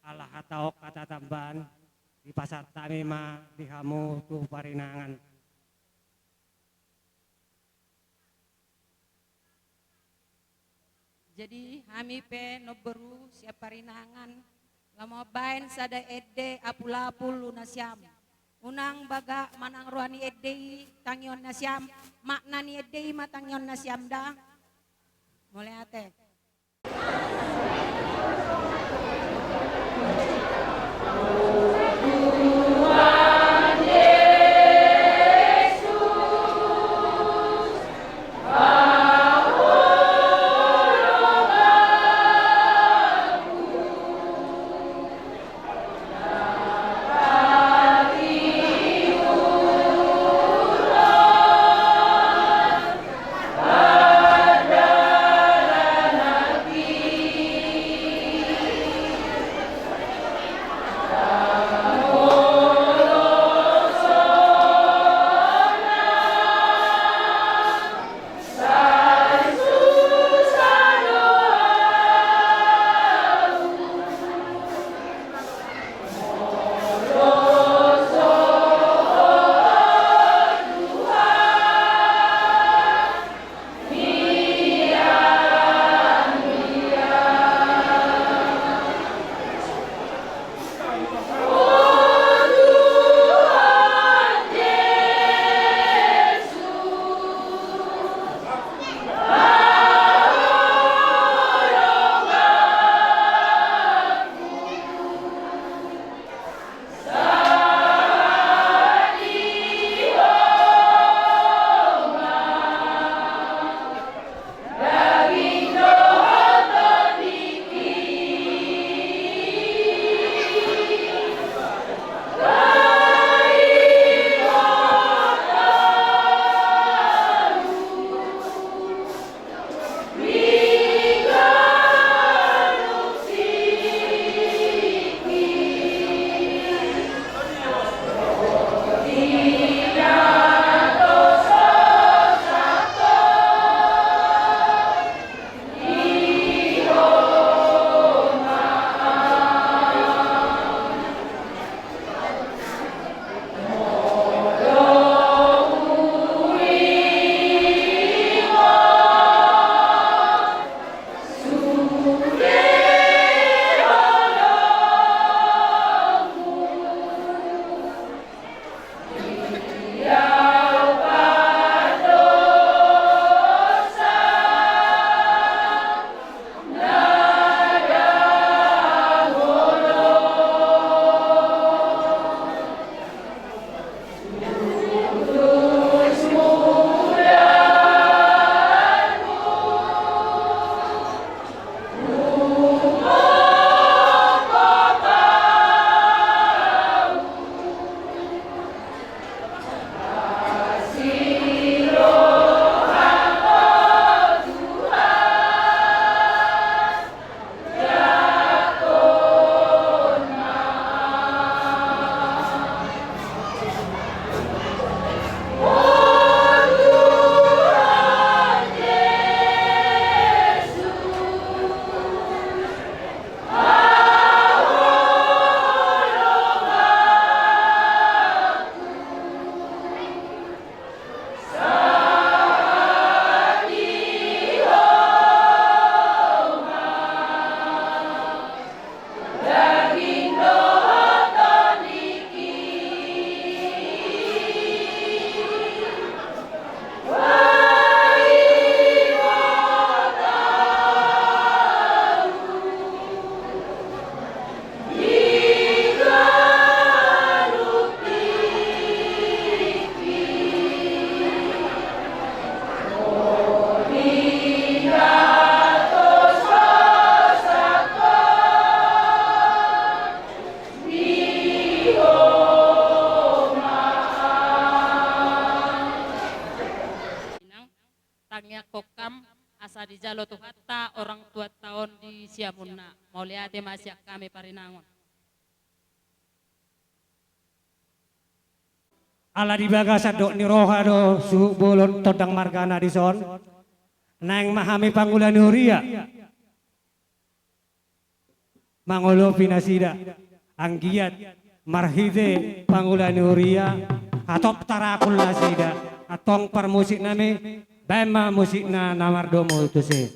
ala hata on hata tambaan, dipasahat hami ma di hamu tu Parinangan. Jadi hami pe nomboru sian Parinangan, lam mambaen sada ende apul-apul tu nasiam. Unang bagak manang roha ni ende i tangion nasiam, makna ni ende i ma tangion nasiam da. Mauliate. Sai dijalo Tuhanta orang tuanta on di siamunna. Mauliate ma sian hami parinangon. Ala di bagasan dohot ni roha do suhut bolon tondang margana dison. Naeng ma hami pangula ni huria mangolopi nasida, anggiat marhite pangula ni huria hatop tarangkul nasida. Antong parmusik nami, baen ma musikna na mardomu tusi.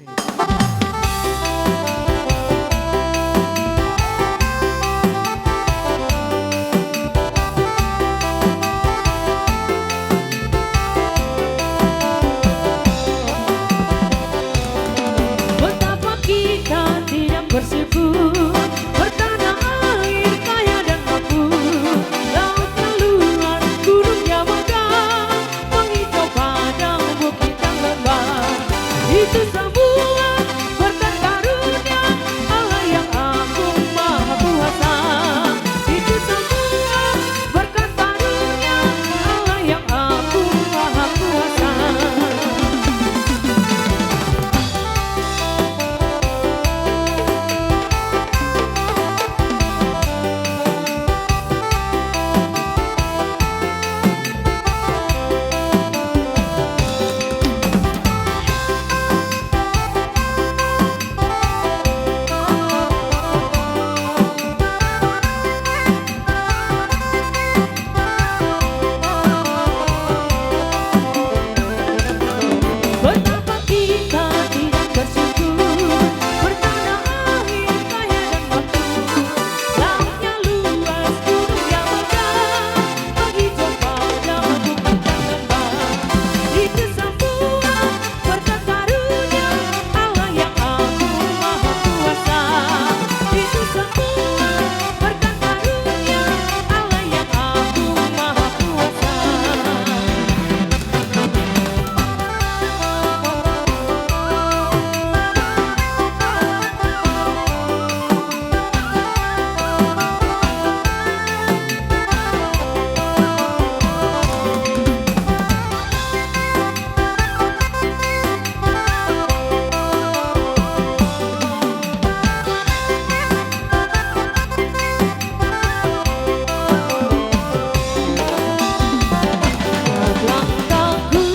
Betapa kita tidak bersyukur, bertanah air kaya dan makmur, lautnya luas, gunungnya megah, menghijau padang, bukit dan lembah. Itu semua berkat karunia Allah yang agung maha kuasa. Itu semua berkat karunia Allah yang agung maha kuasa. Betapa kita tidak bersyukur, bertanah air kaya dan makmur, lautnya luas, gunungnya megah, menghijau padang, bukit dan lembah. Itu semua berkat karunia Allah yang agung maha kuasa. Itu semua berkat karunia Allah yang agung maha kuasa. Langkahku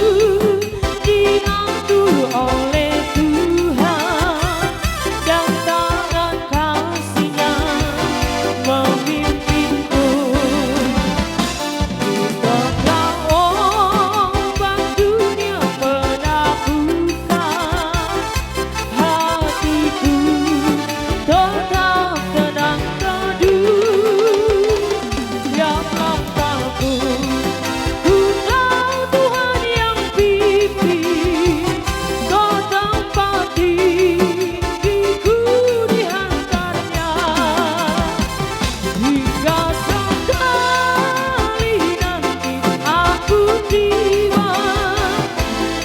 diatur oleh Tuhan dan tangan kasih-Nya memimpinku. Di tengah ombak dunia menaklukkan, hatiku tetap tenang teduh. Tiap langkahku, ku tahu Tuhan yang pimpin, ke tempat tinggi ku diantarnya. Hingga sekali nanti aku tiba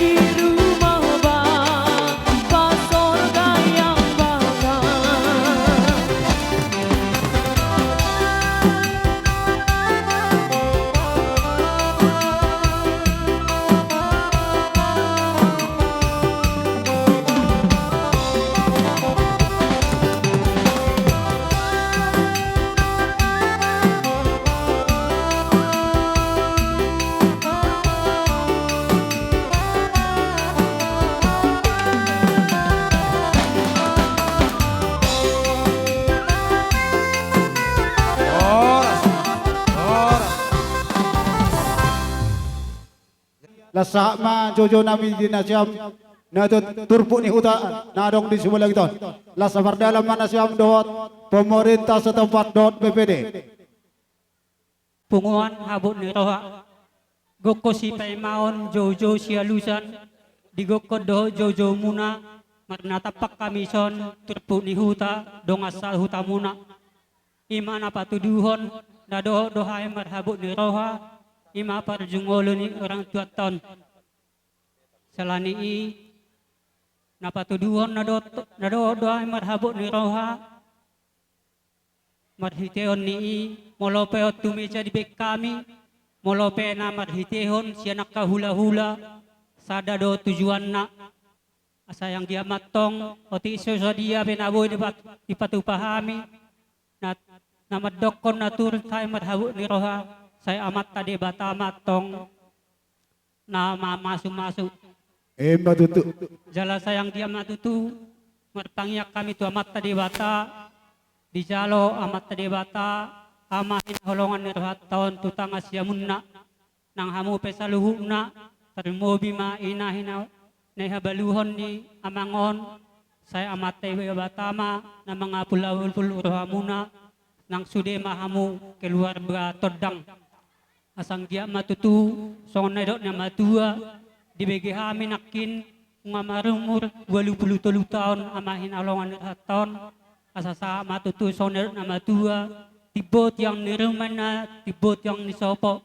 di rumah Bapa sorga yang bangga. Horas, horas. Laos sahat ma joujou nami di nasiam na tu turpuk ni huta na adong di Sibolangit on. Laos sapardalan ma nasiam dohot pemerintah setempat dohot B P D. Punguan habot ni roha, gokhon sipaimaon joujou sialusan, digokhon dohot joujoumuna, marnatampak hami son turpuk ni huta, dongan sahutamuna. I ma na patuduhon na dohot do hami marhabot ni roha, i ma parjumolo ni orang tuanta on. Sala ni i, na patuduhon na dohot, na dohot do hami marhabot ni roha, marhitehon ni i, molo pe on tu misa dibaen hami, molo pe na marhitehon sian angka hulahula, sada do tujuanna. Asa anggiat ma antong otik so sadia pe na boi dipat-, dipatupa hami, na, na mandokkon na turut hami marhabot ni roha, sai Amanta Debata ma antong na mamasumasu. Ima tutu. Jala sai anggiat ma tutu martangiang hami tu Amanta Debata, dijalo Amanta Debata, ama hinaholongan ni rohanta on tu tangan siamunna, nang hamu pe saluhutna, tarlumobi ma ina hina-, na habaluhon ni amang on, sai Amanta Debata ma na mangapulapul rohamuna, nang sude ma hamu keluarga tondang. Asa anggiat ma tutu, songon na nidok ni natuatua, dibege hami nangkin, nunga marumur ualu pulu tolu taon ama hinaholongan ni rohanta on, asa sahat ma tutu songon na nidok ni natuatua, timbo tiang ni ruma ninna, timbo tiang ni sopo.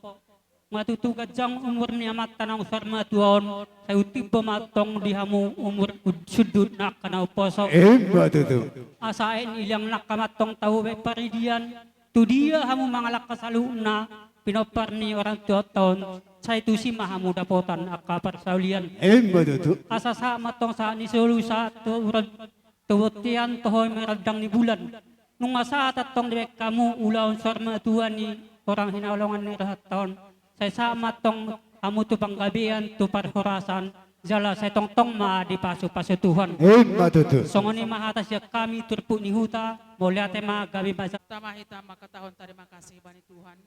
Nunga tutu ganjang umur ni amanta naung saur matua on, sai hutimbo ma antong di hamu umur sundut na angka na umposo. Ima tutu. Asa aek ni liang nangka ma antong tabo bahen paridian, tu dia hamu mangalangka saluhutna, pinompar ni orang tuanta on, sai tusi ma hamu dapotan angka parsaulian. Ima tutu. Asa sahat ma antong sahat ni solu sahat tu uran tu bontean, tu hami randang ni bulan. Nunga sahat antong dibahen hamu ulaon saur matua ni orang hinaholongan ni rohanta on, sai sahat ma antong hamu tu panggabean, tu parhorasan, jala sai tongtong ma dipasupasu Tuhan. Ima tutu. Songon i ma hata sian hami turpuk ni huta, mauliate ma, gabe ma. Tama hita mangkatahon tarima kasih bani Tuhan,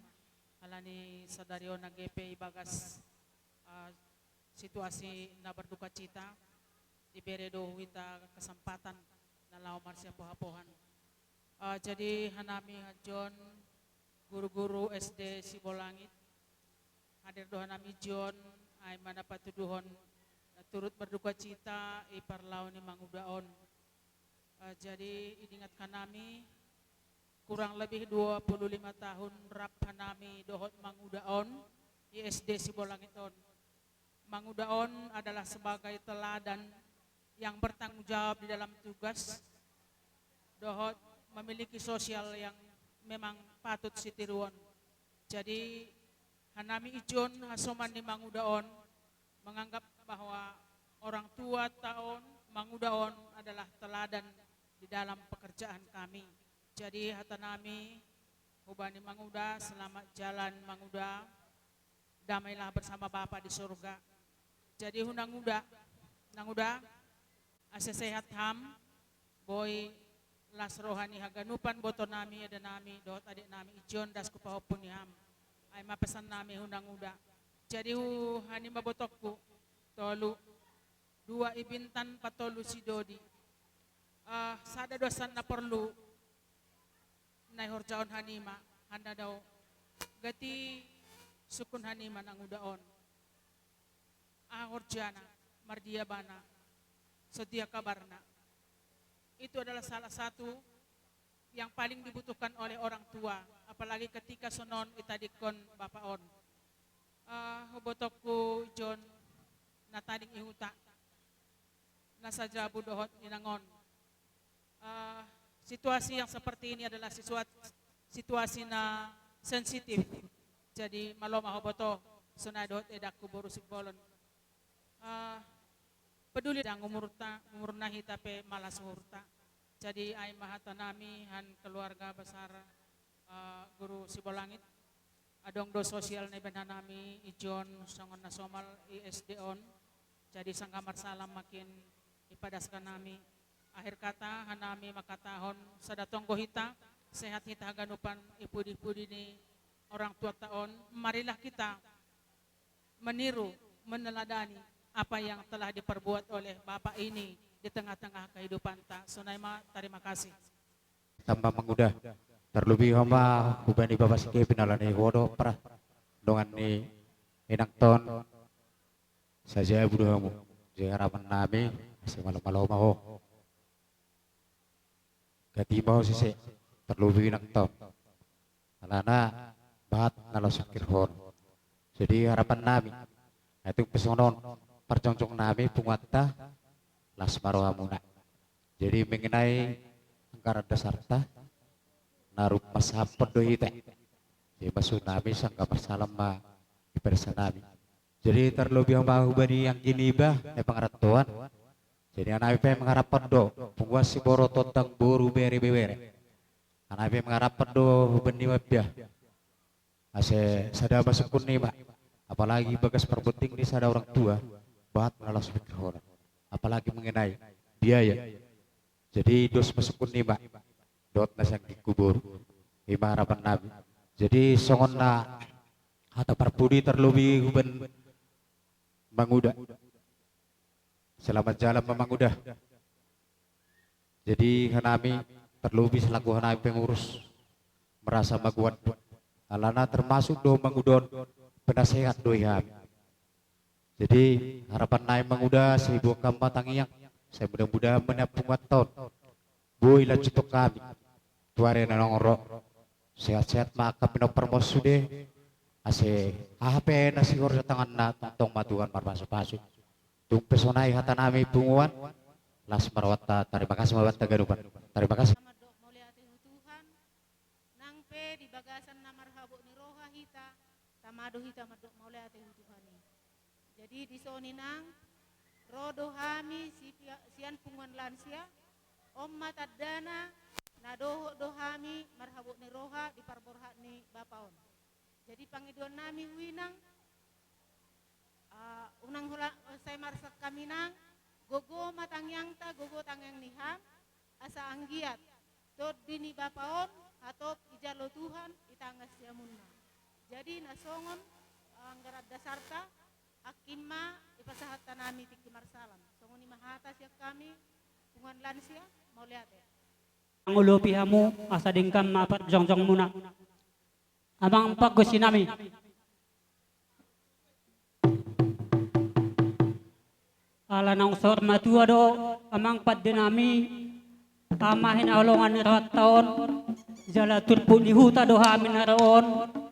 ala ni sadari on age pe ibagas, ah, situasi na berduka cita, dibere do hita kesempatan na laho marsiapohapohan. Ah, jadi hanami hajon guru-guru S D Sibolangit, hadir do hanami jon, ai ma na patuduhon na turut berduka cita i parlao ni manguda on. Ah, jadi idingat hanami, kurang lebih dua puluh lima tahun rap hanami dohot manguda on i S D Sibolangit on. Manguda on adalah sebagai teladan yang bertanggung jawab di dalam tugas dohot memiliki sosial yang memang patut sitiruon. Jadi, hanami ijon hasoman ni manguda on menganggap bahwa orang tuanta on, manguda on adalah teladan di dalam pekerjaan kami. Jadi, hata nami hubani manguda, selamat jalan manguda, damailah bersama Bapa di surga. Jadi hu nanguda, nanguda, asa sehat ham, boi las roha ni haganupan boto nami, eda nami, dohot adek nami, ijon das hu pahompu ni ham. Ai ma pesan nami hu nanguda. Jadi hu hanima botongku, tolu, dua i Bintan, patolu si Dodi. Ah, sada do asa na porlu na ihorjahon hanima, handa dao gati sungkun hanima nanguda on. Aha horjana, mardia ibana, songon dia kabarna. Itu adalah salah satu yang paling dibutuhkan oleh orang tua, apalagi ketika songon itadingkon bapa on. Ah, botongku jon na tading i huta, na sajabu dohot inang on. Eh, situasi yang seperti ini adalah sisua-, situasi na sensitif. Jadi, malo ma ho boto, sonai dohot edangku boru Simbolon. Eh, peduli dang umurta, umurna hita pe malas umurta. Jadi, ai ma hata nami, han keluarga besar, eh, Guru Sibolangit. Adong do sosial na ibaen hanami ijon songon na somal i S D on. Jadi sanggah marsalam ma nangkin ipadashon hanami. Akhir kata, hanami mangkatahon, sada tonggo hita, sehat hita haganupan i pudi-pudi ni orang tuanta on, marilah kita meniru, meneladani apa yang telah diperbuat oleh Bapak ini di tengah-tengah kehidupanta. Sonai ma, tarima kasih. Tamba manguda, tarlobi ho ma hubani Bapak si Kevin ala ni ho do pra dongan ni inangta on. Sajabu do hamu, jadi harapan nami, asa malo-malo ma ho. Gati ma ho sise, tarlobi inangta on. Alana bahat na laos sangkirhon. Jadi harapan nami, na tung pe songon on parjongjong nami punguanta, las ma rohamuna. Jadi mengenai anggaran dasarta, na rumah sapot do hita. Jadi maksud nami sanggah marsalam ma ipadashon nami. Jadi tarlobi ho ma hubani anggi niba na pangarantoan. Jadi, hami pe mangharaphon do, punguan siborok, tondang boru, bere, ibebere. Hami pe mangharaphon do, huben ni mambia. Ase sada ma sungkun ni ma. Apalagi bagas parbonding ni sada orang tua, bahat na laos pingkirhon. Apalagi mengenai biaya. Jadi, dos ma sungkun ni ma. Dohot na sian ginggingku boru. I ma harapan nami. Jadi, songon na hata parpudi, tarlobi huben Manguda. Selamat jalan, Manguda. Jadi, hanami, tarlobi selaku hanami pengurus, merasa maguan. Alana termasuk do Manguda on penasehat do i hami. Jadi, harapan nami, Manguda, sai boan ma tangiang, sai mudah-mudahan ma punguanta on boi lanjuthon hami tu ari na naeng ro. Sehat-sehat ma angka pinompar on sude, ase aha pe na sihorja tanganna, tongtong ma Tuhan marpasu-pasu. Tung pe sonai hata nami punguan, las ma rohanta, tarima kasih ma hubanta ganupan. Tarima kasih. Mandok mauliate tu Tuhan, nang pe di bagasan na marhabot ni roha hita, tama do hita mandok mauliate tu Tuhan i. Jadi, dison, Inang, ro do hami si-, sian punguan lansia, on ma tandana na dohot do hami marhabot ni roha di parborhat ni Bapa on. Jadi, pangidoan nami, Inang, ah, unang holan sai marsak hami, Inang, gogo ma tangiangta, gogo tangiang ni hami, asa anggiat Tondi ni Bapa on hatop ijalo Tuhan i tangkas siamunna. Jadi, na songon, eh, anggaran dasarta, nangkin ma ipasahat hami tingki marsalam. Songon i ma hata sian hami, punguan lansia, mauliate. Mangulopi hamu, asa denggan ma parjongjongmuna. Amang panggusi nami. Ala naung saur matua do amang pande nami, ama hinaholongan ni rohanta on, jala turpuk ni huta do hami na ro on,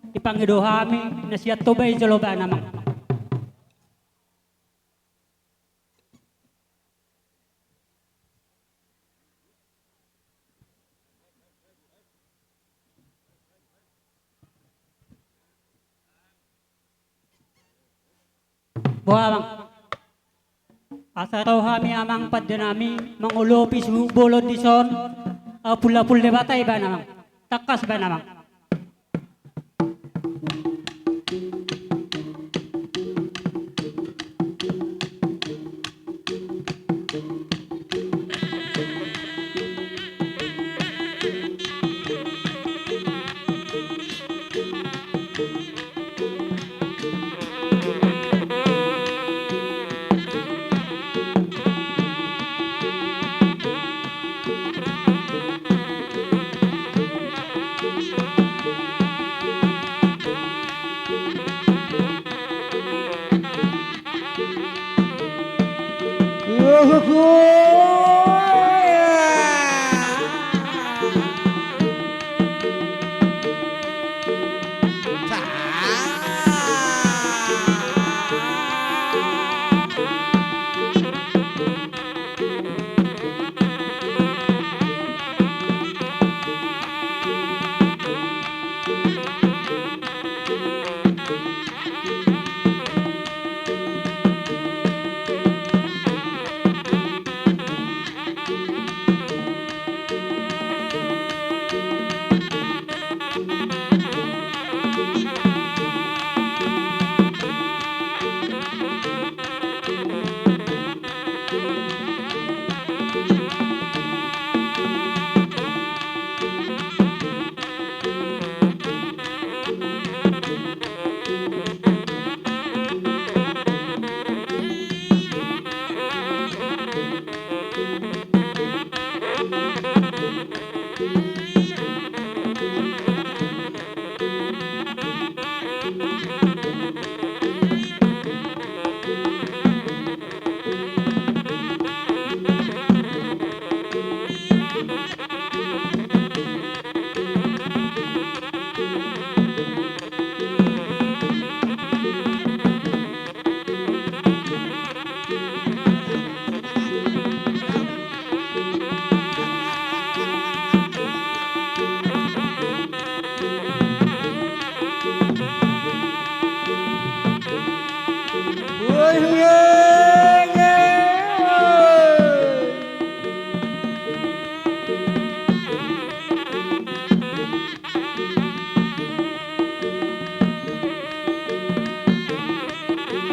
dipangido hami, na sian Toba i jolo baen amang. Boha amang. Asa ro hami amang pande nami mangulopi suhut bolon dison, apul-apul Debata i baen amang. Tangkas baen amang.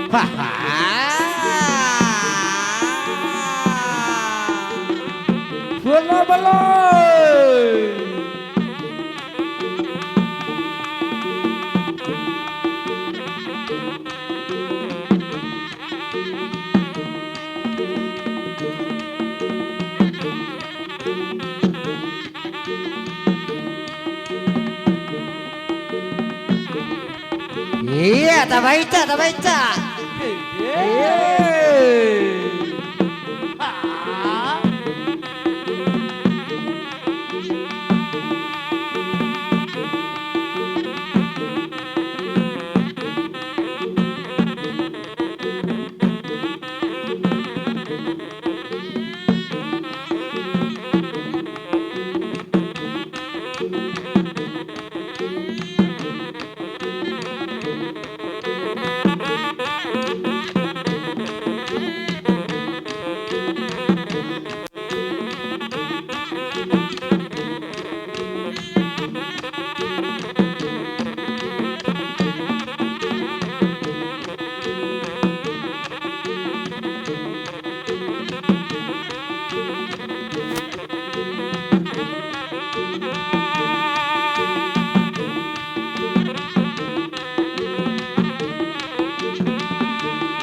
Haha. Bona baloi. Ia, tabaen, tabaen. Ia.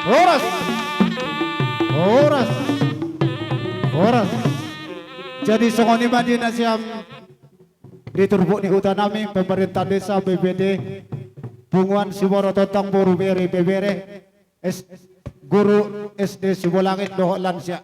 Horas. Horas. Horas. Jadi songon i ma di nasiam di turpuk ni huta nami, pemerintah desa, B P D, punguan Siboro Tontang, boru, bere, ibebere, S-, guru S D Sibolangit dohot lansia.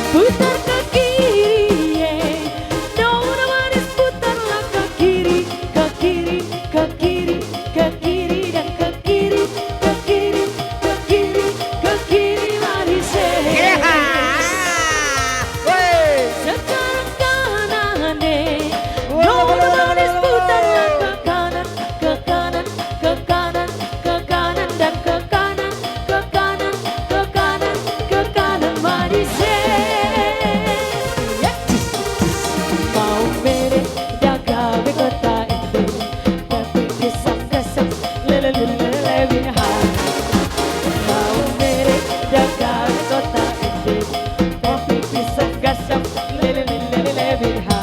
Putar ke kiri, eh. No, no, manis, putarlah ke kiri, ke kiri, ke kiri, ke kiri, dan ke kiri, ke kiri, ke kiri, ke kiri, manis, eh. Iya. Woi. Sekarang kanan, eh. Woi, no, woi, no, woi, manis, woi, woi, putarlah ke kanan, ke kanan, ke kanan, ke kanan, dan ke kanan, ke kanan, ke kanan, ke kanan, manis, eh. Ya. Mau mere, jaga be kota ende. Tapi pisang gasang, lele, lele, lele, bini ha. Mau mere, jaga be kota ende. Tapi pisang gasang, lele, lele, lele, bini ha.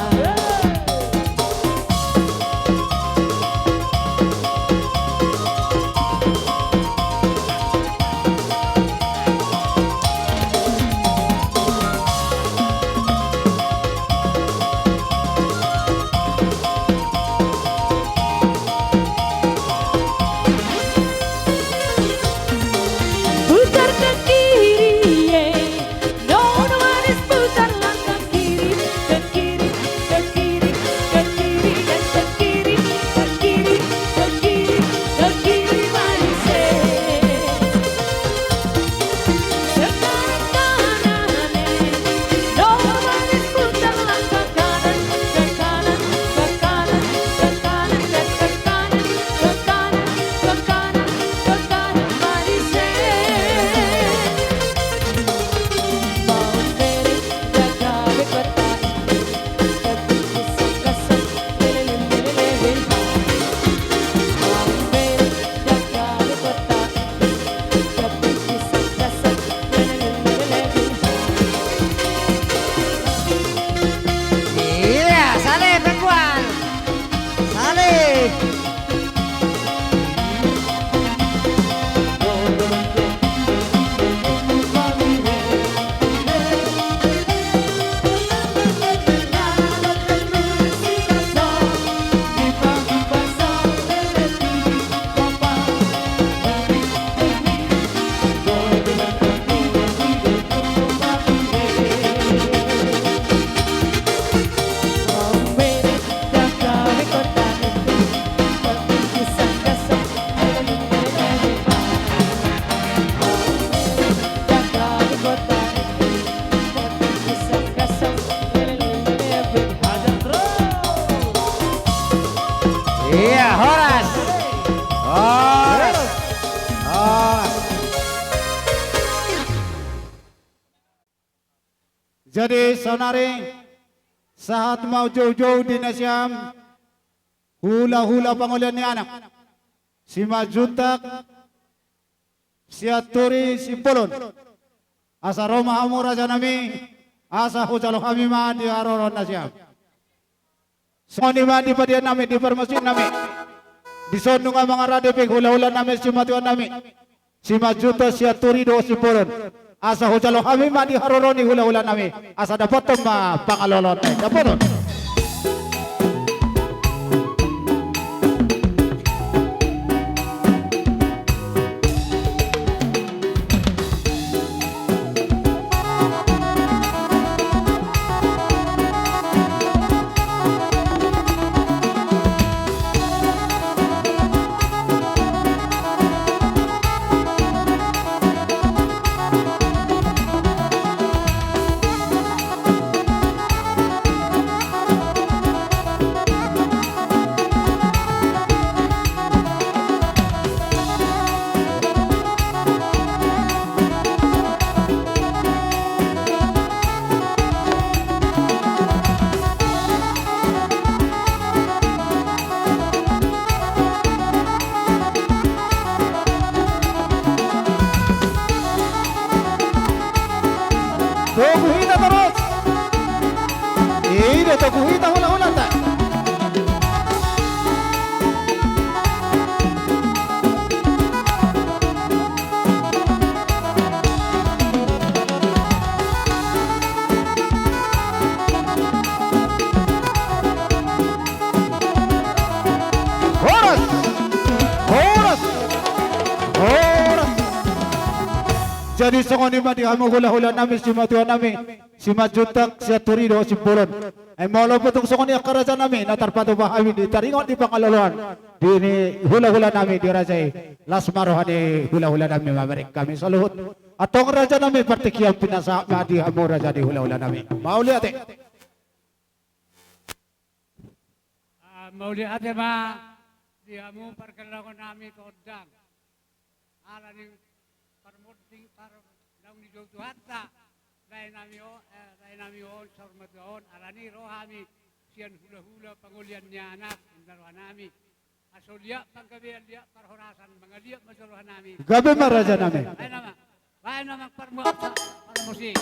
Putar ke kiri, eh. No, no, manis, putarlah ke kiri, ke kiri, ke kiri, ke kiri, dan ke kiri, ke kiri, ke kiri, ke kiri, manis, eh. Sekarang kanan, eh. No, manis, putarlah ke kanan, ke kanan, ke kanan, ke kanan, dan ke kanan, ke Jadi saonari sahat ma ujoujou di nasiam hulahula pangolian ni anak Simanjuntak Sianturi Simbolon. Asa ro ma hamu rajanami, asa hujalo hami ma di haroro nasiam. Songon i ma di padian nami, di parmusikan nami. Dison nunga mangarade pe hulahula nami, simatuan nami Simanjuntak Sianturi dohot Simbolon. Asa hujalo hami ma di haroro ni hulahula nami, asa dapothon ma pangaloaloan nai, dapothon. Togu hita torus. Ida togu hita hulahulanta. Horas! Horas! Horas! Jadi songon i ma di hamu hulahula nami, simatuan nami Simanjuntak Sianturi dohot Simbolon. Ai molo pe tung songon i angka raja nami na tarpatupa hami di taringot ni pangaloaloan di ni hulahula nami di raja i, las ma roha ni hulahula nami mamereng hami saluhut. Antong raja nami, partingkian pinasahat ma di hamu raja ni hulahula nami. Mauliate. Ah, mauliate ma di hamu pargellahon nami tondang. Ala ni parmonding par naung dijou Tuhanta lae nami on, eh, lae nami on saur matua on, ala ni ro hami sian hulahula pangolian ni anak, inda roha nami. Aso liat panggabean, liat parhorasan, mangaliat ma jo roha nami. Gabe ma raja nami. Baen nama. Baen nama parmusikan, parmusik.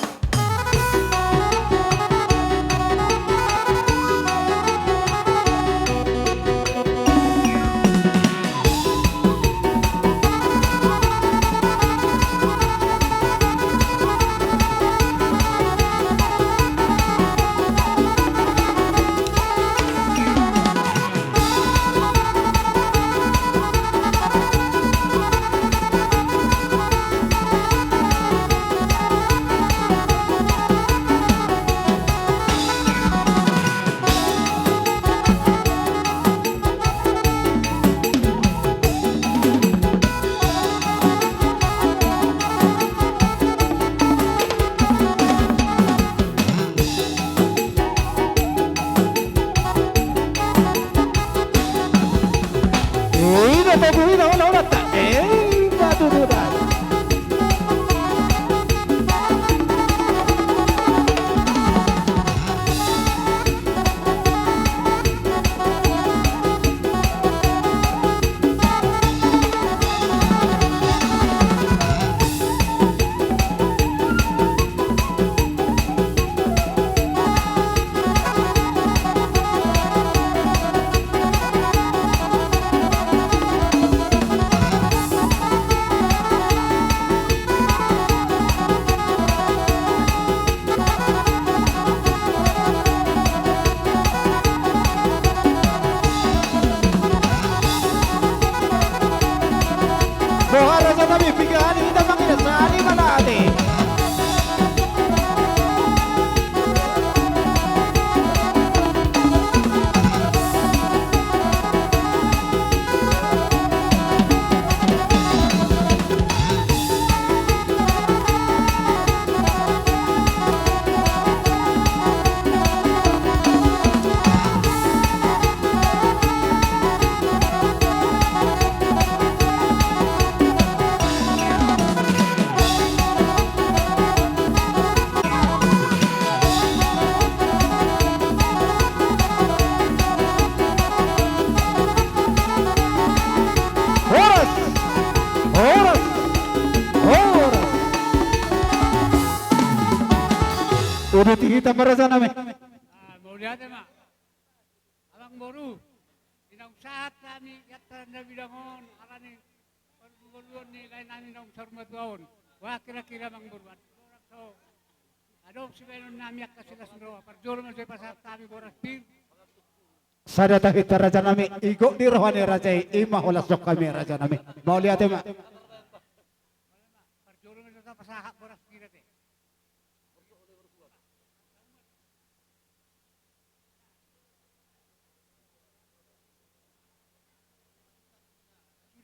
Udut hita ma raja nami. Ah, mauliate ma. Amang boru, di naung sahat hami i antaran na bidang on, ala ni pargogoi ni lae nami naung saur matua on. Bah, kira-kira amang boru, adong so, adong sibaenon nami angka silas ni roha, parjolo ma jo dipasahat hami boras pir. Sada tahi ta raja nami, igot di roha ni raja i, i ma holan sian hami raja nami. Mauliate ma. Parjolo ma jo tapasahat boras pir ate.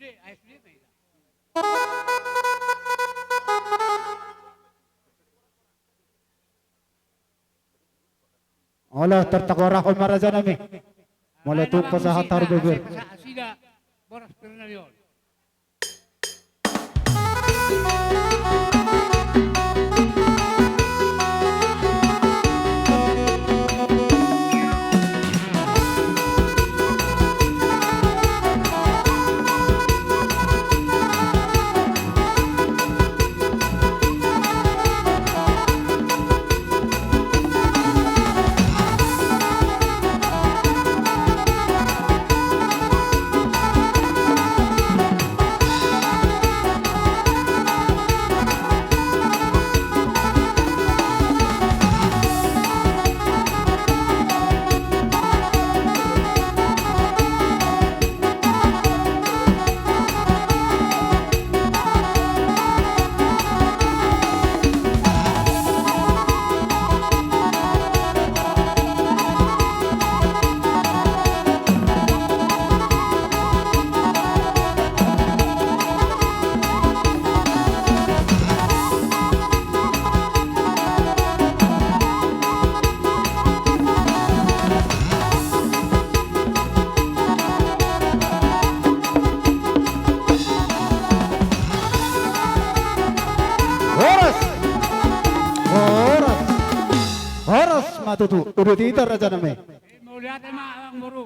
Sude, ai sude ma ita. Olo, tartakorahon ma raja nami. Molo tung pasahat haru beber. Pasahat nasida boras pir nami on. Horas! Horas! Horas ma tutu, udut hita raja nami. Mauliate ma amang boru.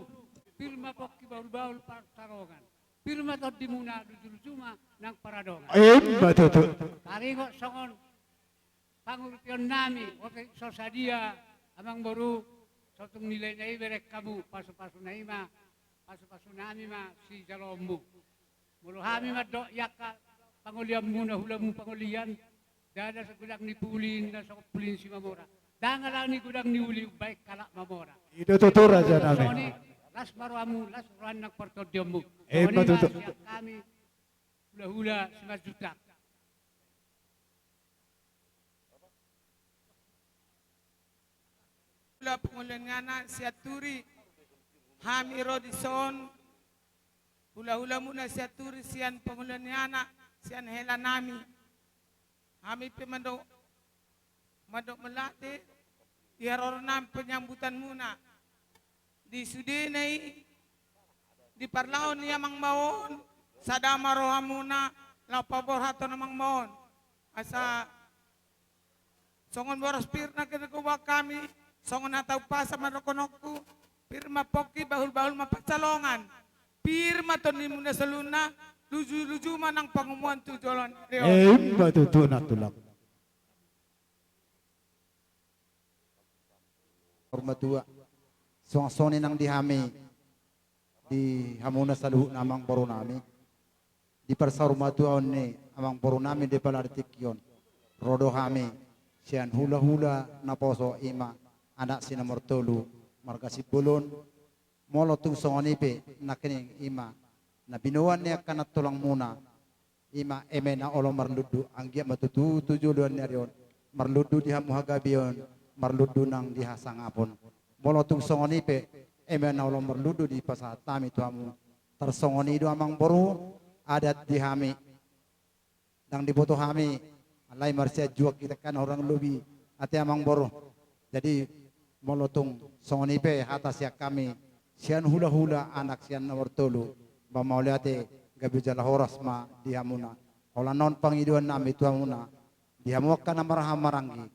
Pir ma pongki bahul-bahul pansalongan. Pir ma tondimuna, luju-luju ma nang paradongan. Ima tutu. Taringot songon pangurupion nami, otik so sadia amang boru, so tung nilaina i bereng hamu, pasu-pasuna i ma, pasu-pasu nami ma sijaloonmu. Molo hami mandok i angka pangolianmuna, hulamu pangolian, ndada so godang ni puli na songon puli ni Simamora. Ndang ala ni godang ni uli umbaen halak mamora. I do tutu raja nami. Songon i, las ma rohamu, las roha ni nang partondionmu. Ima tutu. Songon i ma sian hami hula-hula Simanjuntak. Hula pangolian ni anak Sianturi, hami ro dison, hula-hulamuna Sianturi sian pangolian ni anak, sian hela nami. Hami pe mandok, mandok mauliate, di haroro nami penyambutanmuna. Di sudena i, di parlao ni amang bao on, sada ma rohamuna, laho paborhathon amang bao on. Asa songon boras pir na kenek uba hami, songon hata umpasa ma dohononku, pir ma pongki, bahul-bahul ma pansalongan. Pir ma tondimuna saluhutna, luju-luju ma nang pangomoan tu joloan ni ari on. Ima tutu na tulang. Saur matua. Songon songon i nang di hami, di hamuna saluhutna amang boru nami. Di parsaur matuaon ni amang boru nami di pala di tingki on. Ro do hami, sian hula-hula naposo ima, anak si nomor tolu, marga Simbolon. Molo tung songon i pe, nangkining ima, na binoan ni angka nantulangmuna, ima eme na olo marlundu, anggiat ma tutu tu joloan ni ari on, marlundu di hamu hagabeon, marlundu nang di hasangapon. Molo tung songon i pe, eme na olo marlundu dipasahat hami tu hamu. Tarsongon i do amang boru, adat di hami. Ndang diboto hami, alai marsianjuan hita kan hurang lobi, ate amang boru. Jadi, molo tung songon i pe hata sian hami, sian hula-hula anak sian nomor tolu, ba mauliate gabe jala horas ma di hamuna. Holan on pangidoan nami tu hamuna, di hamu angka na marhaha maranggi,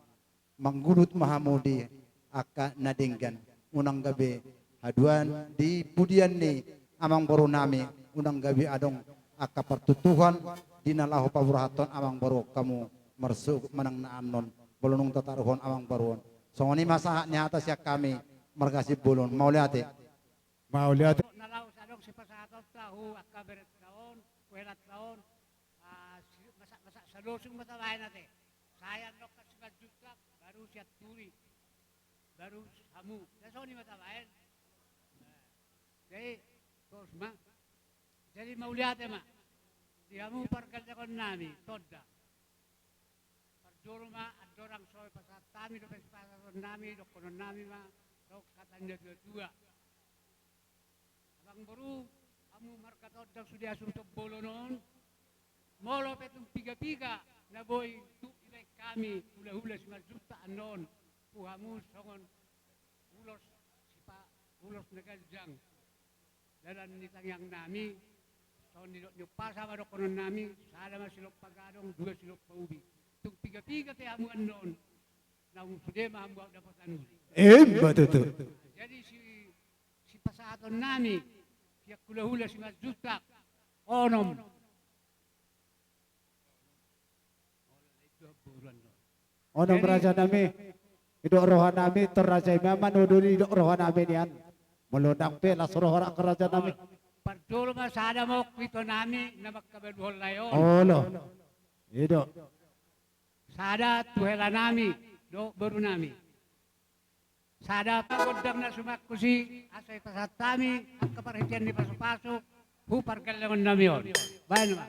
manggulut ma hamu di angka na denggan, unang gabe haduan di pudian ni amang boru nami, unang gabe adong angka partutuhan di na laho paborhathon amang boru hamu marsogot manang na annon, molo nunga tataruhon amang boru on. Songon i ma sahat ni hata sian hami marga Simbolon. Mauliate. Mauliate. Na laos adong sipasahatonta tu angka berenta on, tu helanta on, ah, si-, masa, masa salosung ma tabaen ate. Sai annon kan Simanjuntak, baru Sianturi, baru hamu. Jadi songon i ma tabaen. Nah, jadi, tos ma. Jadi mauliate ma di hamu pargellengonnami, tonda. Parjolo ma andorang so pasahat hami dope sipasahatonnami, dohononnami ma songon hata ni natuatua. Amangboru, hamu marga Tondang sude asuhon bolon on, molo pe tung piga-piga na boi tuk dibaen hami hulahula Simanjuntak annon tu hamu songon ulos sipa-, ulos na ganjang. Dalan ni tangiangnami, songon nidok ni umpasa ma dohononnami, sada ma silompa gadong, dua silompa ubi. Tung piga-piga pe hamu annon, naung sude ma hamu dapotan uli. Emma tutu. Jadi si, sipasahatonnami sian hulahula Simanjuntak, onom. Onom rajanami, didok rohanami, tor raja i ma manodoli didok rohanami nian. Molo ndang pe las roha angka rajanami. Parjolo ma sada ma on tu itonami na mangkabaluhon lae on. Olo. Didok. Sada tu helanami dohot borunami. Sada pagondang na sumangkus i, asa dipasahat hami angka parhitean ni pasupasu tu pargellengonnami on. Baen ma.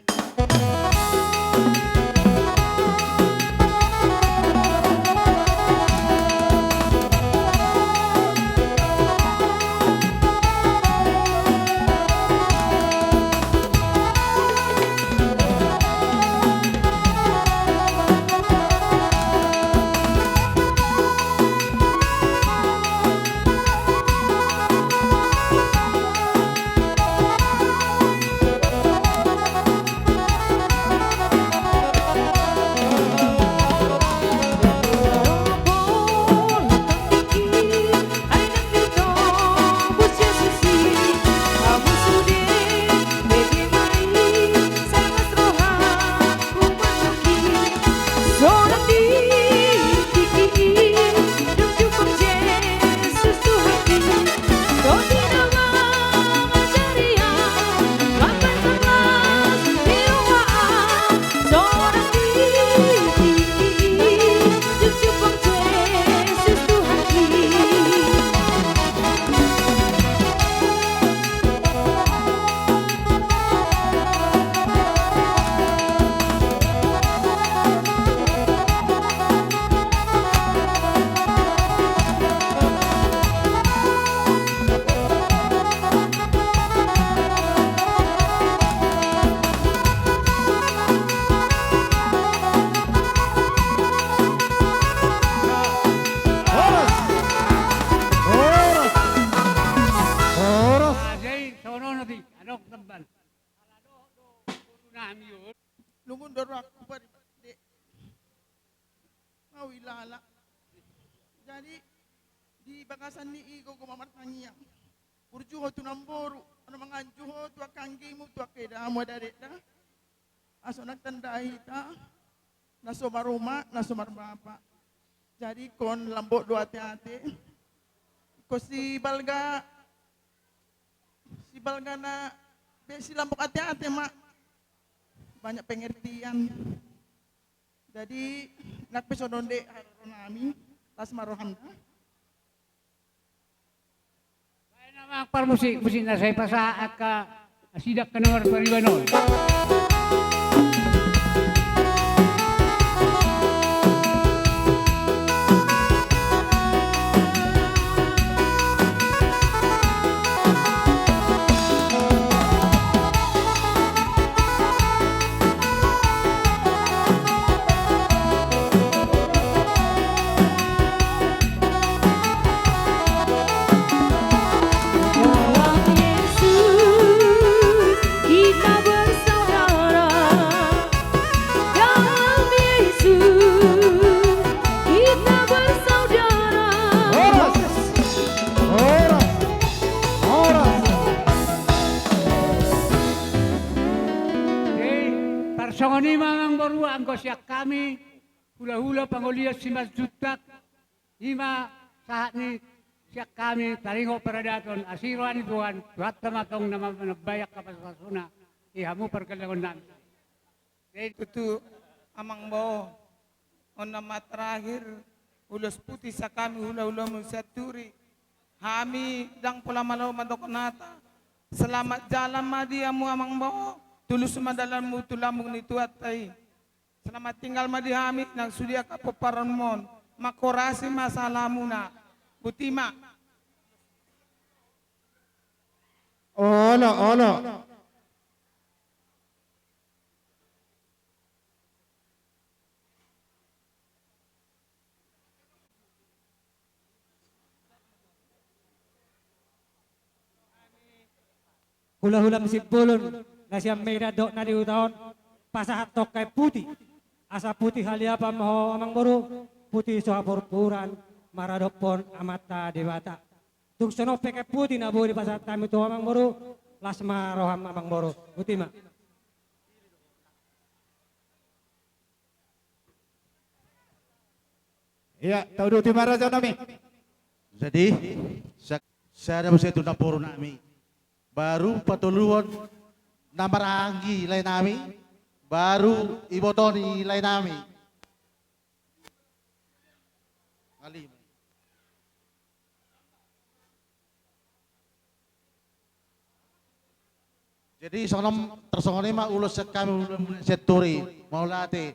Horas! Horas! Horas! Jadi, sono nanti, adong temban. Ala dohot do boru nami on. Lungun do rohangku pari, Dek. Mau ilala. Jadi, di bagasan ni i gogo ma martangiang. Burju ho tu namboru, ro manganju ho tu angka anggimu, tu angka edamu, Adek da. Asa unang tanda hita, na so maruma, na so marbapa. Jadi ingkon lambok do ate-ate. Ingkon sibalga, sibalga na be silambok ate-ate ma. Banyak pengertian. Jadi, nang pe songon on, Dek, haroro nami, las ma roham da. Baen ma parmusik, musik na sai pasahat angka nasida angka na marpariban on. Dalam Yesus kita bersaudara. Dalam Yesus kita bersaudara. Horas! Horas! Horas! Jadi, tarsongon i ma, amangboru, anggo sian hami hulahula pangolian Simanjuntak, I ma sahat ni sian hami taringot paradaton, asi roha ni Tuhan, Tuhanta ma tong na mambahen angka pasu-pasuna di hamu pargellengon nami. Jadi tutu, Amang Bao, on nama terakhir, ulos puti sian hami hula-hulamu Sianturi. Hami ndang pola malo mandokkon hata. Selamat jalan ma di hamu Amang Bao, tulus ma dalanmu tu lambung ni Tuhanta i. Selamat tinggal ma di hami nang sude angka pomparanmon. Mangkorasi ma sahalamuna. Botima. Olo, olo. Hula-hula Simbolon, na sian Medan dohot na di huta on, pasahathon kain puti. Asa puti haliapan ma ho Amang Boru, puti so haporpur-an maradophon Amanta Debata. Tung songon on pe kain puti na boi dipasahat hami tu ho Amang Boru, las ma roham Amang Boru. Botima. Ia, tauduti ma raja nami. Jadi, sa-, sada muse tu namboru nami. Baru patoluhon na marhaha-haha i lae nami. Baru ibotoni lae nami. Ngalima. Jadi songon on, tarsongon i ma ulos sian hami, ulos Sianturi, mauliate.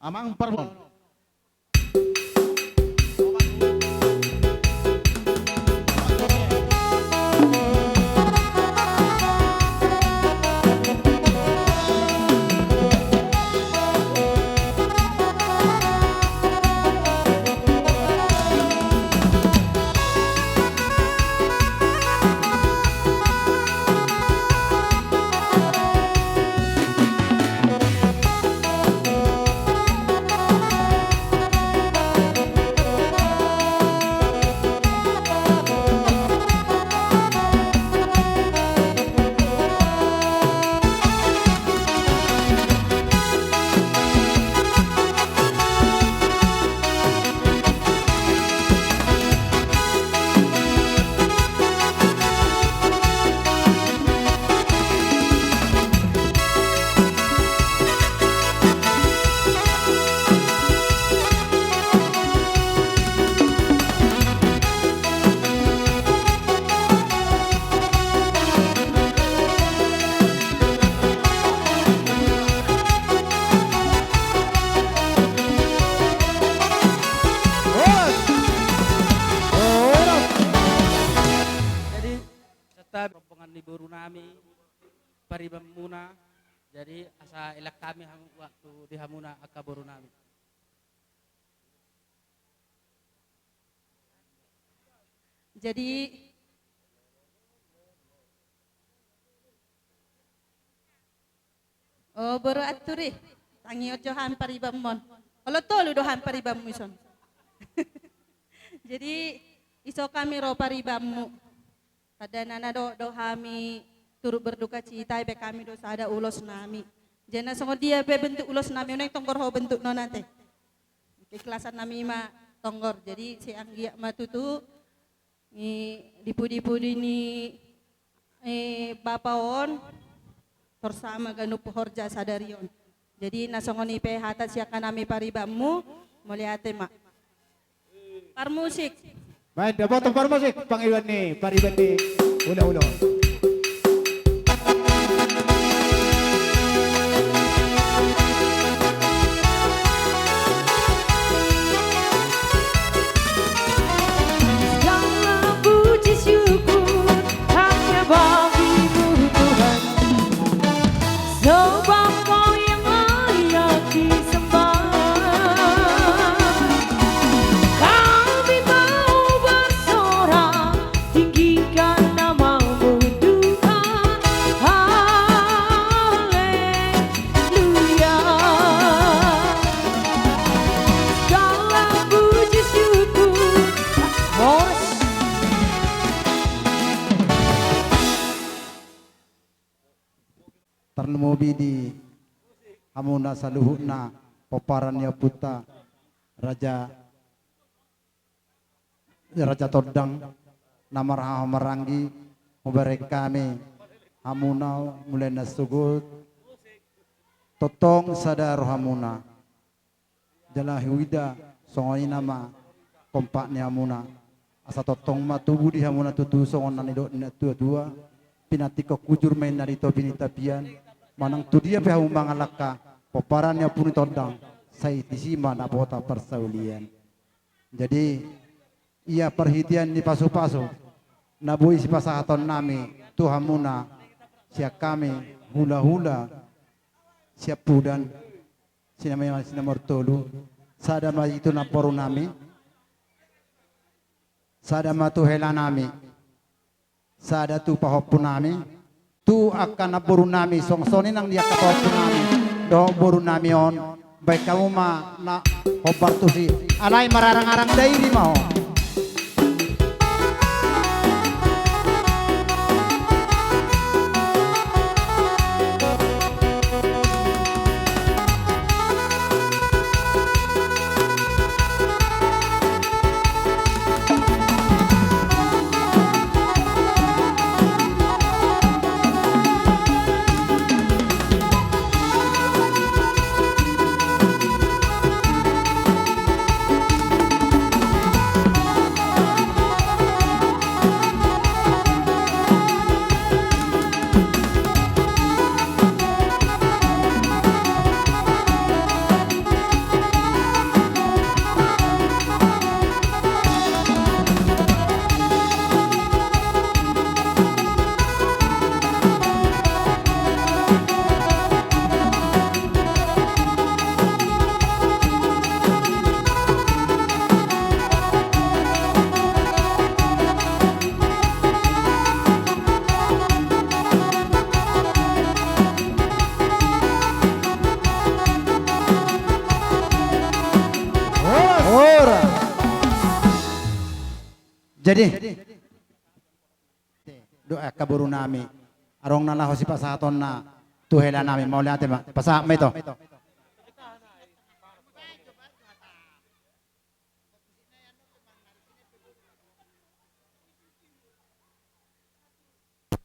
Amang Parmon. Jadi, serta rombongan ni boru nami, paribanmuna, jadi asa elak hami hamu waktu di hamuna angka boru nami. Jadi, o boru Anturi, tangihon jo hami paribanmon. Olo tolu do hami paribanmu ison. Jadi, iso hami ro paribanmu. Tanda na dohot do hami turut berduka cita, dibaen hami do sada ulos nami. Jadi na songon dia pe bentuk ulos nami, unang tonggor ho bentukna on ate. Keikhlasan nami ma tonggor. Jadi sai anggiat ma tutu i di pudi-pudi ni, eh, bapa on, tor sama ganup horja sadari on. Jadi na songon i pe hata sian hami paribanmu, mauliate ma. Parmusik. Baen dapoton parmusik, pangidoan ni pariban ni hula-hula. Segala puji syukur hanya bagimu Tuhan. Sebab Kau yang layak disembah. Kami mau bersorak, tinggikan nama-Mu Tuhan. Haleluya. Segala puji syukur. Horas. Tarlumobi di hamuna saluhutna pomparan ni ompunta Raja Raja Tondang, na marhaha maranggi, hubereng hami hamuna mulai na sogot, tongtong sada rohamuna. Jala huida songon i nama kompak ni hamuna. Asa tongtong ma tubu di hamuna tutu songon na nidok ni natuatua, pinantikhon hujur ma inna di topi ni tapian, manang tudia pe hamu mangalangka, pomparan ni Ompu ni Tondang, sai disi ma dapotan parsaulian. Jadi, ia parhitean ni pasupasu na boi sipasahatonnami tu hamuna sian hami hulahula sian Pudan, si na ma i, si nomor tolu, sada ma i tu namborunami, sada ma tu helanami, sada tu pahompunami, tu angka namborunami, songon i nang di angka pahompunami dohot borunami on, baen hamu ma na hombar tusi, alai mararangarang dairi ma ho. Ora. Jadi, dohot angka borunami, adong na laho sipasahatonna tu helanami, mauliate ma, pasahat ma ito.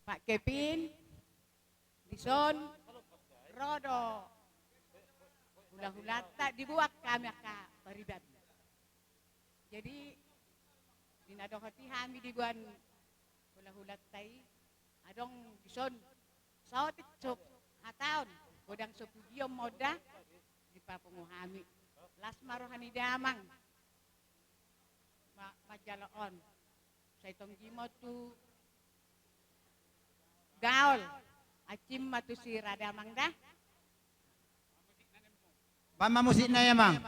Pak Kevin, dison ro do hulahulanta, diboan hami angka pariban. Jadi, di na dohot i hami diboan hulahulanta i, adong dison saotik so hataon, godang so pujion ma on da, dipapungu hami. Las ma roha ni damang. Ma-, manjalo on. Sai tonggi ma on tu gaol. Ancim ma tusi ra damang da. Baen ma musikna i, amang.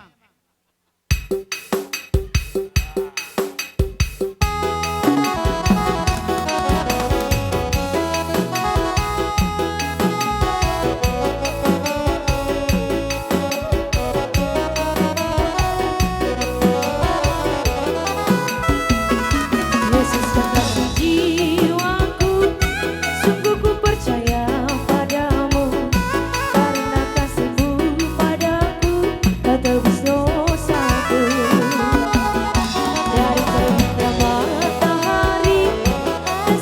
Yesus, tenang jiwaku, sungguh ku percaya padamu, karena kasih-Mu padaku, Kau tebus dosaku. Dari terbitnya matahari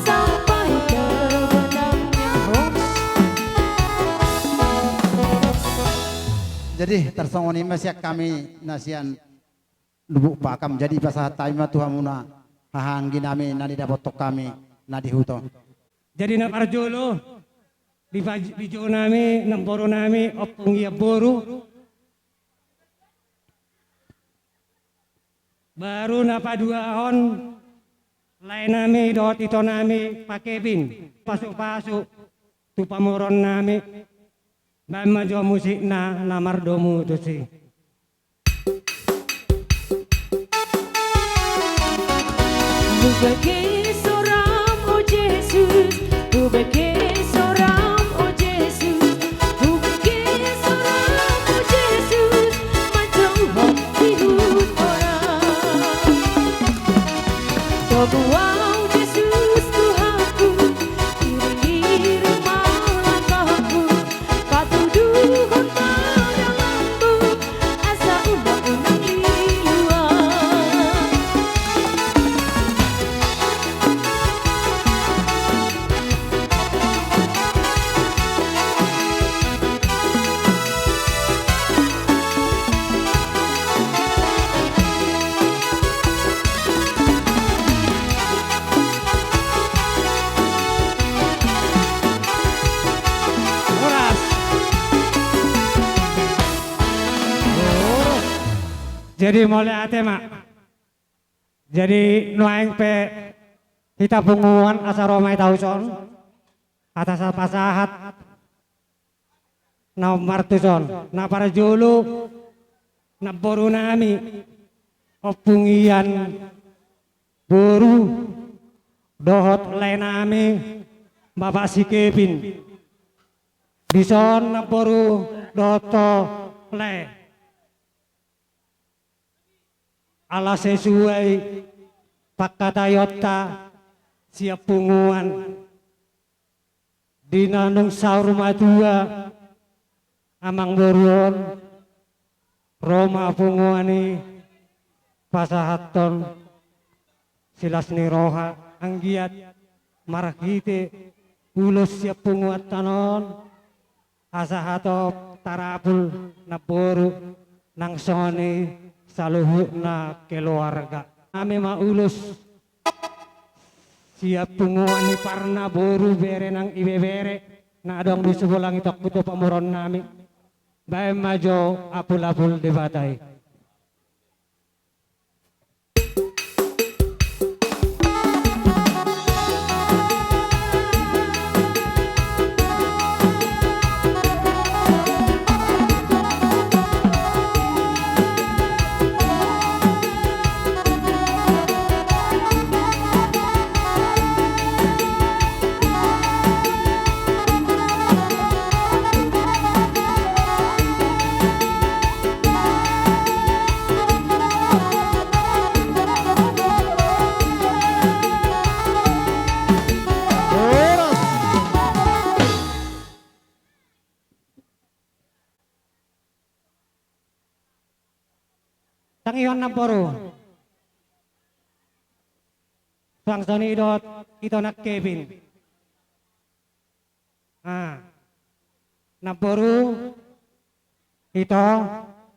sampai terbenamnya horas. Jadi, tarsongon i ma sian hami na sian Lubuk Pakam. Jadi, pasahat hami ma tu hamuna haha anggi nami na nidapothon hami na di huta on. Jadi, na parjolo, di paj-, di jo nami, namboru nami, ompung i amboru. Baru na paduahon, lae nami dohot ito nami, Pak Kevin, pasupasu tu pamoruon nami. Baen ma jo musikna na mardomu tusi. Hubege soram, o Jesus, hubege soram, o Jesus, hubege soram, o Jesus, manjouhon ihut horas. Togu Au, Jesus, Tuhanku, iring-iring ma langkahku, patuduhon ma dalanku, asa unang-unang liluan. Jadi mauliate ma. Jadi nuaeng pe hita punguan asa ro ma hita tuson, asa pasahat na martuson. Na parjolo namboru nami, Ompung Ian boru dohot lae nami Bapak si Kevin. Dison namboru dohot lae, ala sesuai pangkataionta sian punguan, di na nunga saur matua amangboru on, ro ma punguan i pasahathon silas ni roha, anggiat marhite ulos sian punguanta on, asa hatop tarapul namboru, nang songon i saluhutna keluarga. Nami ma ulos sian punguan ni parna, boru, bere nang ibebere na adong di Sibolangit on tu pamoruon nami. Baen ma jo apul-apul Debata i. Tangihon namboru. Suang songon i dohot ito nang Kevin. Ah. Namboru, ito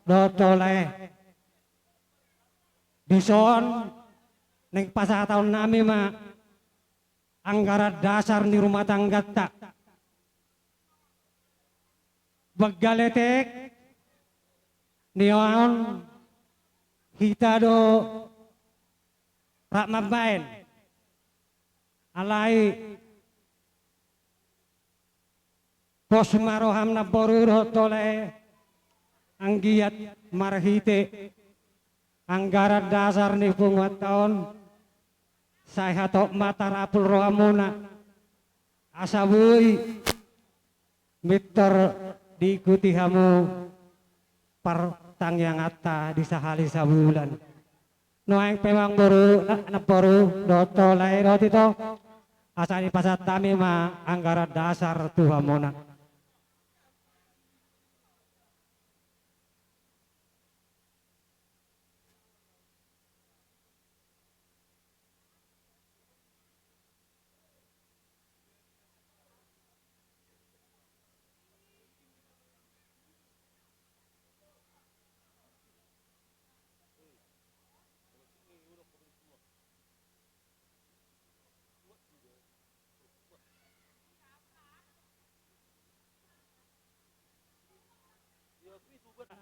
dohot lae. Dison naeng pasahathon nami ma anggaran dasar ni rumah tangganta. Banggal etek ni on hita do rap mambaen. Alai pos ma roham namboru dohot lae, anggiat marhite anggaran dasar ni punguanta on, sai hatop ma tarapul rohamuna, asa boi mintor diikuti hamu partangianganta di sahali sabulan. Nuaeng pe amangboru, na, namboru dohot lae dohot ito, asa dipasahat hami ma anggaran dasar tu hamuna.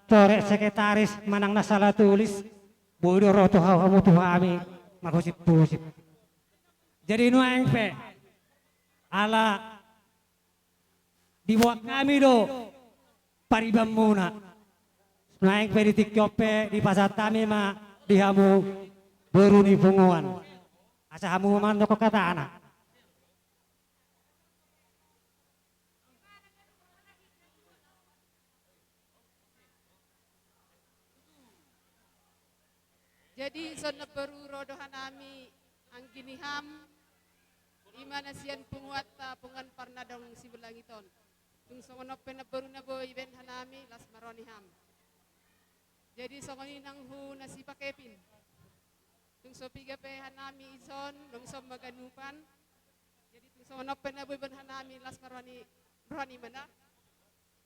Torek sekretaris manang na salah tulis, boi do ro tu hau hamu tu hami marhusip-husip. Jadi nuaeng pe, ala diboan hami do paribanmuna. Nuaeng pe di tingki on pe dipasahat hami ma di hamu boru ni punguan. Asa hamu ma mandok hatana. Jadi, songon namboru ro do hanami anggi ni ham, i ma na sian punguanta, punguan parna adong Sibolangit on. Tung songon on pe namboru na boi baen hanami, las ma roha ni ham. Jadi, songon i nang hu na si Pa Kevin. Tung so piga pe hanami ison, dung son ma ganupan. Jadi, tung songon on pe na boi baen hanami, las ma roha ni, roha ni ma na.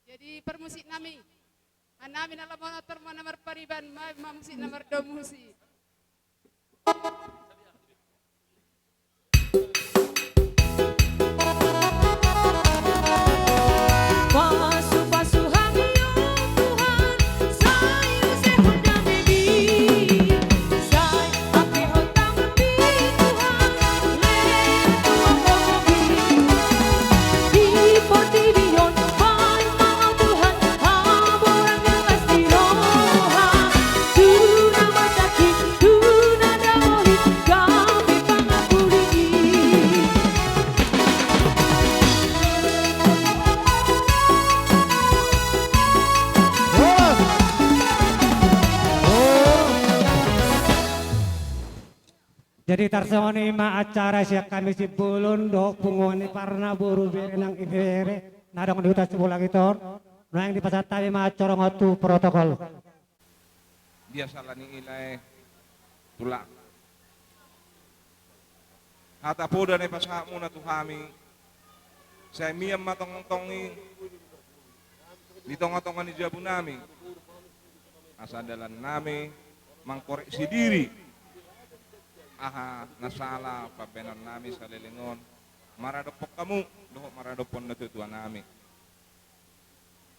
Jadi, parmusik nami. Hanami na lam on, ator ma na marpariban, ma, ma musik na mardomusi. Pasu-pasu hami, o Tuhan, sai usehon dame di Jadi tarsongon i ma acara sian hami Simbolon dohot punguan ni parna boru bere nang ibebere na adong di Huta Sibolangit on. Nuaeng dipasahat hami ma acara on tu protokol. Dia sala ni i lae, tulang. Hata poda na dipasahatmuna tu hami, sai mian ma tongtong i di tongatonga ni jabunami, asa dalannami mangkoreksi diri aha na sala pambahenannami saleleng on maradophon hamu dohot maradophon natuatuanami.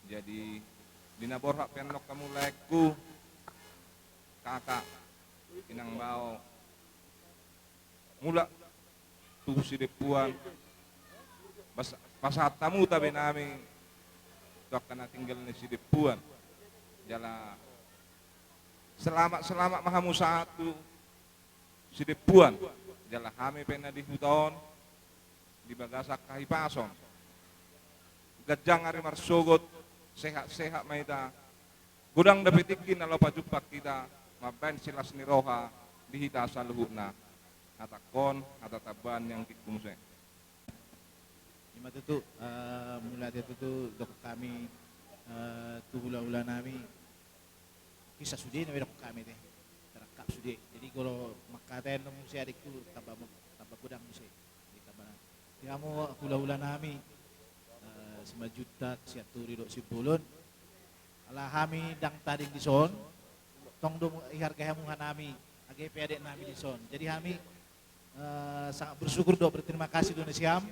Jadi di na borhat pe annon hamu laengku, kakak, inang bao, mulak tu Sidempuan, pas-, pasahat hamu tabenami tu angka na tinggal ni Sidempuan. Jala selamat-selamat ma hamu sahat tu Sidempuan, jala hami pe na di huta on, di bagasan hahipason. Ganjang ari marsogot, sehat-sehat ma hita. Godang dope tingki na laho pajumpang hita, mambahen silas ni roha di hita saluhutna. Hatangkon, hata tambahan ni anggingku muse. Ima tutu, eh, mauliate tutu didok hami, eh, tu hulahulanami. Kisah sude na didok hami te. Tarangkap sude. Jadi kalau mangkatai annon muse adingku tambah, tambah godang muse. Jadi tambah na. Di hamu hulahulanami, eh, Simanjuntak, Sianturi dohot Simbolon. Ala hami ndang tading dison, tong do dihargai hamu hanami, age pe adeknami dison. Jadi hami, eh, sangat bersyukur dohot berterima kasih do nasiam,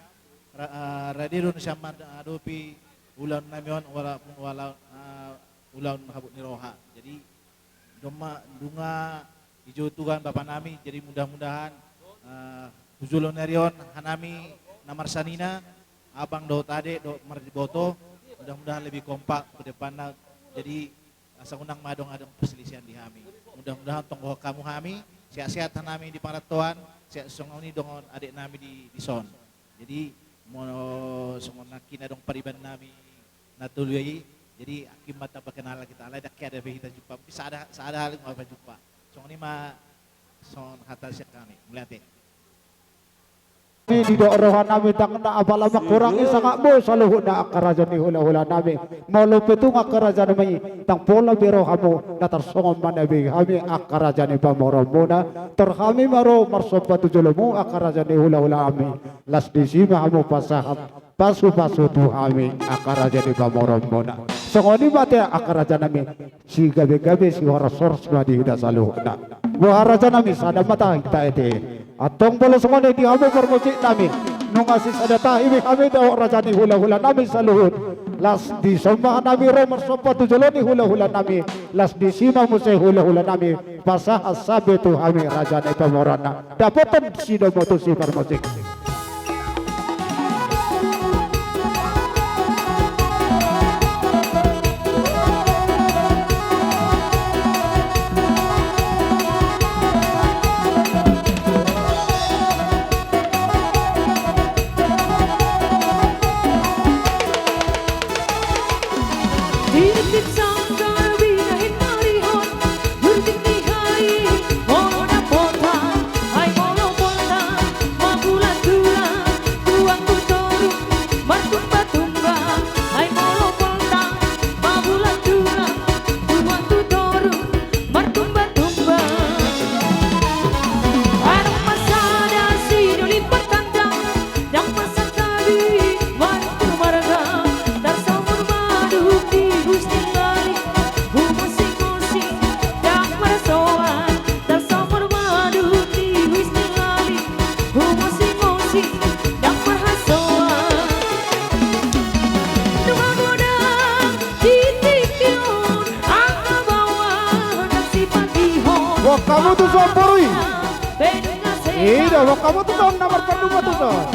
ra-, eh, rade do nasiam mangadopi ulaonnami on wala-, wala-, eh, ulaon habot ni roha. Jadi dung ma, nunga dijou Tuhan bapanami, jadi mudah-mudahan, eh, tu jolo ni ari on hanami na marsanina, abang dohot adek dohot marboto, mudah-mudahan lebih kompak ke depanna. Jadi asa unang ma adong-adong perselisihan di hami. Mudah-mudahan tong dohot hamu hami, sehat-sehat hanami di pangarantoan, sehat songon i dohot adeknami di, dison. Jadi molo songon nangkin adong paribannami na tolu i, jadi nangkin ma tamba kenalan hita, alai ndang hea dope hita jumpa, mungkin sada, sada hali ma jumpa. Songon i ma songon hata sian hami. Mauliate. Didok rohanami ndang na apala mangkurangi sangapmu saluhutna angka raja ni hulahulanami. Molo pe tung angka rajanami ndang pola be rohamu na tarsongon ma na bege hami angka raja ni pamoruonmuna. Tor hami ma ro marsomba tu jolomu angka raja ni hulahulanami. Las disi ma hamu pasahat pasupasu tu hami angka raja ni pamoruonmuna. Songon i ma te angka rajanami. Sigabegabe sihorshorsna di hita saluhutna. Boha rajanami, sada ma tahe tahe. Antong molo songon i di hamu parmusiknami, nunga sisada tahi be hami dohot raja ni hulahulanami saluhut. Las dison ma hanami ro marsomba tu jolo ni hulahulanami. Las disi ma muse hulahulanami pasahat sambe tu hami raja ni pamoruonna. Dapothon sidomu tusi parmusik. Boan hamu tuson boru i. Ida, boan hamu tuson na marparduma tuson.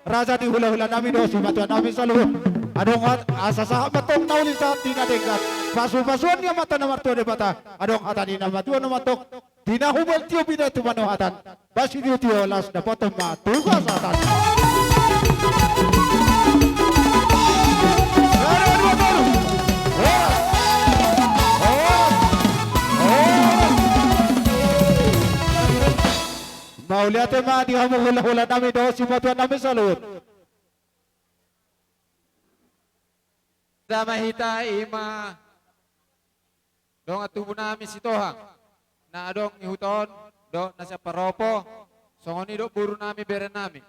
raja ni hulahulanami dohot simatuanami saluhut. Adong hat-, asa sahat ma antong na uli sahat di na denggan. Pasupasuon ni Amanta na martua Debata. Adong hata ni natuatua ma antong. Di na humaliang tiop i da tumangihon hata. Ba sitiotio las dapotan ma tugas hata. Mauliate ma di hamu hulahulanami dohot simatuanami saluhut. Dame hita i ma dongan tubunami Sitohang na adong di huta on, dohot na sian Paropo, songon i dohot borunami berenami.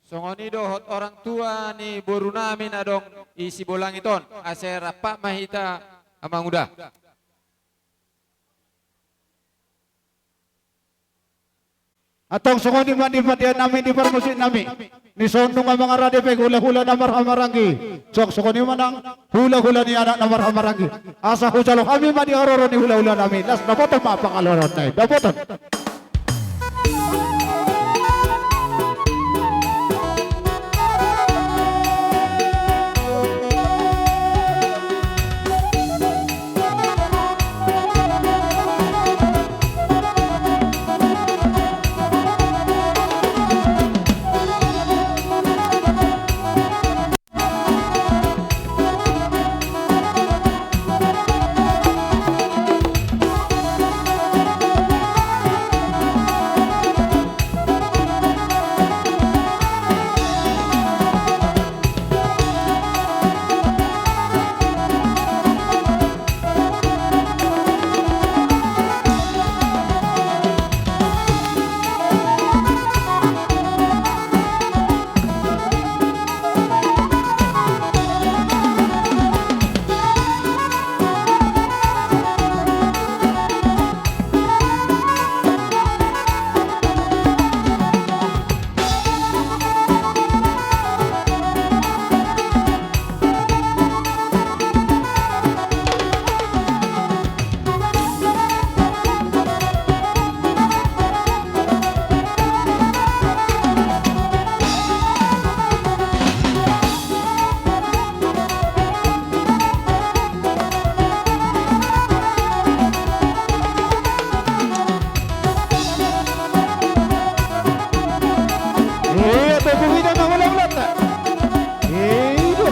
Songon i dohot orang tua ni borunami na adong di Sibolangit on, asa rap ma hita amanguda. Antong songon i ma di pandiannami, di parmusiknami. Dison nunga mangarade pe hulahula na marhahamaranggi. Songon i ma nang hulahula ni anak na marhahamaranggi. Asa hujalo hami ma di haroro ni hulahulanami. Las dapotan ma pangalaolanna i. Dapotan. Iya, tepung hita na hulahulanta. Iya.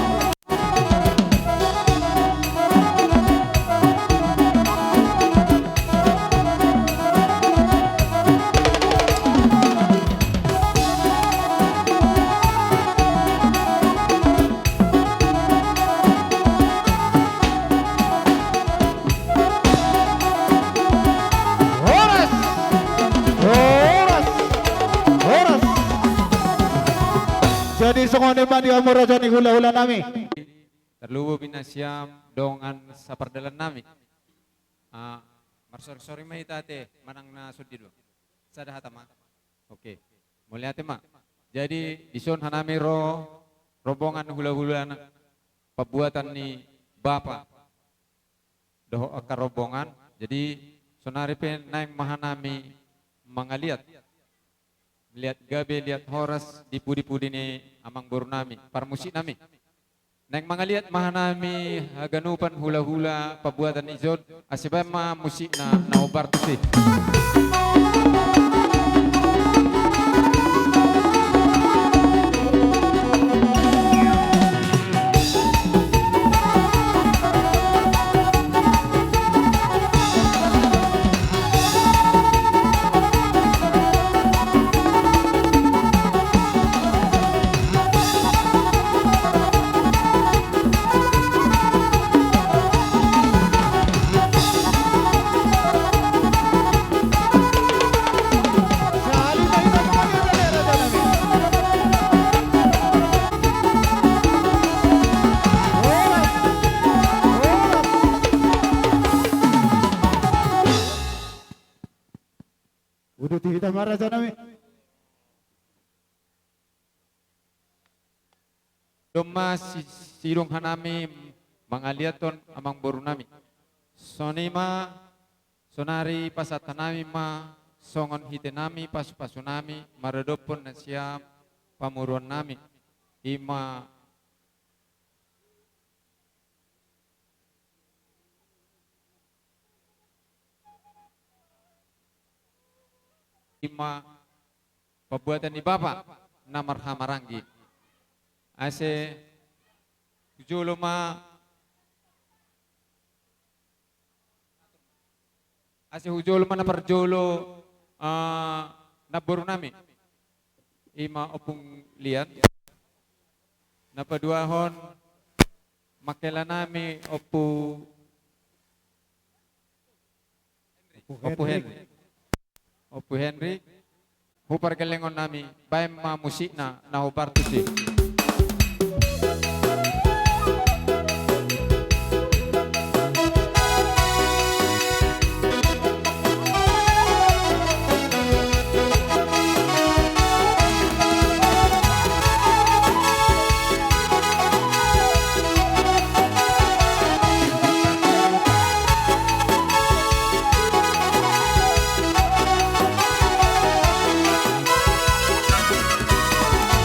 Horas! Horas! Horas! Jadi songon i ma di hamu raja ni hulahulanami. Tarlumobi nasiam dongan sapardalannami. Ah, marsoring-soring ma hita ate manang na sondin do. Sada hata ma. Oke. Mauliate ma. Jadi dison hanami ro rombongan hulahula na pambuatan ni bapa dohot angka rombongan. Jadi sonari pe naeng ma hanami mangaliat. Liat gabe, liat horas di pudi-pudi ni amangborunami, parmusiknami. Naeng mangaliat ma hanami haganupan hulahula pambuatan i, jot asa baen ma musikna na hombar tusi. Uduti hita ma rajanami. Domma si-, sidung hanami mangaliathon amangborunami. Sonima sonari pasahat hanami ma songon hitenami pasupasunami maradophon nasiam pamoruonnami. Ima, ima pambuatan ni bapa na marhahamaranggi. Ase hujolo ma Ase hujolo ma na parjolo, eh, namboru nami. Ima Ompung Lian. Na paduahon manghela nami Ompu, Ompu Henry. Ompu Henry. Hu pargellengon nami, baen ma musikna na hombar tusi.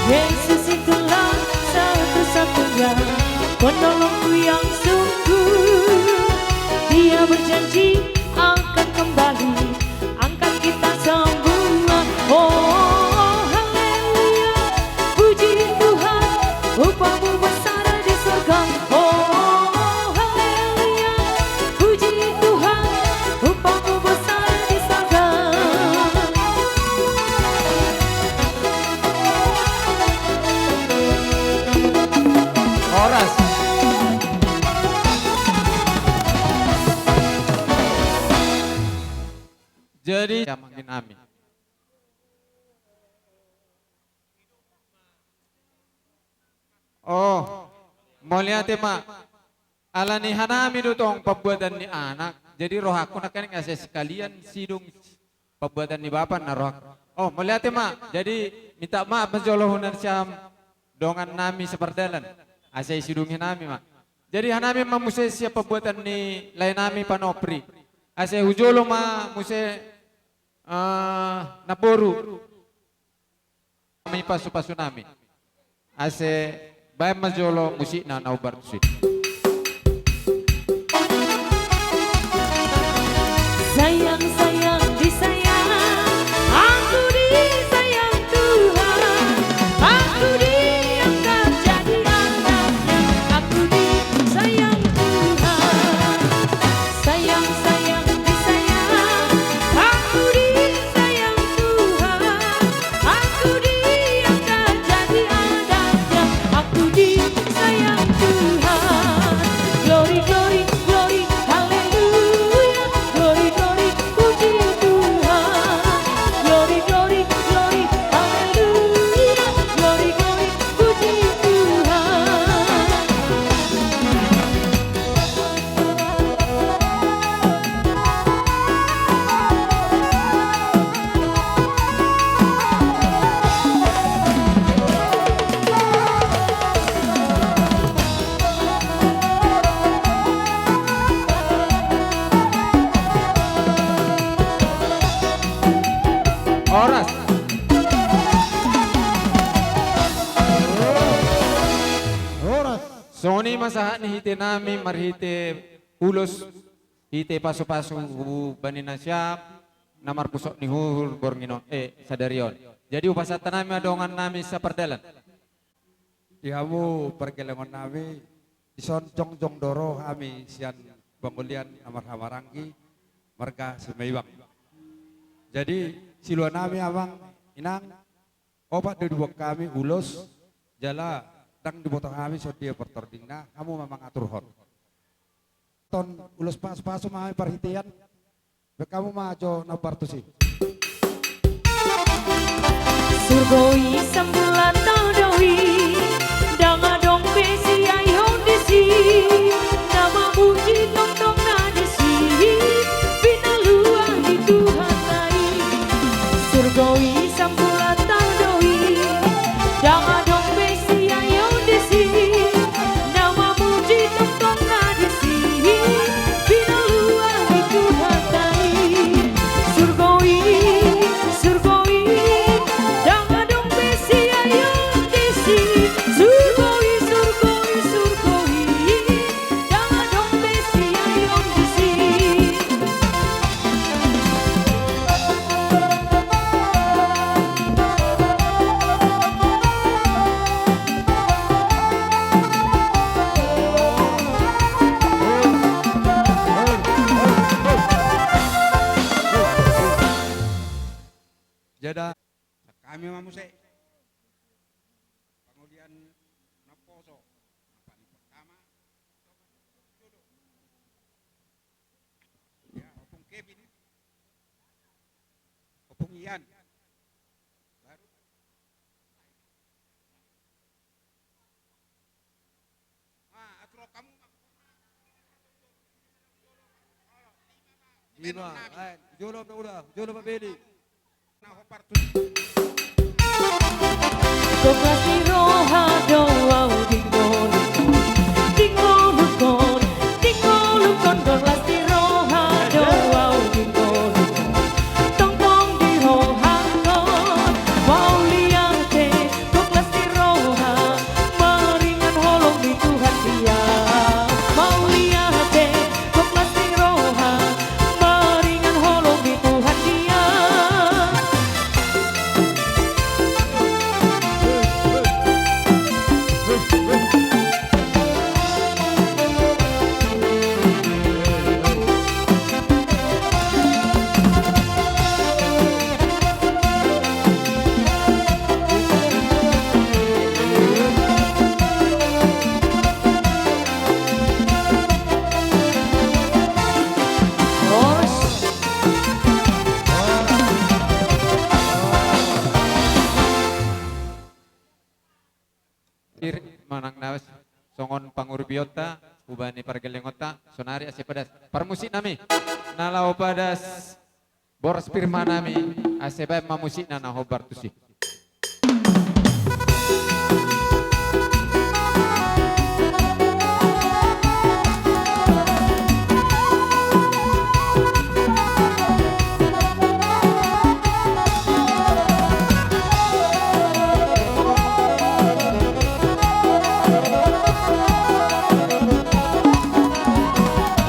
Yesus itulah satu-satunya penolongku yang sungguh. Dia berjanji akan kembali angkat kita semua. Oh, haleluya, puji Tuhan, upah-Mu besar di sorga. Oh, haleluya, puji Tuhan, upah-Mu besar di sorga. Horas. Jadi, ya, mangkin amin. Oh, mauliate ma. Alani hanami do tong pambuatan ni anak. Jadi rohangku nangkaning asa sekalian sidung pambuatan ni bapa na rohangku. Oh, mauliate ma. Jadi minta maaf ma jolo huna sian dongan nami sapardalan. Asa isidungi nami ma. Jadi hanami ma muse sian pambuatan ni lae nami Panopri. Asa hujolo ma muse, eh, namboru. Nami pasu-pasu nami. Ase baen ma jolo musikna na hombar tusi. Sayang, sayang, disayang, aku disayang Tuhan, aku diangkat jadi anaknya, aku disayang Tuhan. Sayang, sayang, disayang, aku disayang Tuhan. Aku diangkat jadi anaknya, aku disayang Tuhan. Glory, glory, glory, haleluya. Glory, glory, puji Tuhan. Glory, glory, glory, haleluya. Glory, glory, puji Tuhan. Horas. Horas. Songon i ma sahat ni hite nami marhite ulos, hite pasu-pasu hubani na siap na marpusok ni uhur borngin on, eh, sadari on. Jadi hupasahat hami ma dongan nami sapardalan. Di hamu pargellengon nami, dison jongjong do ro hami sian pangolian na marhahamaranggi marga Simaibang. Jadi silua nami amang inang, opat do diboan hami ulos, jala ndang diboto hami songon dia partordingna, hamu ma mangaturhon. Ton ulos pasu-pasu ma hami parhitean. Baen hamu ma jo na hombar tusi. Surgo i sambulat do i, ndang adong be siaihon disi, na mamuji tongtong na disi, pinaluah ni Tuhanta i. Surgo i sambulat do i, ndang adong be siaihon disi, na mamuji tongtong na disi, pinaluah ni Tuhanta i. Surgo i, surgo i, ndang adong be siaihon Naposo. Yang paling pertama, ya, Opung Kevin. Opung Ian. Baru. Ah, atur kamu. Lima, lain. Jolo na uda, jolo ma beli. Gok las ni roha do au di ngolungkon, di ngolungkon, di ngolungkon, gok las ni roha do au di ngolungkon. Tongtong di rohangkon mauliate, gok las ni roha, maringan holong di Tuhan dia. Mauliate, gok las ni roha, maringan holong di Tuhan dia. Pir manang na songon pangurupionta, hubani pargellengonta, sonari ase padas parmusiknami na laho padas boras pir ma nami, ase baen ma musikna na hombar tusi.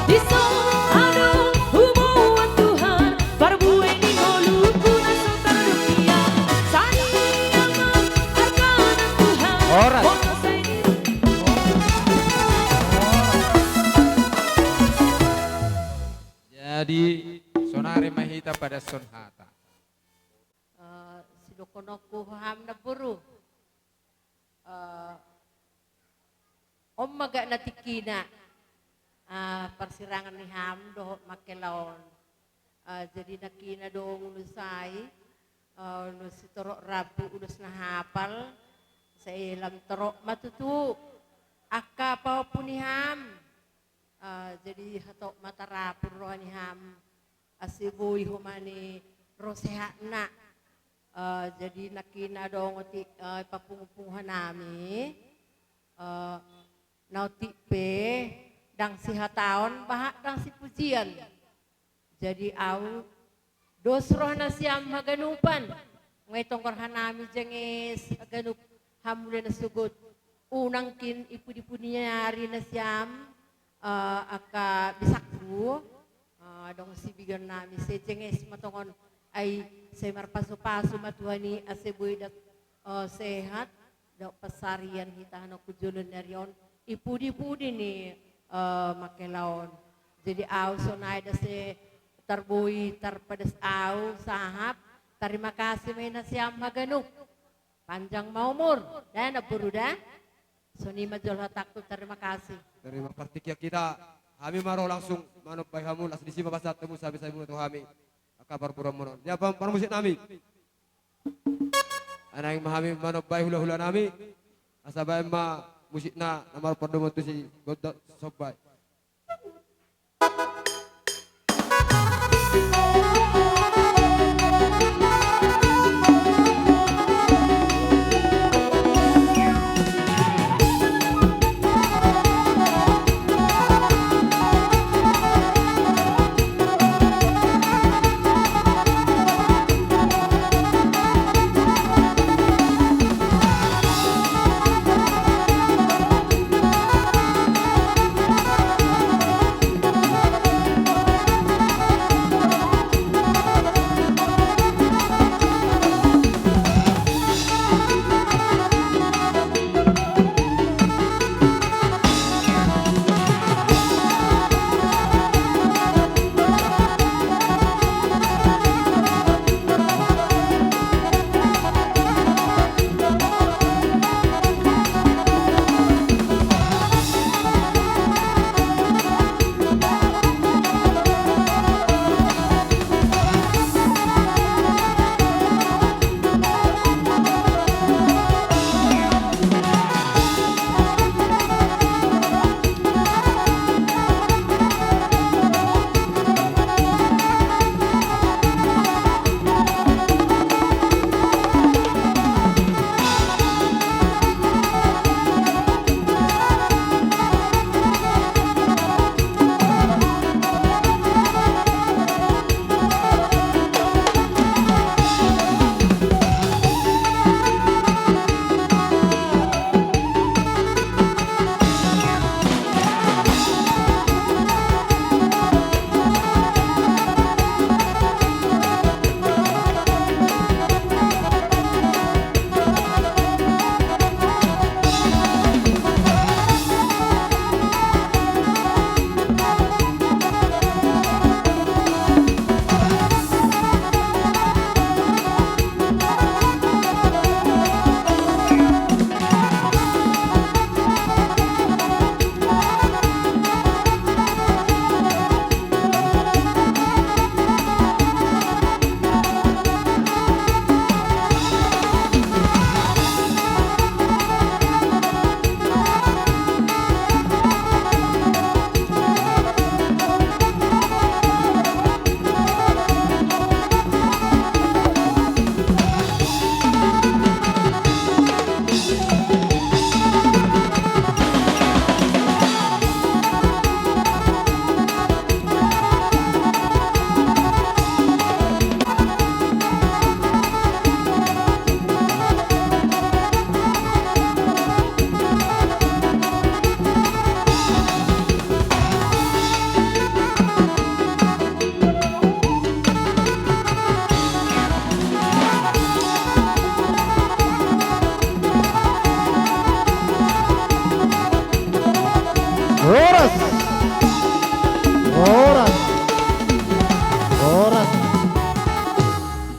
Dison adong huboan Tuhan parbue ni ngolungku na so tardok ia. Sai ia ma arganan Tuhan. Horas. Jadi sonari ma hita padashon hata. Eh, sidohononku ho hamu namboru. Eh, on ma gakna tingkina, eh, parsirangan ni hamu dohot manghelaon. Eh, jadi nangkin adong ulos ai, eh, ulos sitorop rambu, ulos na hapal, sai lam torop ma tutu angka pahompu ni hamu. Eh, jadi hatop ma tarapul roha ni hamu. Ase boi homa ni ro sehatna. Eh, jadi nangkin adong otik, eh, papungupunguhon nami. Eh, na otik pe ndang sihataon, bahat ndang sipujian. Jadi au dos roha nasiam haganupan. Nunga itongkorhon nami Jenges haganup hamuna na sogot. Unang kin ipudipudi ni ari nasiam, eh, angka bisakku, eh, adong sibigan nami, sai Jenges ma tongon, ai sai marpasupasu ma Tuhan i ase boi dat, eh, sehat, dohot pansarian hita hanon tu joloan ni ari on, ipudipudi ni, eh, manghelaon. Jadi au sonai da se tarboi tarpadas au sahap, tarima kasih ma i nasiam haganup. Panjang ma umur, da namboru da. Songon i ma jolo hatangku, tarima kasih. Tarima partingkian hita, hami ma ro langsung manombai hamu, laos disi ma pasahat hamu sabi-sabi muna tu hami. Angka parboruonmuna on. Dia pam parmusik nami. Ai naeng ma hami manombai hulahula nami. Asa baen ma musikna na marpandomu tu si gondang somba i.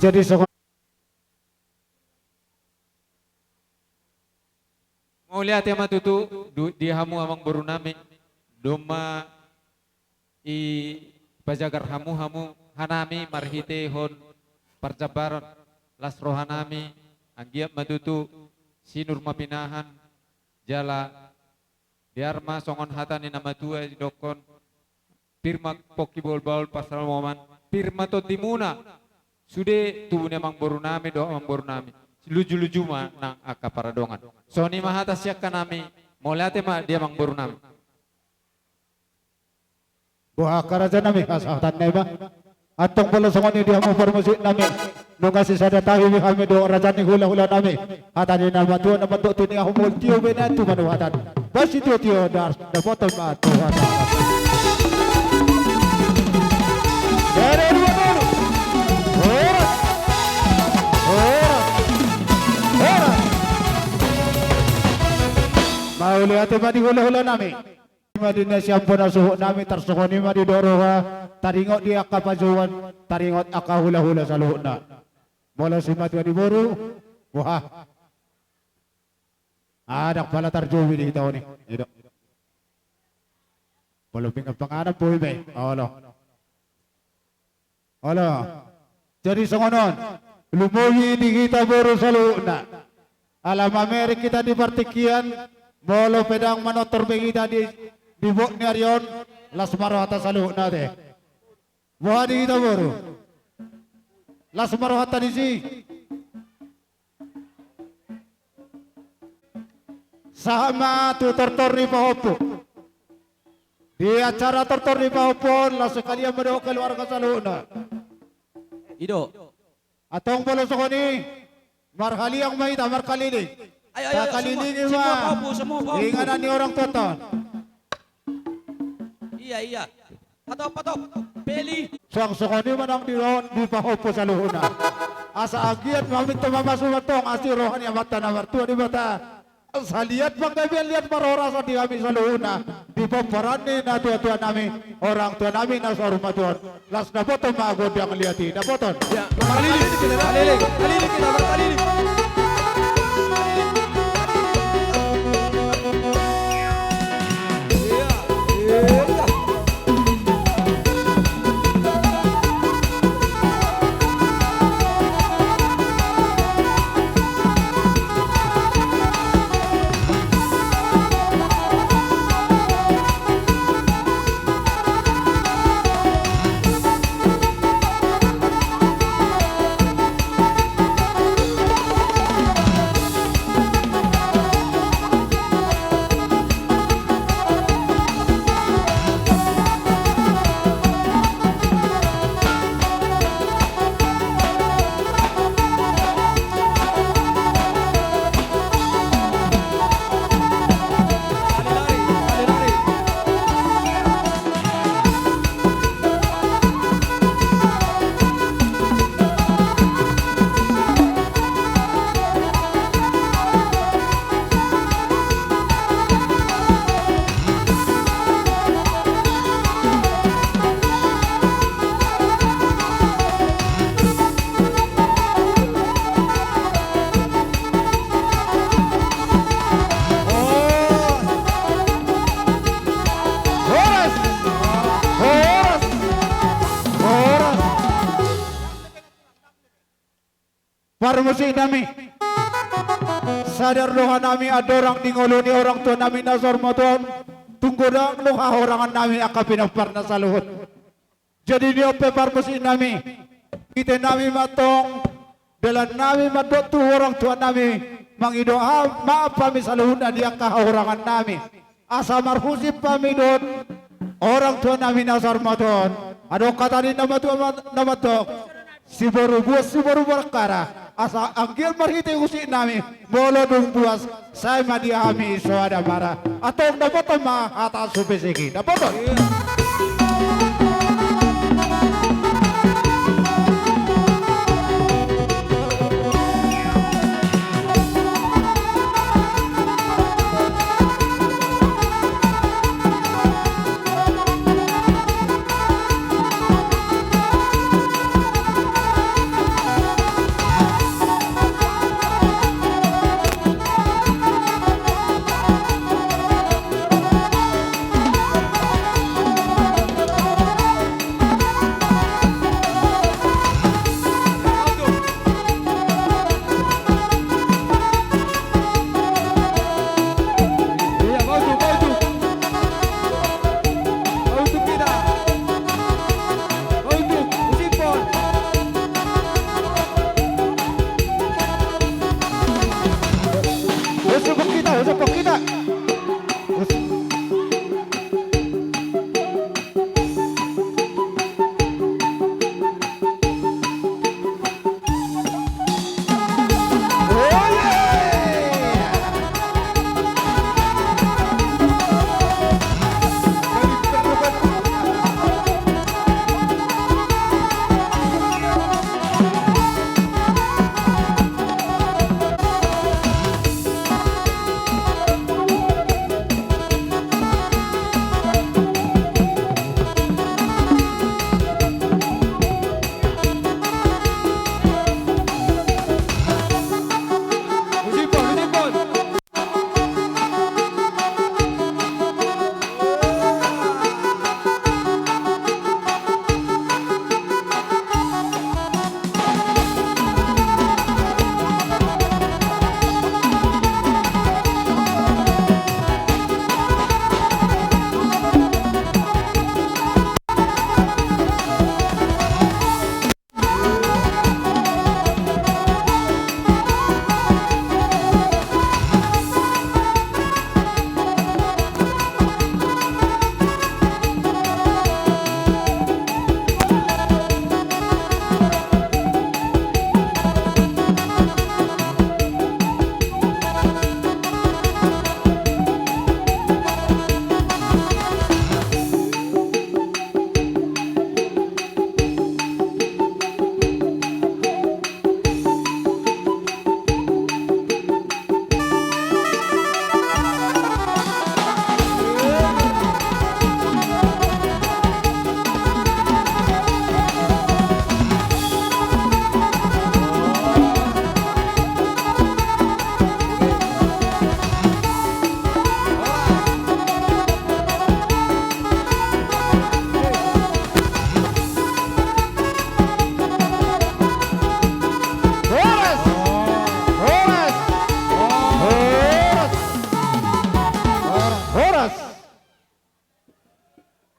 Jadi songon Mauliate ma tutu di hamu amangboru nami, domma i pajagar hamu hamu hanami marhitehon parjambaron, las roha nami, anggiat ma tutu sinur ma pinahan, jala dear ma songon hata ni na matua didokkon, pir ma pongki bahulbahul pansalongan, pir ma tondimuna, sude tubu ni amangboru nami dohot amangboru nami, lujuluju ma nang angka paradongan. Songon i ma hata sian hami, mauliate ma di amangboru nami. Boha angka raja nami, asa hatana i ma. Antong molo songon i di hamu parmusik nami, nunga sisada tahi be hami dohot raja ni hulahula nami. Hata ni na matua na mandok tu ni ahu molo tio be na tu manu hatan. Basi tio tio das dapoton ma tu hatan. Ere dua tolu. Horas. Horas. Horas. Mauliate ma di hulahula nami. Ima di na siampona suhut nami tarsongon i ma di doroha, taringot di angka pajouan, taringot angka hulahula saluhutna. Molo simatua ni boru, wah. Adong pala tarjobi di hita on i. Ido. Molo pinggan panganan boi be. Olo. Olo. Jadi songon on. Lumobi di hita boru saluhutna. Ala mamereng hita di partingkian. Molo pe ndang manortor be hita di, di bot ni ari on. Las ma rohanta saluhutna te. Boha di hita boru. Las ma rohanta disi. Sahat ma tu tortor ni pahompu. Di acara tortor ni pahompu on, laos sekalian ma dohot keluarga saluhutna. Ido. Antong molo songon i, marhaliang ma hita, markaliling. Ayo, ayo, ayo, takalilingi ma. Semua, semua pahompu, semua pahompu. Inganan ni orang tua on. Iya, iya. Patop, patop. Peli. Suang songon i ma nang di, di pahompu saluhutna. Asa anggiat maminta mamasu ma antong asi roha ni Amanta na martua Debata. Asa liat panggabean, liat parhorasan di hami saluhutna. Di pomparan ni natuatua nami, orang tua nami na saur matua on. Laos dapoton ma gondang liat i, dapoton. Ya, markaliling kita, markaliling, markaliling kita, markaliling. Iya, iya. Horas! Horas! Horas! Parmusik nami. Sadar do hanami andorang di ngolu ni orang tua nami na saur matua on, tung godang do hahorangan nami angka pinomparna saluhut. Jadi nion pe parmusik nami, ite nami ma antong, dalan nami mandok tu orang tua nami, mangido maaf hami saluhutna di angka hahorangan nami. Asa marhusip hami dohot orang tua nami na saur matua on. Adong hata ni na matua ma-, na mandok, siboru buas siboru barangkara. Asa anggiat marhite husip nami, molo dung buas, sai ma di hami soada mara. Antong dapoton ma hata sumbe segi. Dapoton.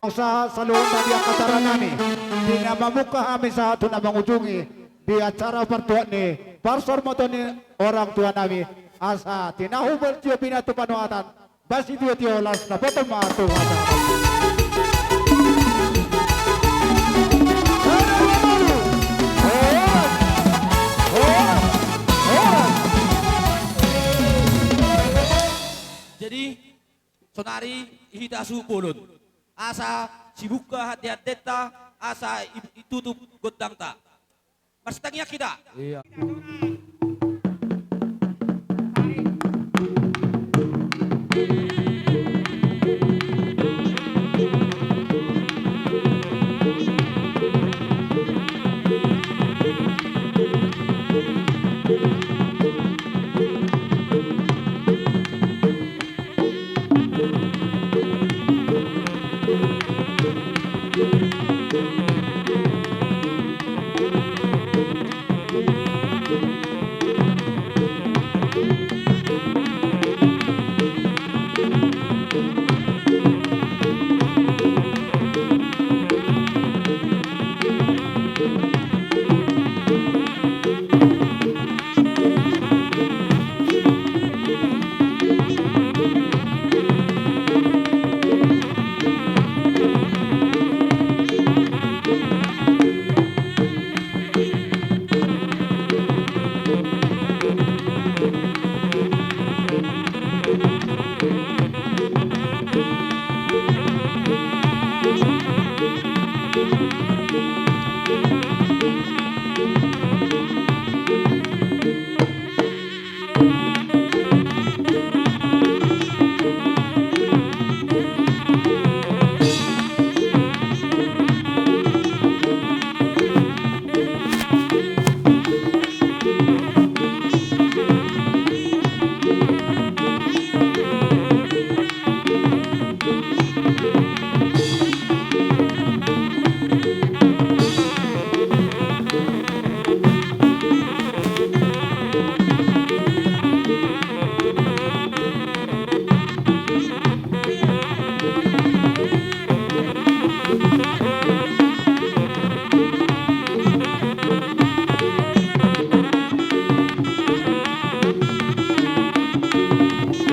Saluhutna di angka acara nami, di na mamungka hami sahat tu na mangujungi di acara partuat ni parsormoton ni orang tua nami, asa tinahu martio pinatu panuatan, basi tio tio las na potong ma tu acara. Horas, horas, horas. Jadi, sonari hita suhut bolon. Asa sibuka hande-handenta, asa i-, itutup gondangta. Marsitangiang hita. Iya.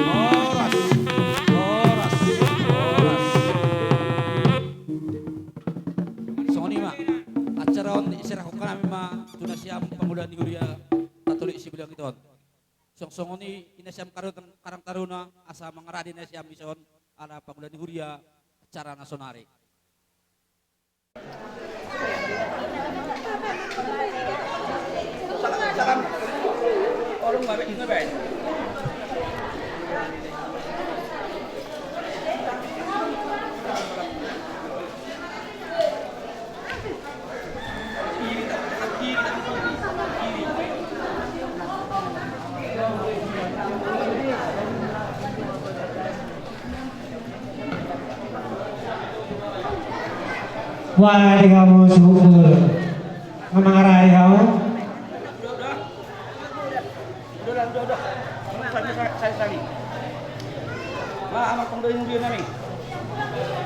Horas, horas, horas. Songon i ma, acara on diserahon hami ma tu nasiam pangula ni huria Katolik Sibolga Iton. Songon i, i nasiam Karang Taruna, asa mangarade nasiam dison ala pangula ni huria acara na sonari. Wah, di hamu suhut. Nga mangarai hamu.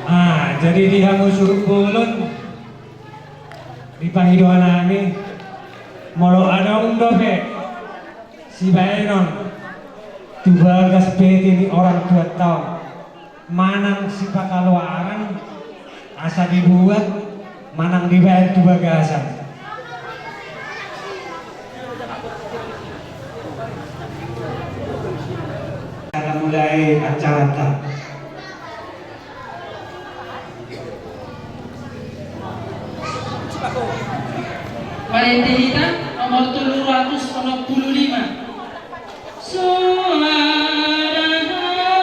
Ah, jadi di hamu suhut bolon, dipangido hami, molo adong dope sibaenon tu bagas pete ni orang tuanta on manang sipakaluaran, asa dibuat manang dibaen tu bagasan. Kita mulai acaranta. Marende hita nomor tolu ratus onom pulu lima. Soada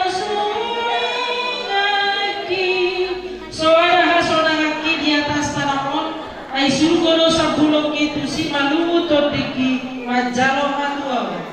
hasonangki, soada hasonangki di atas tano on, ai surgo do sambulongki tusi malungun tondingki manjalo hatuaon.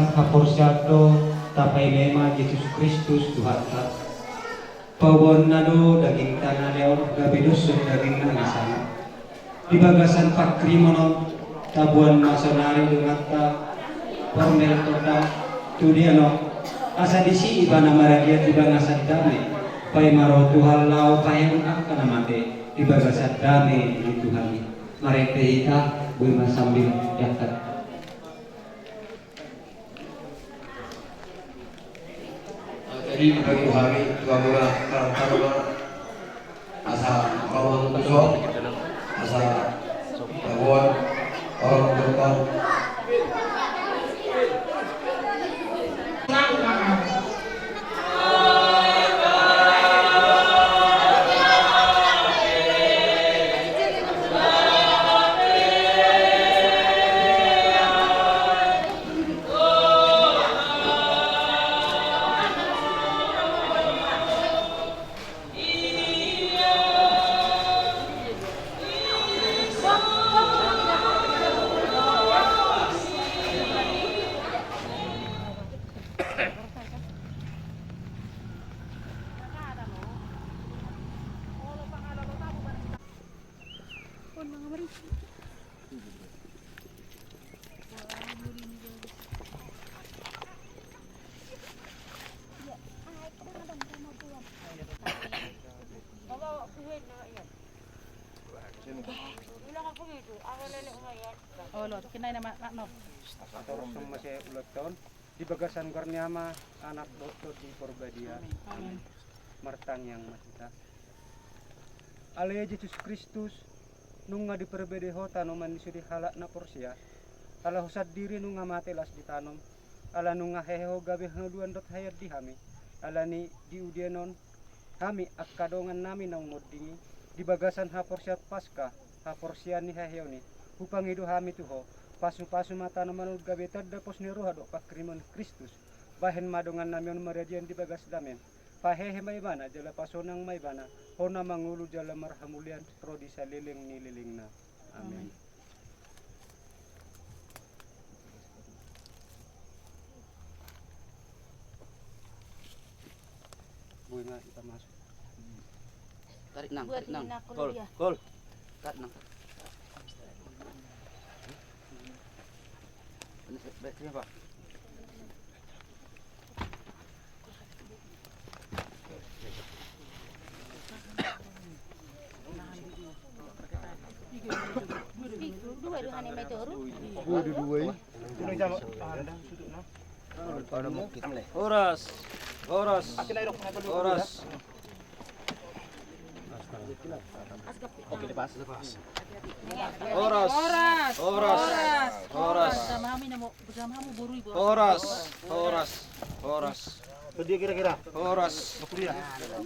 Haporseaon do tapaima Jesus Kristus Tuhanta. Paboaonna do daging tanganna on gabe dos dagingna na sangap. Di bagasan pangkirimon on, taboan ma saonari donganta formel tondang tu dia on, asa disi ibana maradian di bagasan dame, paima ro Tuhan laho pahehon angka na mate di bagasan dame ni Tuhan i. Marende hita, boi ma sambil diangkat. Jadi bagi hami tu hamuna, karang taruna, asa pamang tuso, asa tabuan orang berkembang. Olo, kinai nama, nak, no. Asa torus ma ulaonta on di bagasan goar ni Ama, Anak dohot Tondi Porbadia. Amin. Martangiang ma hita. Ale Jesus Kristus, nunga diperbede Ho tanoman ni sude halak na porsea. Ala Ho sandiri nunga mate las di tano on. Ala nunga hehe Ho gabe hangoluan dohot haheheon di hami. Alani di udian on, hami angka dongannami naung monding i, di bagasan haporseaon Paska, haporseaon ni haheheon i, hupangido hami tu Ho, pasupasu ma tanoman on gabe tanda pos ni roha dohot pangkirimon Kristus. Bahen ma dongannami on maradian di bagas dame. Pahehe ma ibana jala pasonang ma ibana, Ho na mangolu jala marhamulian ro di saleleng ni lelengna. Amin. Boi ma hita masuk. Tarik, Nang, tarik, Nang. Kol, kol. Tarik, Nang. Ini, baik, sini, Pak. Dua, dua, hanya mai toru. Dua, dua, dua, i. Horas, horas, horas. Horas, horas, horas. Horas, horas, horas.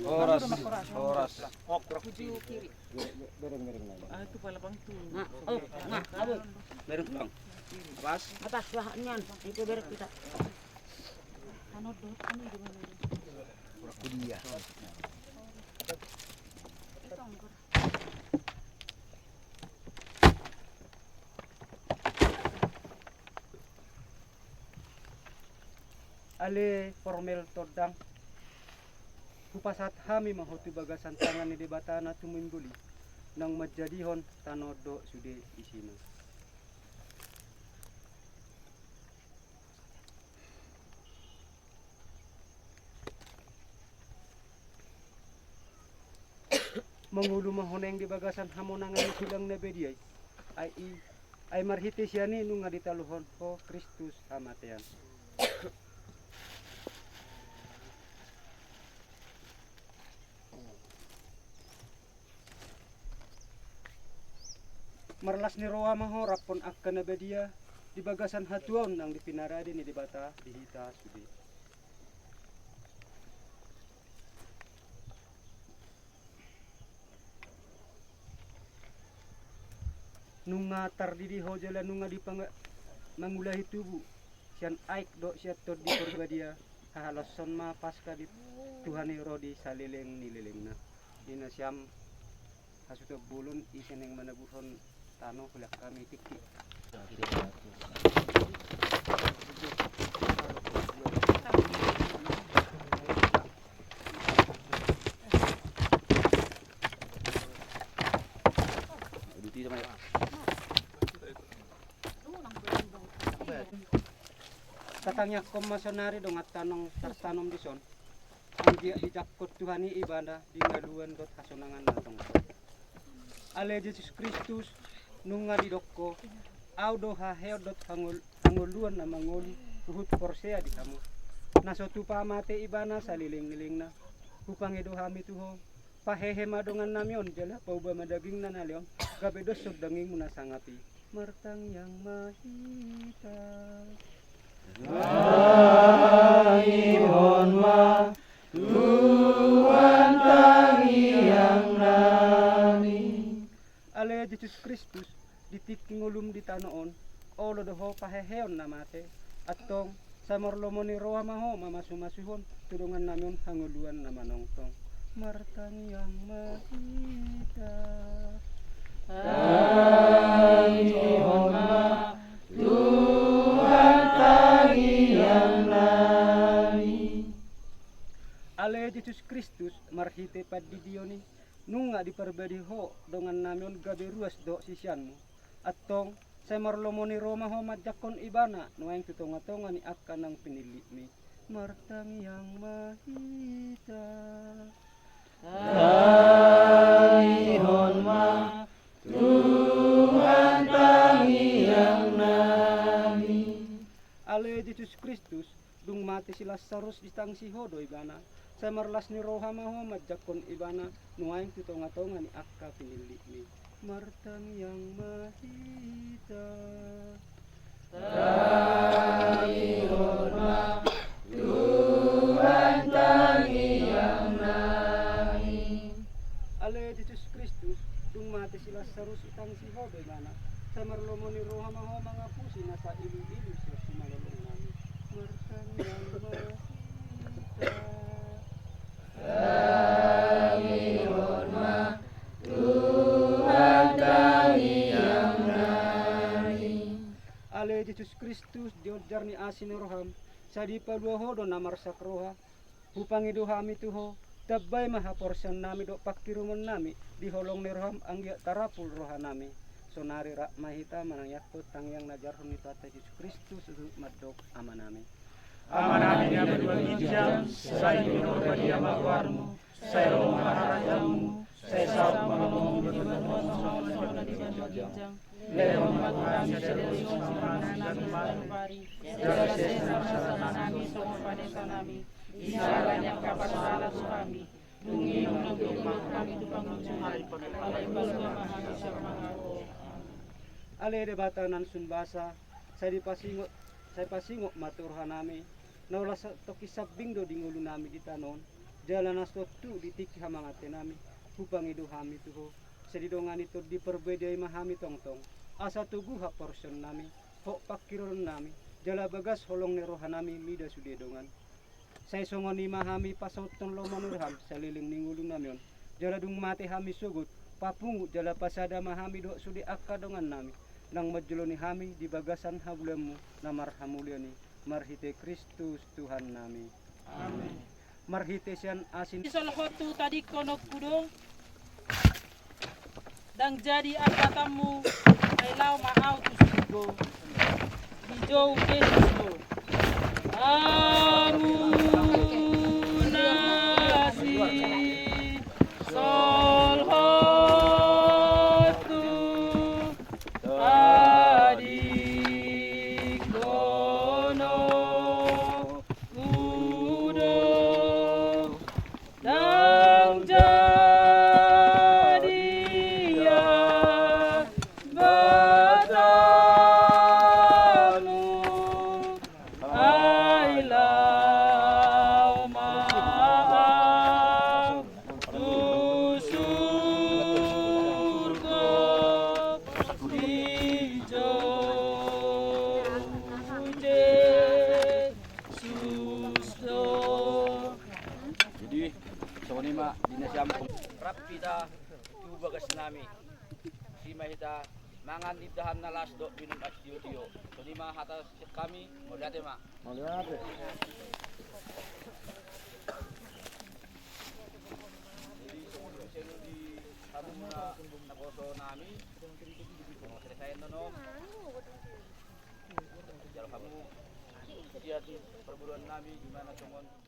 Horas, horas, horas. Bereng, bereng. Bereng, Bang. Pas. Atas, wah, nian. Itu bereng kita. Ale formel tondang, hupasahat hami ma Ho tu bagasan tangan ni Debata na tuminggol i, naung manjadihon tano on dohot sude isina. Mangolu ma Ho naeng di bagasan hamonangan ni silang na badia i. Ai i, ai marhite sian i nunga ditaluhon Ho Kristus hamatean. Marlas ni roha ma Ho rap dohot angka na badia di bagasan hatuaon naung dipinarade ni Debata di hita sude. Nunga tardidi Ho jala nunga dipanga-, mangulahi tubu sian aek dohot sian Tondi Porbadia, hahalaoshon ma Paska di Tuhan i ro di saleleng ni lelengna. Ninna sian hasuhuton bolon, ise naeng manaburhon tano, hulehon hami tingki. Tangiangkon ma sonari donganta naung tartanom dison, anggiat dijangkon Tuhan i ibana di ngaluan dohot hasonangan na tongtong. Ale Jesus Kristus, nunga didok ho, au do haheon dohot hangol-, hangoluan na mangolu, huhut porsea di hamu. Na so tupa mate ibana saleleng-lelengna, hupangido hami tu ho, pahehe ma dongannami on jala pauba ma dagingna na leon, gabe doshon dagingmu na sangap i. Martangiang ma hita. Tangihon ma Tuhan tangiangnami. Ale Jesus Kristus, di tingki ngolum di tano on, olo do ho paheheon na mate, antong sai marlomo ni roha ma ho mamasumasuhon tu dongannami on hangoluan na manongtong. Martangiang ma hita. Tangihon ma Tuhan tangiangnami. Ale Jesus Kristus, marhite pandidion i, nunga diparbadi ho dongannami on gabe ruas dohot siseanmu. Antong, sai marlomo ni roha ma ho manjangkon ibana, nuaeng tu tongatonga ni angka naung pinillitmi. Martangiang ma hita. Tangihon ma Tuhan tangiangnami. Ale Jesus Kristus, dung mate si Lasarus ditangsi ho do ibana, sai marlas ni roha ma ho manjangkon ibana, nuaeng tu tongatonga ni angka pinillitmi. Martangiang ma hita. Tangihon ma Tuhan tangiangnami. Ale Jesus Kristus, dung mate si Lasarus ditangsi ho do ibana, sai marlomo ni roha ma ho mangapusi nasa iluilu sian simalolongnami. Martangiang ma hita. Tangihon ma Tuhan tangiangnami. Ale Jesus Kristus, di onjar ni asi ni roham, sai dipalua ho do na marsak roha. Hupangido hami tu ho, tambai ma haporseaonnami dohot pangkirumonnami di holong ni roham anggiat tarapul rohanami. Sonari rap ma hita manangiangkon tangiang na jarhon ni Tuhanta Jesus Kristus huhut mandok Amanami. Amanami na di banua ginjang, sai pinarbadia ma goarmu, sai ro ma harajaonmu, sai saut ma lomomu di banua on songon na di banua ginjang. Lehon ma tu hami sadari on panganannami sipanganon ari, jala sesa ma hasalaannami songon panesanami di sahala ni angka pasahalak tu hami, dung unang dibahen hami tu pangunjunan, alai palua ma hami sian pangago. Ale Debata na sun basa, sai dipasingot, sai pasingot ma tu rohanami, na olo satongkin sambing do di ngolunami di tano on, jala na so tu di tingki hamangateannami, hupangido hami tu ho, sai didongani Tondi Parbadia i ma hami tongtong, asa togu haporseaonnami, hot pangkirumonnami, jala bagas holong ni rohanami mida sude dongan. Sai songon i ma hami pasauthon lomo ni roham saleleng ni ngolunami on. Jala dung mate hami sogot, papungu jala pasada ma hami dohot sude angka dongannami, naung manjoloni hami di bagasan hamuliaonmu na marhamulian i, marhite Kristus Tuhannami. Amen. Marhite sian asi ni Solhot tu tadingkononku do. Ndang jadi angkatanmu, ai laho ma ahu tu surgo. Dijou Jesus do. Hamu na sisolhot tu tadingkononku do. Ndang jadi angkatanmu, ai laho ma ahu tu surgo, dijou Jesus do. Jadi, songon i ma di na siampung. Rap hita tu bagasnami. Isi ma hita mangan indahan na las dohot minum as tiotio. Songon i ma hata sian hami, mauliate ma. Mauliate. Jadi, songon i ma di hamu na, naposonami. Songon i ma selesai nono. Jalo hamu. Ia di perguruan nami di mana songon